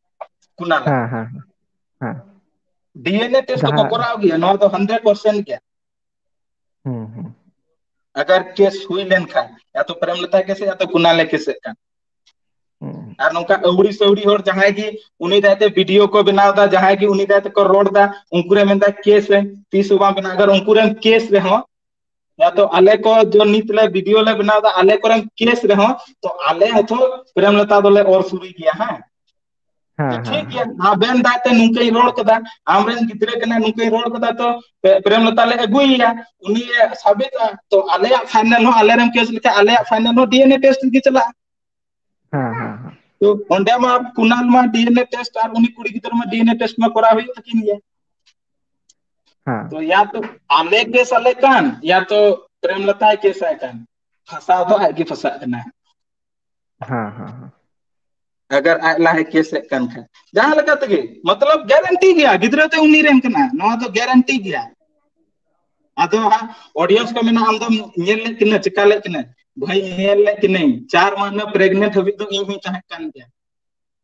ᱠᱩᱱᱟᱞᱟᱜ᱾ ᱦᱮᱸ, ᱦᱮᱸ, ᱦᱮᱸ᱾ ᱰᱤ ᱮᱱ ᱮ ᱴᱮᱥᱴ ᱫᱚᱠᱚ ᱡᱟᱦᱟᱸ ᱠᱚᱨᱟᱣ ᱜᱮᱭᱟ, ᱱᱚᱣᱟ ᱫᱚ ᱦᱟᱱᱰᱨᱮᱰ ᱯᱟᱨᱥᱮᱱᱴ ᱜᱮᱭᱟ᱾ ᱦᱩᱸ ᱦᱩᱸ ᱟᱜᱟᱨ ᱠᱮᱥ ᱦᱩᱭ ᱞᱮᱱᱠᱷᱟᱱ, ᱭᱟ ᱛᱚ ᱯᱨᱮᱢᱞᱚᱛᱟ ᱠᱮᱥ, ᱭᱟ ᱛᱚ ᱠᱩᱱᱟᱞᱮ ᱠᱮᱥᱮᱫ ᱠᱟᱱ᱾ ᱦᱩᱸ ᱟᱨ ᱱᱚᱝᱠᱟ ᱟᱹᱣᱲᱤ ᱥᱟᱹᱣᱲᱤ ᱦᱚᱲ ᱡᱟᱦᱟᱸᱭ ᱜᱮ ᱩᱱᱤ ᱫᱟᱭ ᱛᱮ ᱵᱷᱤᱰᱤᱭᱳ ᱠᱚ ᱵᱮᱱᱟᱣ ᱮᱫᱟ, ᱡᱟᱦᱟᱸᱭ ᱜᱮ ᱩᱱᱤ ᱫᱟᱭ ᱛᱮᱠᱚ ᱨᱚᱲ ᱮᱫᱟ, ᱩᱱᱠᱩ ᱨᱮ ᱢᱮᱱᱫᱟ ᱠᱮᱥ ᱮ, ᱛᱤᱥ ᱦᱚᱸ ᱵᱟᱝ ᱵᱮᱱᱟᱣ᱾ ᱟᱜᱟᱨ ᱩᱱᱠᱩ ᱨᱮᱢ ᱠᱮᱥ ᱨᱮᱦᱚᱸ, ᱭᱟ ᱛᱚ ᱟᱞᱮ ᱠᱚ ᱡᱚ ᱱᱤᱛ ᱞᱮ ᱵᱷᱤᱰᱤᱭᱳ ᱞᱮ ᱵᱮᱱᱟᱣ ᱮᱫᱟ, ᱟᱞᱮ ᱠᱚᱨᱮᱢ ᱠᱮᱥ ᱨᱮᱦᱚᱸ, ᱛᱚ ᱟᱞᱮ ᱦᱚᱸᱛᱚ ᱯᱨᱮᱢᱞᱚᱛᱟ ᱫᱚᱞᱮ ᱚᱨ ᱥᱩᱨᱤ ᱜᱮᱭᱟ᱾ ᱦᱮᱸ, ᱦᱮᱸ ᱛᱚ ᱦᱮᱸ ᱴᱷᱤᱠ ᱜᱮᱭᱟ, ᱦᱮᱸ ᱟᱵᱮᱱ ᱫᱟᱭ ᱛᱮ ᱱᱚᱝᱠᱟᱧ ᱨᱚᱲ ᱠᱮᱫᱟ, ᱟᱢᱨᱮᱱ ᱜᱤᱫᱽᱨᱟᱹ ᱠᱟᱱᱟᱭ, ᱱᱚᱝᱠᱟᱧ ᱨᱚᱲ ᱠᱮᱫᱟ, ᱛᱚ ᱯᱨᱮᱢᱞᱚᱛᱟ ᱞᱮ ᱟᱹᱜᱩᱭᱮᱭᱟ, ᱩᱱᱤ ᱮ ᱥᱟᱵᱤᱛᱟ, ᱛᱚ ᱟᱞᱮᱭᱟᱜ ᱯᱷᱟᱭᱱᱮᱞ ᱦᱚᱸ, ᱟᱞᱮᱨᱮᱢ ᱠᱮᱥ ᱞᱮᱠᱷᱟᱱ ᱟᱞᱮᱭᱟᱜ ᱯᱷᱟᱭᱱᱮᱞ ᱦᱚᱸ ᱰᱤ ᱮᱱ ᱮ ᱴᱮᱥᱴ ᱜᱮ ᱪᱟᱞᱟᱜᱼᱟ᱾ ᱦᱮᱸ ᱦᱮᱸ ᱦᱮᱸ ᱛᱚ ᱚᱸᱰᱮ ᱢᱟ ᱠᱩᱱᱟᱞ ᱢᱟ ᱰᱤ ᱮᱱ ᱮ ᱴᱮᱥᱴ ᱟᱨ ᱩᱱᱤ ᱠᱩᱲᱤ ᱜᱤᱫᱽᱨᱟᱹ ᱢᱟ ᱰᱤ ᱮᱱ ᱮ ᱴᱮᱥᱴ ᱢᱟ ᱠᱚᱨᱟᱣ ᱦᱩᱭᱩᱜ ᱛᱟᱹᱠᱤᱱ ᱜᱮᱭᱟ᱾ ᱦᱮᱸ ᱛᱚ ᱭᱟ ᱛᱚ ᱟᱞᱮ ᱠᱮᱥ ᱟᱞᱮ ᱠᱟᱱ, ᱭᱟ ᱛᱚ ᱯᱨᱮᱢᱞᱚᱛᱟᱭ ᱠᱮᱥ ᱟᱭ ᱠᱟᱱ, ᱯᱷᱟᱸᱥᱟᱣ ᱫᱚ ᱟᱡ ᱜᱮ ᱯᱷᱟᱸᱥᱟᱜ ᱠᱟᱱᱟ᱾ ᱦᱮᱸ ᱦᱮᱸ ᱦᱮᱸ ᱟᱜᱟᱨ ᱟᱡ ᱞᱟᱦᱟᱭ ᱠᱮᱥ ᱮᱫ ᱠᱟᱱ ᱠᱷᱟᱱ, ᱡᱟᱦᱟᱸ ᱞᱮᱠᱟ ᱛᱮᱜᱮ, ᱢᱚᱛᱞᱚᱵ ᱜᱟᱨᱮᱱᱴᱤ ᱜᱮᱭᱟ, ᱜᱤᱫᱽᱨᱟᱹ ᱫᱚ ᱩᱱᱤ ᱨᱮᱱ ᱠᱟᱱᱟ, ᱱᱚᱣᱟ ᱫᱚ ᱜᱟᱨᱮᱱᱴᱤ ᱜᱮᱭᱟ᱾ ᱟᱫᱚ ᱦᱟᱸᱜ ᱚᱰᱤᱭᱮᱱᱥ ᱠᱚ ᱢᱮᱱᱟ, ᱟᱢ ᱫᱚᱢ ᱧᱮᱞ ᱞᱮᱫ ᱠᱤᱱᱟᱹ, ᱪᱮᱠᱟ ᱞᱮᱫ ᱠᱤᱱᱟᱹ? ᱵᱷᱟᱹᱭ, ᱧᱮᱞ ᱞᱮᱫ ᱠᱤᱱᱟᱹᱧ, ᱪᱟᱨ ᱢᱟᱹᱦᱱᱟᱹ ᱯᱨᱮᱜᱱᱮᱱᱴ ᱦᱟᱹᱵᱤᱡ ᱫᱚ ᱤᱧ ᱦᱚᱸᱧ ᱛᱟᱦᱮᱸ ᱠᱟᱱ ᱜᱮᱭᱟ᱾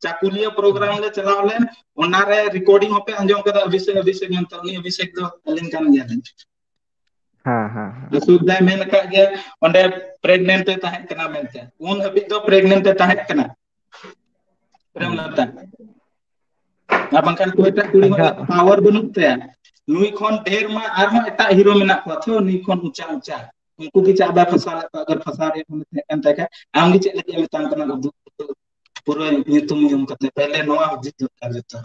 ᱪᱟᱠᱩᱞᱤᱭᱟᱹ ᱯᱨᱳᱜᱨᱟᱢ ᱞᱮ ᱪᱟᱞᱟᱣ ᱞᱮᱱ, ᱚᱱᱟ ᱨᱮ ᱨᱮᱠᱚᱨᱰᱤᱝ ᱦᱚᱸᱯᱮ ᱟᱸᱡᱚᱢ ᱠᱟᱫᱟ, ᱚᱵᱷᱤᱥᱮᱠ, ᱚᱵᱷᱤᱥᱮᱠ ᱢᱮᱱᱛᱮ, ᱩᱱᱤ ᱚᱵᱷᱤᱥᱮᱠ ᱫᱚ ᱟᱹᱞᱤᱧ ᱠᱟᱱ ᱜᱮᱭᱟᱞᱤᱧ᱾ ᱦᱮᱸ ᱦᱮᱸ ᱦᱮᱸ ᱥᱩᱫᱷᱟᱭ ᱢᱮᱱ ᱟᱠᱟᱫ ᱜᱮᱭᱟ ᱚᱸᱰᱮ ᱯᱨᱮᱜᱱᱮᱱᱴ ᱮ ᱛᱟᱦᱮᱸ ᱠᱟᱱᱟ ᱢᱮᱱᱛᱮ, ᱩᱱ ᱦᱟᱹᱵᱤᱡ ᱫᱚ ᱯᱨᱮᱜᱱᱮᱱᱴ ᱮ ᱛᱟᱦᱮᱸ ᱠᱟᱱᱟ᱾ ᱯᱨᱮᱢᱞᱚᱛᱟ᱾ ᱟᱨ ᱵᱟᱝᱠᱷᱟᱱ ᱚᱠᱚᱭᱴᱟᱜ ᱠᱩᱲᱤ ᱦᱚᱸ ᱟᱪᱪᱷᱟ᱾ ᱯᱟᱣᱟᱨ ᱵᱟᱹᱱᱩᱜ ᱛᱟᱭᱟ᱾ ᱱᱩᱭ ᱠᱷᱚᱱ ᱰᱷᱮᱨ ᱢᱟ ᱟᱨᱦᱚᱸ ᱮᱴᱟᱜ ᱦᱤᱨᱳ ᱢᱮᱱᱟᱜ ᱠᱚᱣᱟ ᱛᱚ, ᱱᱩᱭ ᱠᱷᱚᱱ ᱩᱪᱟ ᱩᱪᱟ᱾ ᱩᱱᱠᱩ ᱜᱮ ᱪᱮᱫᱟᱜ ᱵᱟᱭ ᱯᱷᱟᱥᱟᱣ ᱞᱮᱫ ᱠᱚᱣᱟ? ᱟᱜᱟᱨ ᱯᱷᱟᱥᱟᱣ ᱨᱮᱭᱟᱜ ᱢᱚᱱᱮ ᱛᱟᱦᱮᱸ ᱠᱟᱱ ᱛᱟᱭ ᱠᱷᱟᱡ, ᱟᱢ ᱜᱮ ᱪᱮᱫ ᱞᱟᱹᱜᱤᱫ ᱮᱢ ᱢᱮᱛᱟᱢ ᱠᱟᱱᱟ ᱩᱫᱩᱜ? ᱯᱩᱨᱟᱹ ᱧᱩᱛᱩᱢ ᱧᱩᱢ ᱠᱟᱛᱮ, ᱯᱮᱦᱞᱮ ᱱᱚᱣᱟ ᱦᱩᱫᱤᱥ ᱫᱚᱨᱠᱟᱨ ᱡᱚᱛᱚ᱾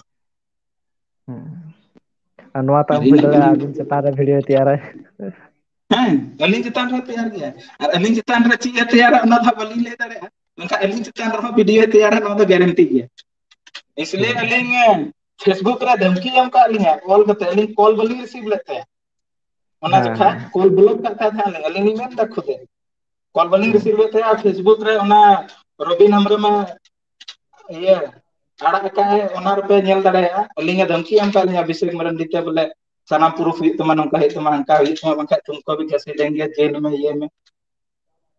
ᱦᱩᱸ᱾ ᱟᱨ ᱱᱚᱣᱟ ᱛᱟᱢ ᱟᱨ ᱦᱩᱭ ᱤᱱᱟᱹᱜ ᱫᱟᱲᱮᱭᱟᱜᱼᱟ ᱜᱮᱞᱤᱧ ᱟᱹᱵᱤᱱ ᱪᱮᱛᱟᱱ ᱨᱮ ᱵᱷᱤᱰᱤᱭᱳ ᱛᱮᱭᱟᱨᱟᱭ᱾ ᱦᱮᱸ, ᱟᱹᱞᱤᱧ ᱪᱮᱛᱟᱱ ᱨᱮ ᱛᱮᱭᱟᱨ ᱜᱮᱭᱟ᱾ ᱟᱨ ᱟᱹᱞᱤᱧ ᱪᱮᱛᱟᱱ ᱨᱮ ᱪᱮᱫ ᱮ ᱛᱮᱭᱟᱨᱟ, ᱚᱱᱟ ᱫᱚ ᱦᱟᱸᱜ ᱵᱟᱹᱞᱤᱧ ᱞᱟᱹᱭ ᱫᱟᱲᱮᱭᱟᱜᱼᱟ᱾ ᱢᱮᱱᱠᱷᱟᱱ ᱟᱹᱞᱤᱧ ᱪᱮᱛᱟᱱ ᱨᱮᱦᱚᱸ ᱵᱷᱤᱰᱤᱭᱳ ᱛᱮᱭᱟᱨᱟ, ᱱᱚᱣᱟ ᱫᱚ ᱜᱟᱨᱮᱱᱴᱤ ᱜᱮᱭᱟ᱾ ᱤᱥᱞᱤᱭᱮ ᱟᱹᱞᱤᱧ, ᱮ, Facebook ᱨᱮ ᱫᱷᱟᱢᱠᱤ ᱮᱢ ᱠᱟᱜ ᱞᱤᱧᱟ, ᱠᱚᱞ ᱠᱟᱛᱮ, ᱟᱹᱞᱤᱧ ᱠᱚᱞ ᱵᱟᱹᱞᱤᱧ ᱨᱤᱥᱤᱵᱷ ᱞᱮᱫ ᱛᱟᱭᱟ᱾ ᱚᱱᱟ ᱦᱮᱸ, ᱡᱚᱠᱷᱟ ᱦᱮᱸ᱾ ᱠᱚᱞ ᱵᱞᱚᱠ ᱠᱟᱜ ᱛᱟᱦᱮᱸ ᱛᱟᱦᱮᱸ ᱟᱹᱞᱤᱧ, ᱟᱹᱞᱤᱧ ᱞᱤᱧ ᱢᱮᱱ ᱮᱫᱟ ᱠᱷᱩᱫᱮ᱾ ᱠᱚᱞ ᱵᱟᱹᱞᱤᱧ ᱦᱩᱸ᱾ ᱨᱤᱥᱤᱵᱷ ᱞᱮᱫ ᱛᱟᱭᱟ, ᱟᱨ Facebook ᱨᱮ ᱚᱱᱟ ᱨᱚᱵᱤᱱ ᱦᱮᱢᱵᱨᱚᱢ ᱮ, ᱤᱭᱟᱹ, ᱟᱲᱟᱜ ᱟᱠᱟᱫ ᱮ, ᱚᱱᱟ ᱨᱮᱯᱮ ᱧᱮᱞ ᱫᱟᱲᱮᱭᱟᱜᱼᱟ᱾ ᱟᱹᱞᱤᱧ ᱮ ᱫᱷᱟᱢᱠᱤ ᱮᱢ ᱠᱟᱜ ᱞᱤᱧᱟ ᱚᱵᱷᱤᱥᱮᱠ ᱢᱟᱨᱟᱱᱰᱤ ᱛᱮ, ᱵᱚᱞᱮ ᱥᱟᱱᱟᱢ ᱯᱨᱩᱯᱷ ᱦᱩᱭᱩᱜ ᱛᱟᱢᱟ, ᱱᱚᱝᱠᱟ ᱦᱩᱭᱩᱜ ᱛᱟᱢᱟ, ᱦᱟᱱᱠᱟ ᱦᱩᱭᱩᱜ ᱛᱟᱢᱟ, ᱵᱟᱝᱠᱷᱟᱡ ᱛᱩᱢᱠᱚ ᱵᱷᱤ ᱜᱷᱟᱥᱮ ᱫᱮᱝᱜᱮ, ᱡᱮᱞ ᱢᱮ, ᱤᱭᱟᱹ ᱢᱮ᱾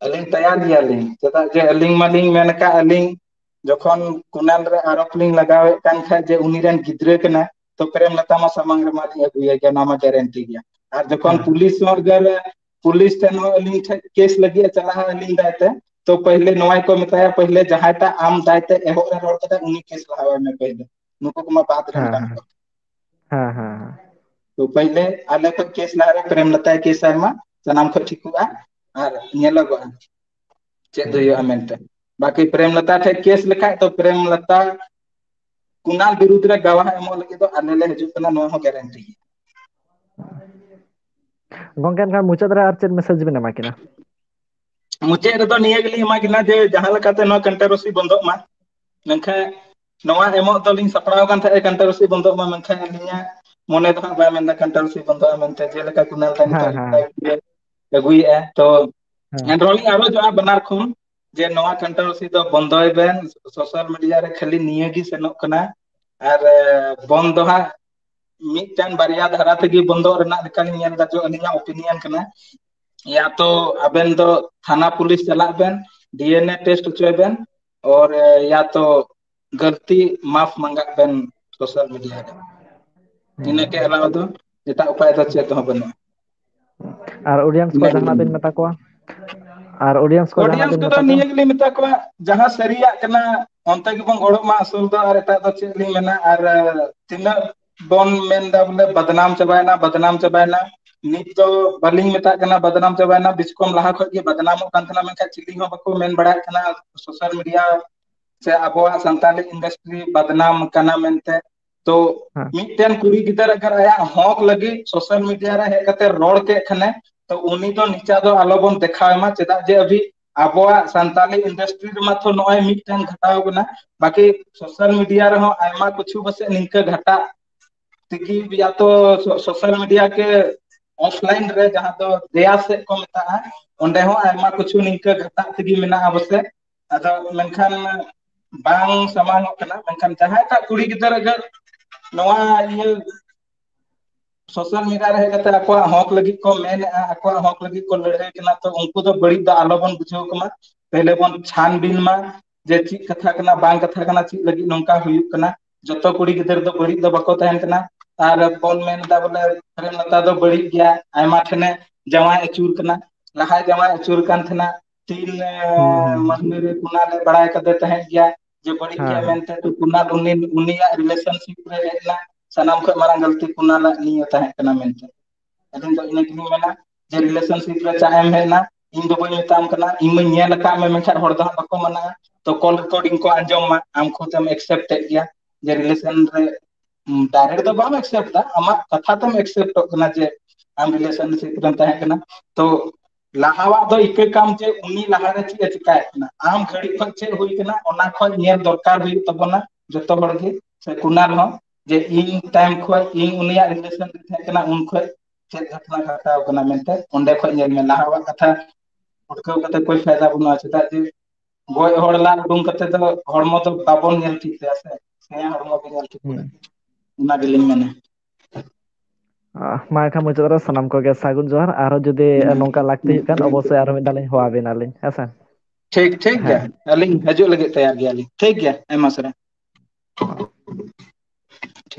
ᱟᱹᱞᱤᱧ ᱛᱮᱭᱟᱨ ᱜᱮᱭᱟᱞᱤᱧ, ᱪᱮᱫᱟᱜ ᱡᱮ ᱟᱹᱞᱤᱧ ᱢᱟᱞᱤᱧ ᱢᱮᱱ ᱟᱠᱟᱫ, ᱟᱹᱞᱤᱧ ᱡᱚᱠᱷᱚᱱ ᱠᱩᱱᱟᱞ ᱨᱮ ᱟᱨᱳᱯ ᱞᱤᱧ ᱞᱟᱜᱟᱣᱮᱫ ᱠᱟᱱ ᱠᱷᱟᱡ ᱡᱮ ᱩᱱᱤ ᱨᱮᱱ ᱜᱤᱫᱽᱨᱟᱹ ᱠᱟᱱᱟᱭ, ᱛᱚ ᱯᱨᱮᱢ ᱞᱚᱛᱟ ᱢᱟ ᱥᱟᱢᱟᱝ ᱨᱮᱢᱟ ᱞᱤᱧ ᱟᱹᱜᱩᱭᱟ ᱜᱮ, ᱱᱚᱣᱟ ᱢᱟ ᱜᱟᱨᱮᱱᱴᱤ ᱜᱮᱭᱟ᱾ ᱟᱨ ᱡᱚᱠᱷᱚᱱ ᱦᱮᱸ᱾ ᱯᱩᱞᱤᱥ ᱦᱚᱸ ᱟᱜᱟᱨ ᱯᱩᱞᱤᱥ ᱴᱷᱮᱱ ᱦᱚᱸ ᱟᱹᱞᱤᱧ ᱴᱷᱮᱱ ᱠᱮᱥ ᱞᱟᱹᱜᱤᱫ ᱮ ᱪᱟᱞᱟᱜᱼᱟ ᱟᱹᱞᱤᱧ ᱫᱟᱭ ᱛᱮ, ᱛᱚ ᱯᱟᱹᱦᱞᱮ ᱱᱚᱣᱟ ᱠᱚ ᱢᱮᱛᱟᱭᱟ, ᱯᱟᱹᱦᱞᱮ ᱡᱟᱦᱟᱸᱭ ᱴᱟᱜ ᱟᱢ ᱫᱟᱭ ᱛᱮ ᱮᱦᱚᱵ ᱨᱮ ᱨᱚᱲ ᱠᱟᱫᱟ ᱩᱱᱤ ᱠᱮᱥ ᱞᱟᱦᱟᱣᱟᱭ ᱢᱮ ᱯᱟᱹᱦᱞᱮ᱾ ᱱᱩᱠᱩ ᱠᱚᱢᱟ ᱵᱟᱫ ᱨᱮᱱ ᱦᱮᱸ, ᱠᱟᱱ ᱦᱮᱸ᱾ ᱠᱚ᱾ ᱦᱮᱸ, ᱦᱮᱸ, ᱦᱮᱸ᱾ ᱛᱚ ᱯᱟᱹᱦᱞᱮ ᱟᱞᱮ ᱠᱷᱚᱱ ᱠᱮᱥ ᱞᱟᱦᱟ ᱨᱮ ᱯᱨᱮᱢ ᱞᱚᱛᱟᱭ ᱠᱮᱥ ᱟᱭ ᱢᱟ, ᱥᱟᱱᱟᱢ ᱠᱷᱚᱱ ᱴᱷᱤᱠᱚᱜᱼᱟ ᱟᱨ ᱧᱮᱞᱚᱜᱚᱜᱼᱟ ᱪᱮᱫ ᱦᱩᱭᱩᱜᱼᱟ ᱢᱮᱱᱛᱮ᱾ ᱵᱟᱠᱤ ᱯᱨᱮᱢ ᱞᱚᱛᱟ ᱴᱷᱮᱱ ᱠᱮᱥ ᱞᱮᱠᱷᱟᱡ ᱛᱚ ᱯᱨᱮᱢ ᱞᱚᱛᱟ ᱠᱩᱱᱟᱞ ᱵᱤᱨᱩᱫᱷ ᱨᱮ ᱜᱟᱣᱟᱦ ᱮᱢᱚᱜ ᱞᱟᱹᱜᱤᱫ ᱫᱚ ᱟᱞᱮ ᱞᱮ ᱦᱤᱡᱩᱜ ᱠᱟᱱᱟ, ᱱᱚᱣᱟ ᱦᱚᱸ ᱜᱟᱨᱮᱱᱴᱤ ᱜᱮ᱾ ᱜᱚᱝᱠᱮ, ᱮᱱᱠᱷᱟᱱ ᱢᱩᱪᱟᱹᱫ ᱨᱮ ᱟᱨ ᱪᱮᱫ ᱢᱮᱥᱮᱡᱽ ᱵᱤᱱ ᱮᱢᱟ ᱠᱤᱱᱟ? ᱢᱩᱪᱟᱹᱫ ᱨᱮᱫᱚ ᱱᱤᱭᱟᱹ ᱜᱮᱞᱤᱧ ᱮᱢᱟ ᱠᱤᱱᱟ ᱡᱮ ᱡᱟᱦᱟᱸ ᱞᱮᱠᱟᱛᱮ ᱱᱚᱣᱟ ᱠᱚᱱᱴᱨᱳᱵᱷᱟᱨᱥᱤ ᱵᱚᱱᱫᱚᱜ ᱢᱟ, ᱢᱮᱱᱠᱷᱟᱱ ᱱᱚᱣᱟ ᱮᱢᱚᱜ ᱫᱚᱞᱤᱧ ᱥᱟᱯᱲᱟᱣ ᱟᱠᱟᱱ ᱛᱟᱦᱮᱸᱫ ᱠᱚᱱᱴᱨᱳᱵᱷᱟᱨᱥᱤ ᱵᱚᱱᱫᱚᱜ ᱢᱟ, ᱢᱮᱱᱠᱷᱟᱱ ᱟᱹᱞᱤᱧᱟᱜ ᱢᱚᱱᱮ ᱫᱚ ᱦᱟᱸᱜ ᱵᱟᱭ ᱢᱮᱱᱫᱟ ᱠᱚᱱᱴᱨᱳᱵᱷᱟᱨᱥᱤ ᱵᱚᱱᱫᱚᱜᱼᱟ ᱢᱮᱱᱛᱮ᱾ ᱡᱮᱞᱮᱠᱟ ᱠᱩᱱᱟᱞ ᱫᱟ ᱦᱮᱸ, ᱱᱤᱛᱚᱜ ᱦᱮᱸ᱾ ᱟᱹᱜᱩᱭᱮᱫᱼᱟ, ᱛᱚ ᱦᱮᱸ᱾ ᱮᱱᱨᱮᱦᱚᱸ ᱞᱤᱧ ᱟᱨᱚᱡᱚᱜᱼᱟ ᱵᱟᱱᱟᱨ ᱠᱷᱚᱱ ᱡᱮ ᱱᱚᱣᱟ ᱠᱚᱱᱴᱨᱳᱵᱷᱟᱨᱥᱤ ᱫᱚ ᱵᱚᱱᱫᱚᱭ ᱵᱮᱱ, ᱥᱳᱥᱟᱞ ᱢᱤᱰᱤᱭᱟ ᱨᱮ ᱠᱷᱟᱹᱞᱤ ᱱᱤᱭᱟᱹ ᱜᱮ ᱥᱮᱱᱚᱜ ᱠᱟᱱᱟ, ᱟᱨ ᱮ, ᱵᱚᱱᱫ ᱫᱚ ᱦᱟᱸᱜ ᱢᱤᱫᱴᱟᱝ ᱵᱟᱨᱭᱟ ᱫᱷᱟᱨᱟ ᱛᱮᱜᱮ ᱵᱚᱱᱫᱚᱜ ᱨᱮᱱᱟᱜ ᱞᱮᱠᱟᱞᱤᱧ ᱧᱮᱞ ᱮᱫᱟ, ᱡᱮ ᱟᱹᱞᱤᱧᱟᱜ ᱳᱯᱤᱱᱤᱭᱚᱱ ᱠᱟᱱᱟ᱾ ᱭᱟ ᱛᱚ ᱟᱵᱮᱱ ᱫᱚ ᱛᱷᱟᱱᱟ ᱯᱩᱞᱤᱥ ᱪᱟᱞᱟᱜ ᱵᱮᱱ, ᱰᱤ ᱮᱱ ᱮ ᱴᱮᱥᱴ ᱦᱚᱪᱚᱭ ᱵᱮᱱ, ᱚᱨ ᱭᱟ ᱛᱚ ᱜᱟᱹᱞᱛᱤ ᱢᱟᱯ ᱢᱟᱸᱜᱟᱜ ᱵᱮᱱ ᱥᱳᱥᱟᱞ ᱢᱤᱰᱤᱭᱟ ᱨᱮ᱾ ᱤᱱᱟᱹ ᱠᱮ ᱟᱞᱟᱣᱟ ᱫᱚ ᱮᱴᱟᱜ ᱩᱯᱟᱭ ᱫᱚ ᱪᱮᱫ ᱦᱚᱸ ᱵᱟᱹᱱᱩᱜᱼᱟ᱾ ᱟᱨ ᱚᱰᱤᱭᱮᱱᱥ ᱠᱚ ᱡᱟᱦᱟᱱᱟᱜ ᱵᱤᱱ ᱢᱮᱛᱟ ᱠᱚᱣᱟ? ᱟᱨ ᱚᱰᱤᱭᱮᱱᱥ ᱠᱚ ᱡᱟᱦᱟᱱᱟᱜ ᱚᱰᱤᱭᱮᱱᱥ ᱵᱤᱱ ᱠᱚᱫᱚ ᱢᱮᱛᱟ ᱠᱚᱣᱟ? ᱱᱤᱭᱟᱹ ᱜᱮᱞᱤᱧ ᱢᱮᱛᱟ ᱠᱚᱣᱟ, ᱡᱟᱦᱟᱸ ᱥᱟᱹᱨᱤᱭᱟᱜ ᱠᱟᱱᱟ ᱚᱱᱛᱮ ᱜᱮᱵᱚᱱ ᱜᱚᱲᱚᱜ ᱢᱟ᱾ ᱟᱥᱚᱞ ᱫᱚ ᱟᱨ ᱮᱴᱟᱜ ᱫᱚ ᱪᱮᱫ ᱞᱤᱧ ᱢᱮᱱᱟ, ᱟᱨ ᱛᱤᱱᱟᱹᱜ ᱵᱚᱱ ᱢᱮᱱ ᱮᱫᱟ ᱵᱚᱞᱮ ᱵᱟᱫᱱᱟᱢ ᱪᱟᱵᱟᱭᱮᱱᱟ, ᱵᱟᱫᱱᱟᱢ ᱪᱟᱵᱟᱭᱮᱱᱟ, ᱱᱤᱛ ᱫᱚ ᱵᱟᱹᱞᱤᱧ ᱢᱮᱛᱟᱜ ᱠᱟᱱᱟ ᱵᱟᱫᱱᱟᱢ ᱪᱟᱵᱟᱭᱮᱱᱟ, ᱵᱤᱥᱠᱚᱢ ᱞᱟᱦᱟ ᱠᱷᱚᱱ ᱜᱮ ᱵᱟᱫᱱᱟᱢᱚᱜ ᱠᱟᱱ ᱛᱟᱦᱮᱱᱟ, ᱢᱮᱱᱠᱷᱟᱱ ᱪᱤᱞᱤ ᱦᱚᱸ ᱵᱟᱠᱚ ᱢᱮᱱ ᱵᱟᱲᱟᱭᱮᱫ ᱛᱟᱦᱮᱱᱟ ᱥᱳᱥᱟᱞ ᱢᱤᱰᱤᱭᱟ ᱥᱮ ᱟᱵᱚᱣᱟᱜ ᱥᱟᱱᱛᱟᱞᱤ ᱤᱱᱰᱟᱥᱴᱨᱤ ᱵᱟᱫᱱᱟᱢ ᱠᱟᱱᱟ ᱢᱮᱱᱛᱮ᱾ ᱛᱚ ᱦᱮᱸ᱾ ᱢᱤᱫᱴᱮᱱ ᱠᱩᱲᱤ ᱜᱤᱫᱟᱹᱨ ᱟᱜᱟᱨ ᱟᱭᱟᱜ ᱦᱚᱠ ᱞᱟᱹᱜᱤᱫ ᱥᱳᱥᱟᱞ ᱢᱤᱰᱤᱭᱟ ᱨᱮ ᱦᱮᱡ ᱠᱟᱛᱮ ᱨᱚᱲ ᱠᱮᱫ ᱠᱷᱟᱱᱮ, ᱛᱚ ᱩᱱᱤ ᱫᱚ ᱱᱤᱪᱟ ᱫᱚ ᱟᱞᱚᱵᱚᱱ ᱫᱮᱠᱷᱟᱣ ᱢᱟ᱾ ᱪᱮᱫᱟᱜ ᱡᱮ ᱟᱵᱚᱣᱟᱜ ᱥᱟᱱᱛᱟᱞᱤ ᱤᱱᱰᱟᱥᱴᱨᱤ ᱨᱮᱢᱟ ᱛᱚ ᱱᱚᱜᱼᱚᱭ ᱢᱤᱫᱴᱮᱱ ᱜᱷᱟᱴᱟᱣ ᱠᱟᱱᱟ, ᱵᱟᱠᱤ ᱥᱳᱥᱟᱞ ᱢᱤᱰᱤᱭᱟ ᱨᱮᱦᱚᱸ ᱟᱭᱢᱟ ᱠᱤᱪᱷᱩ ᱯᱟᱥᱮᱡ ᱱᱤᱝᱠᱟᱹ ᱜᱷᱟᱴᱟᱜ ᱛᱮᱜᱮ ᱭᱟ ᱛᱚ ᱥᱳᱥᱟᱞ ᱢᱤᱰᱤᱭᱟ ᱜᱮ ᱚᱯᱷᱞᱟᱭᱤᱱ ᱨᱮ ᱡᱟᱦᱟᱸ ᱫᱚ ᱫᱮᱭᱟ ᱥᱮᱫ ᱠᱚ ᱢᱮᱛᱟᱜᱼᱟ, ᱚᱸᱰᱮ ᱦᱚᱸ ᱟᱭᱢᱟ ᱠᱤᱪᱷᱩ ᱱᱤᱝᱠᱟᱹ ᱜᱷᱟᱴᱟᱜ ᱛᱮᱜᱮ ᱢᱮᱱᱟᱜᱼᱟ ᱯᱟᱥᱮᱡ᱾ ᱟᱫᱚ ᱢᱮᱱᱠᱷᱟᱱ ᱵᱟᱝ ᱥᱟᱢᱟᱝᱚᱜ ᱠᱟᱱᱟ, ᱢᱮᱱᱠᱷᱟᱱ ᱡᱟᱦᱟᱸᱭᱴᱟᱜ ᱠᱩᱲᱤ ᱜᱤᱫᱟᱹᱨ ᱟᱜᱟᱨ ᱱᱚᱣᱟ ᱤᱭᱟᱹ ᱥᱳᱥᱟᱞ ᱢᱤᱰᱤᱭᱟ ᱨᱮ ᱦᱮᱡ ᱠᱟᱛᱮ ᱟᱠᱚᱣᱟᱜ ᱦᱚᱠ ᱞᱟᱹᱜᱤᱫ ᱠᱚ ᱢᱮᱱᱮᱫᱼᱟ, ᱟᱠᱚᱣᱟᱜ ᱦᱚᱠ ᱞᱟᱹᱜᱤᱫ ᱠᱚ ᱞᱟᱹᱲᱦᱟᱹᱭ ᱠᱟᱱᱟ, ᱛᱚ ᱩᱱᱠᱩ ᱫᱚ ᱵᱟᱹᱲᱤᱡ ᱫᱚ ᱟᱞᱚᱵᱚᱱ ᱵᱩᱡᱷᱟᱹᱣ ᱠᱚᱢᱟ᱾ ᱯᱮᱦᱞᱮ ᱵᱚᱱ ᱪᱷᱟᱱᱵᱤᱱ ᱢᱟ ᱡᱮ ᱪᱮᱫ ᱠᱟᱛᱷᱟ ᱠᱟᱱᱟ, ᱵᱟᱝ ᱠᱟᱛᱷᱟ ᱠᱟᱱᱟ, ᱪᱮᱫ ᱞᱟᱹᱜᱤᱫ ᱱᱚᱝᱠᱟ ᱦᱩᱭᱩᱜ ᱠᱟᱱᱟ᱾ ᱡᱚᱛᱚ ᱠᱩᱲᱤ ᱜᱤᱫᱟᱹᱨ ᱫᱚ ᱵᱟᱹᱲᱤᱡ ᱫᱚ ᱵᱟᱠᱚ ᱛᱟᱦᱮᱱ ᱠᱟᱱᱟ᱾ ᱟᱨ ᱵᱚᱱ ᱢᱮᱱ ᱮᱫᱟ ᱵᱚᱞᱮ ᱯᱨᱮᱢᱞᱚᱛᱟ ᱫᱚ ᱵᱟᱹᱲᱤᱡ ᱜᱮᱭᱟ, ᱟᱭᱢᱟ ᱴᱷᱮᱱᱮ ᱡᱟᱶᱟᱭ ᱟᱹᱪᱩᱨ ᱠᱟᱱᱟ᱾ ᱞᱟᱦᱟᱭ ᱡᱟᱶᱟᱭ ᱟᱹᱪᱩᱨ ᱠᱟᱱ ᱛᱟᱦᱮᱱᱟ, ᱛᱤᱱ ᱢᱟᱹᱦᱱᱟᱹ ᱨᱮ ᱠᱩᱱᱟᱞ ᱮ ᱵᱟᱲᱟᱭ ᱠᱟᱫᱮ ᱛᱟᱦᱮᱸᱫ ᱜᱮᱭᱟ ᱡᱮ ᱵᱟᱹᱲᱤᱡ ᱜᱮᱭᱟ ᱢᱮᱱᱛᱮ᱾ ᱛᱚ ᱠᱩᱱᱟᱞ ᱩᱱᱤ, ᱩᱱᱤᱭᱟᱜ ᱨᱤᱞᱮᱥᱚᱱᱥᱤᱯ ᱨᱮ ᱦᱮᱡ ᱮᱱᱟ, ᱥᱟᱱᱟᱢ ᱠᱷᱚᱱ ᱢᱟᱨᱟᱝ ᱜᱟᱹᱞᱛᱤ ᱠᱩᱱᱟᱞᱟᱜ ᱱᱤᱭᱟᱹ ᱛᱟᱦᱮᱸ ᱠᱟᱱᱟ ᱢᱮᱱᱛᱮ᱾ ᱟᱹᱞᱤᱧ ᱫᱚ ᱤᱱᱟᱹ ᱜᱮᱞᱤᱧ ᱢᱮᱱᱟ ᱡᱮ ᱨᱤᱞᱮᱥᱚᱱᱥᱤᱯ ᱨᱮ ᱪᱟᱜ ᱮᱢ ᱦᱮᱡ ᱮᱱᱟ, ᱤᱧ ᱫᱚ ᱵᱟᱹᱧ ᱢᱮᱛᱟᱢ ᱠᱟᱱᱟ, ᱤᱧ ᱢᱟᱧ ᱧᱮᱞ ᱟᱠᱟᱫ ᱢᱮ, ᱢᱮᱱᱠᱷᱟᱱ ᱦᱚᱲ ᱫᱚ ᱦᱟᱸᱜ ᱵᱟᱠᱚ ᱢᱟᱱᱟᱜᱼᱟ᱾ ᱛᱚ ᱠᱚᱞ ᱨᱮᱠᱚᱨᱰᱤᱝ ᱠᱚ ᱟᱸᱡᱚᱢ ᱢᱟ, ᱟᱢ ᱠᱷᱩᱫ ᱮᱢ ᱮᱠᱥᱮᱯᱴ ᱮᱫ ᱜᱮᱭᱟ ᱡᱮ ᱨᱤᱞᱮᱥᱚᱱ ᱨᱮ ᱰᱟᱭᱨᱮᱠᱴ ᱫᱚ ᱵᱟᱢ ᱮᱠᱥᱮᱯᱴ ᱮᱫᱟ, ᱟᱢᱟᱜ ᱠᱟᱛᱷᱟ ᱛᱮᱢ ᱮᱠᱥᱮᱯᱴᱚᱜ ᱠᱟᱱᱟ ᱡᱮ ᱟᱢ ᱨᱤᱞᱮᱥᱚᱱᱥᱤᱯ ᱨᱮᱢ ᱛᱟᱦᱮᱸ ᱠᱟᱱᱟ᱾ ᱛᱚ ᱞᱟᱦᱟᱣᱟᱜ ᱫᱚ ᱤᱠᱟᱹ ᱠᱟᱢ ᱡᱮ ᱩᱱᱤ ᱞᱟᱦᱟᱨᱮ ᱪᱮᱫ ᱮ ᱪᱮᱠᱟᱭᱮᱫ ᱠᱟᱱᱟ, ᱟᱢ ᱜᱷᱟᱹᱲᱤᱡ ᱠᱷᱚᱱ ᱪᱮᱫ ᱦᱩᱭ ᱠᱟᱱᱟ, ᱚᱱᱟ ᱠᱷᱚᱱ ᱧᱮᱞ ᱫᱚᱨᱠᱟᱨ ᱦᱩᱭᱩᱜ ᱛᱟᱵᱚᱱᱟ ᱡᱚᱛᱚ ᱦᱚᱲ ᱜᱮ, ᱥᱮ ᱠᱩᱱᱟᱞ ᱦᱚᱸ, ᱡᱮ ᱤᱧ ᱴᱟᱭᱤᱢ ᱠᱷᱚᱱ ᱤᱧ ᱩᱱᱤᱭᱟᱜ ᱨᱤᱞᱮᱥᱚᱱ ᱨᱮ ᱛᱟᱦᱮᱸ ᱠᱟᱱᱟ, ᱩᱱ ᱠᱷᱚᱱ ᱪᱮᱫ ᱜᱷᱚᱴᱱᱟ ᱜᱷᱟᱴᱟᱣ ᱠᱟᱱᱟ ᱢᱮᱱᱛᱮ ᱚᱸᱰᱮ ᱠᱷᱚᱱ ᱧᱮᱞ ᱢᱮ᱾ ᱞᱟᱦᱟᱣᱟᱜ ᱠᱟᱛᱷᱟ ᱩᱴᱠᱟᱹᱣ ᱠᱟᱛᱮ ᱠᱳᱭ ᱯᱷᱟᱭᱫᱟ ᱵᱟᱹᱱᱩᱜᱼᱟ, ᱪᱮᱫᱟᱜ ᱡᱮ ᱜᱚᱡ ᱦᱚᱲ ᱞᱟᱜ ᱩᱰᱩᱝ ᱠᱟᱛᱮ ᱫᱚ ᱦᱚᱲᱢᱚ ᱫᱚ ᱵᱟᱵᱚᱱ ᱧᱮᱞ ᱴᱷᱤᱠ ᱛᱟᱭᱟ ᱥᱮ, ᱥᱮᱭᱟ ᱦᱚᱲᱢᱚ ᱜᱮ ᱧᱮᱞ ᱴᱷᱤᱠ ᱛᱟᱭᱟ᱾ ᱦᱩᱸ᱾ ᱚᱱᱟ ᱜᱮᱞᱤᱧ ᱢᱮᱱᱟ᱾ ᱟᱦ, ᱢᱟ ᱮᱱᱠᱷᱟᱱ ᱢᱩᱪᱟᱹᱫ ᱨᱮ ᱥᱟᱱᱟᱢ ᱠᱚᱜᱮ ᱥᱟᱹᱜᱩᱱ ᱡᱚᱦᱟᱨ᱾ ᱟᱨᱦᱚᱸ ᱡᱩᱫᱤ ᱦᱩᱸ᱾ ᱱᱚᱝᱠᱟ ᱞᱟᱹᱠᱛᱤ ᱦᱩᱭᱩᱜ ᱠᱷᱟᱱ ᱚᱵᱚᱥᱥᱳᱭ ᱟᱨᱦᱚᱸ ᱢᱤᱫ ᱫᱷᱟᱣ ᱞᱤᱧ ᱦᱚᱦᱚ ᱟᱵᱤᱱᱟᱞᱤᱧ, ᱦᱮᱸ ᱥᱮ? ᱴᱷᱤᱠ, ᱴᱷᱤᱠ ᱜᱮᱭᱟ᱾ ᱦᱮᱸ᱾ ᱟᱹᱞᱤᱧ ᱦᱤᱡᱩᱜ ᱞᱟᱹᱜᱤᱫ ᱛᱮᱭᱟᱨ ᱜᱮᱭᱟᱞᱤᱧ᱾ ᱴᱷᱤᱠ ᱜᱮᱭᱟ, ᱟᱭᱢᱟ ᱥᱟᱨᱦᱟᱣ᱾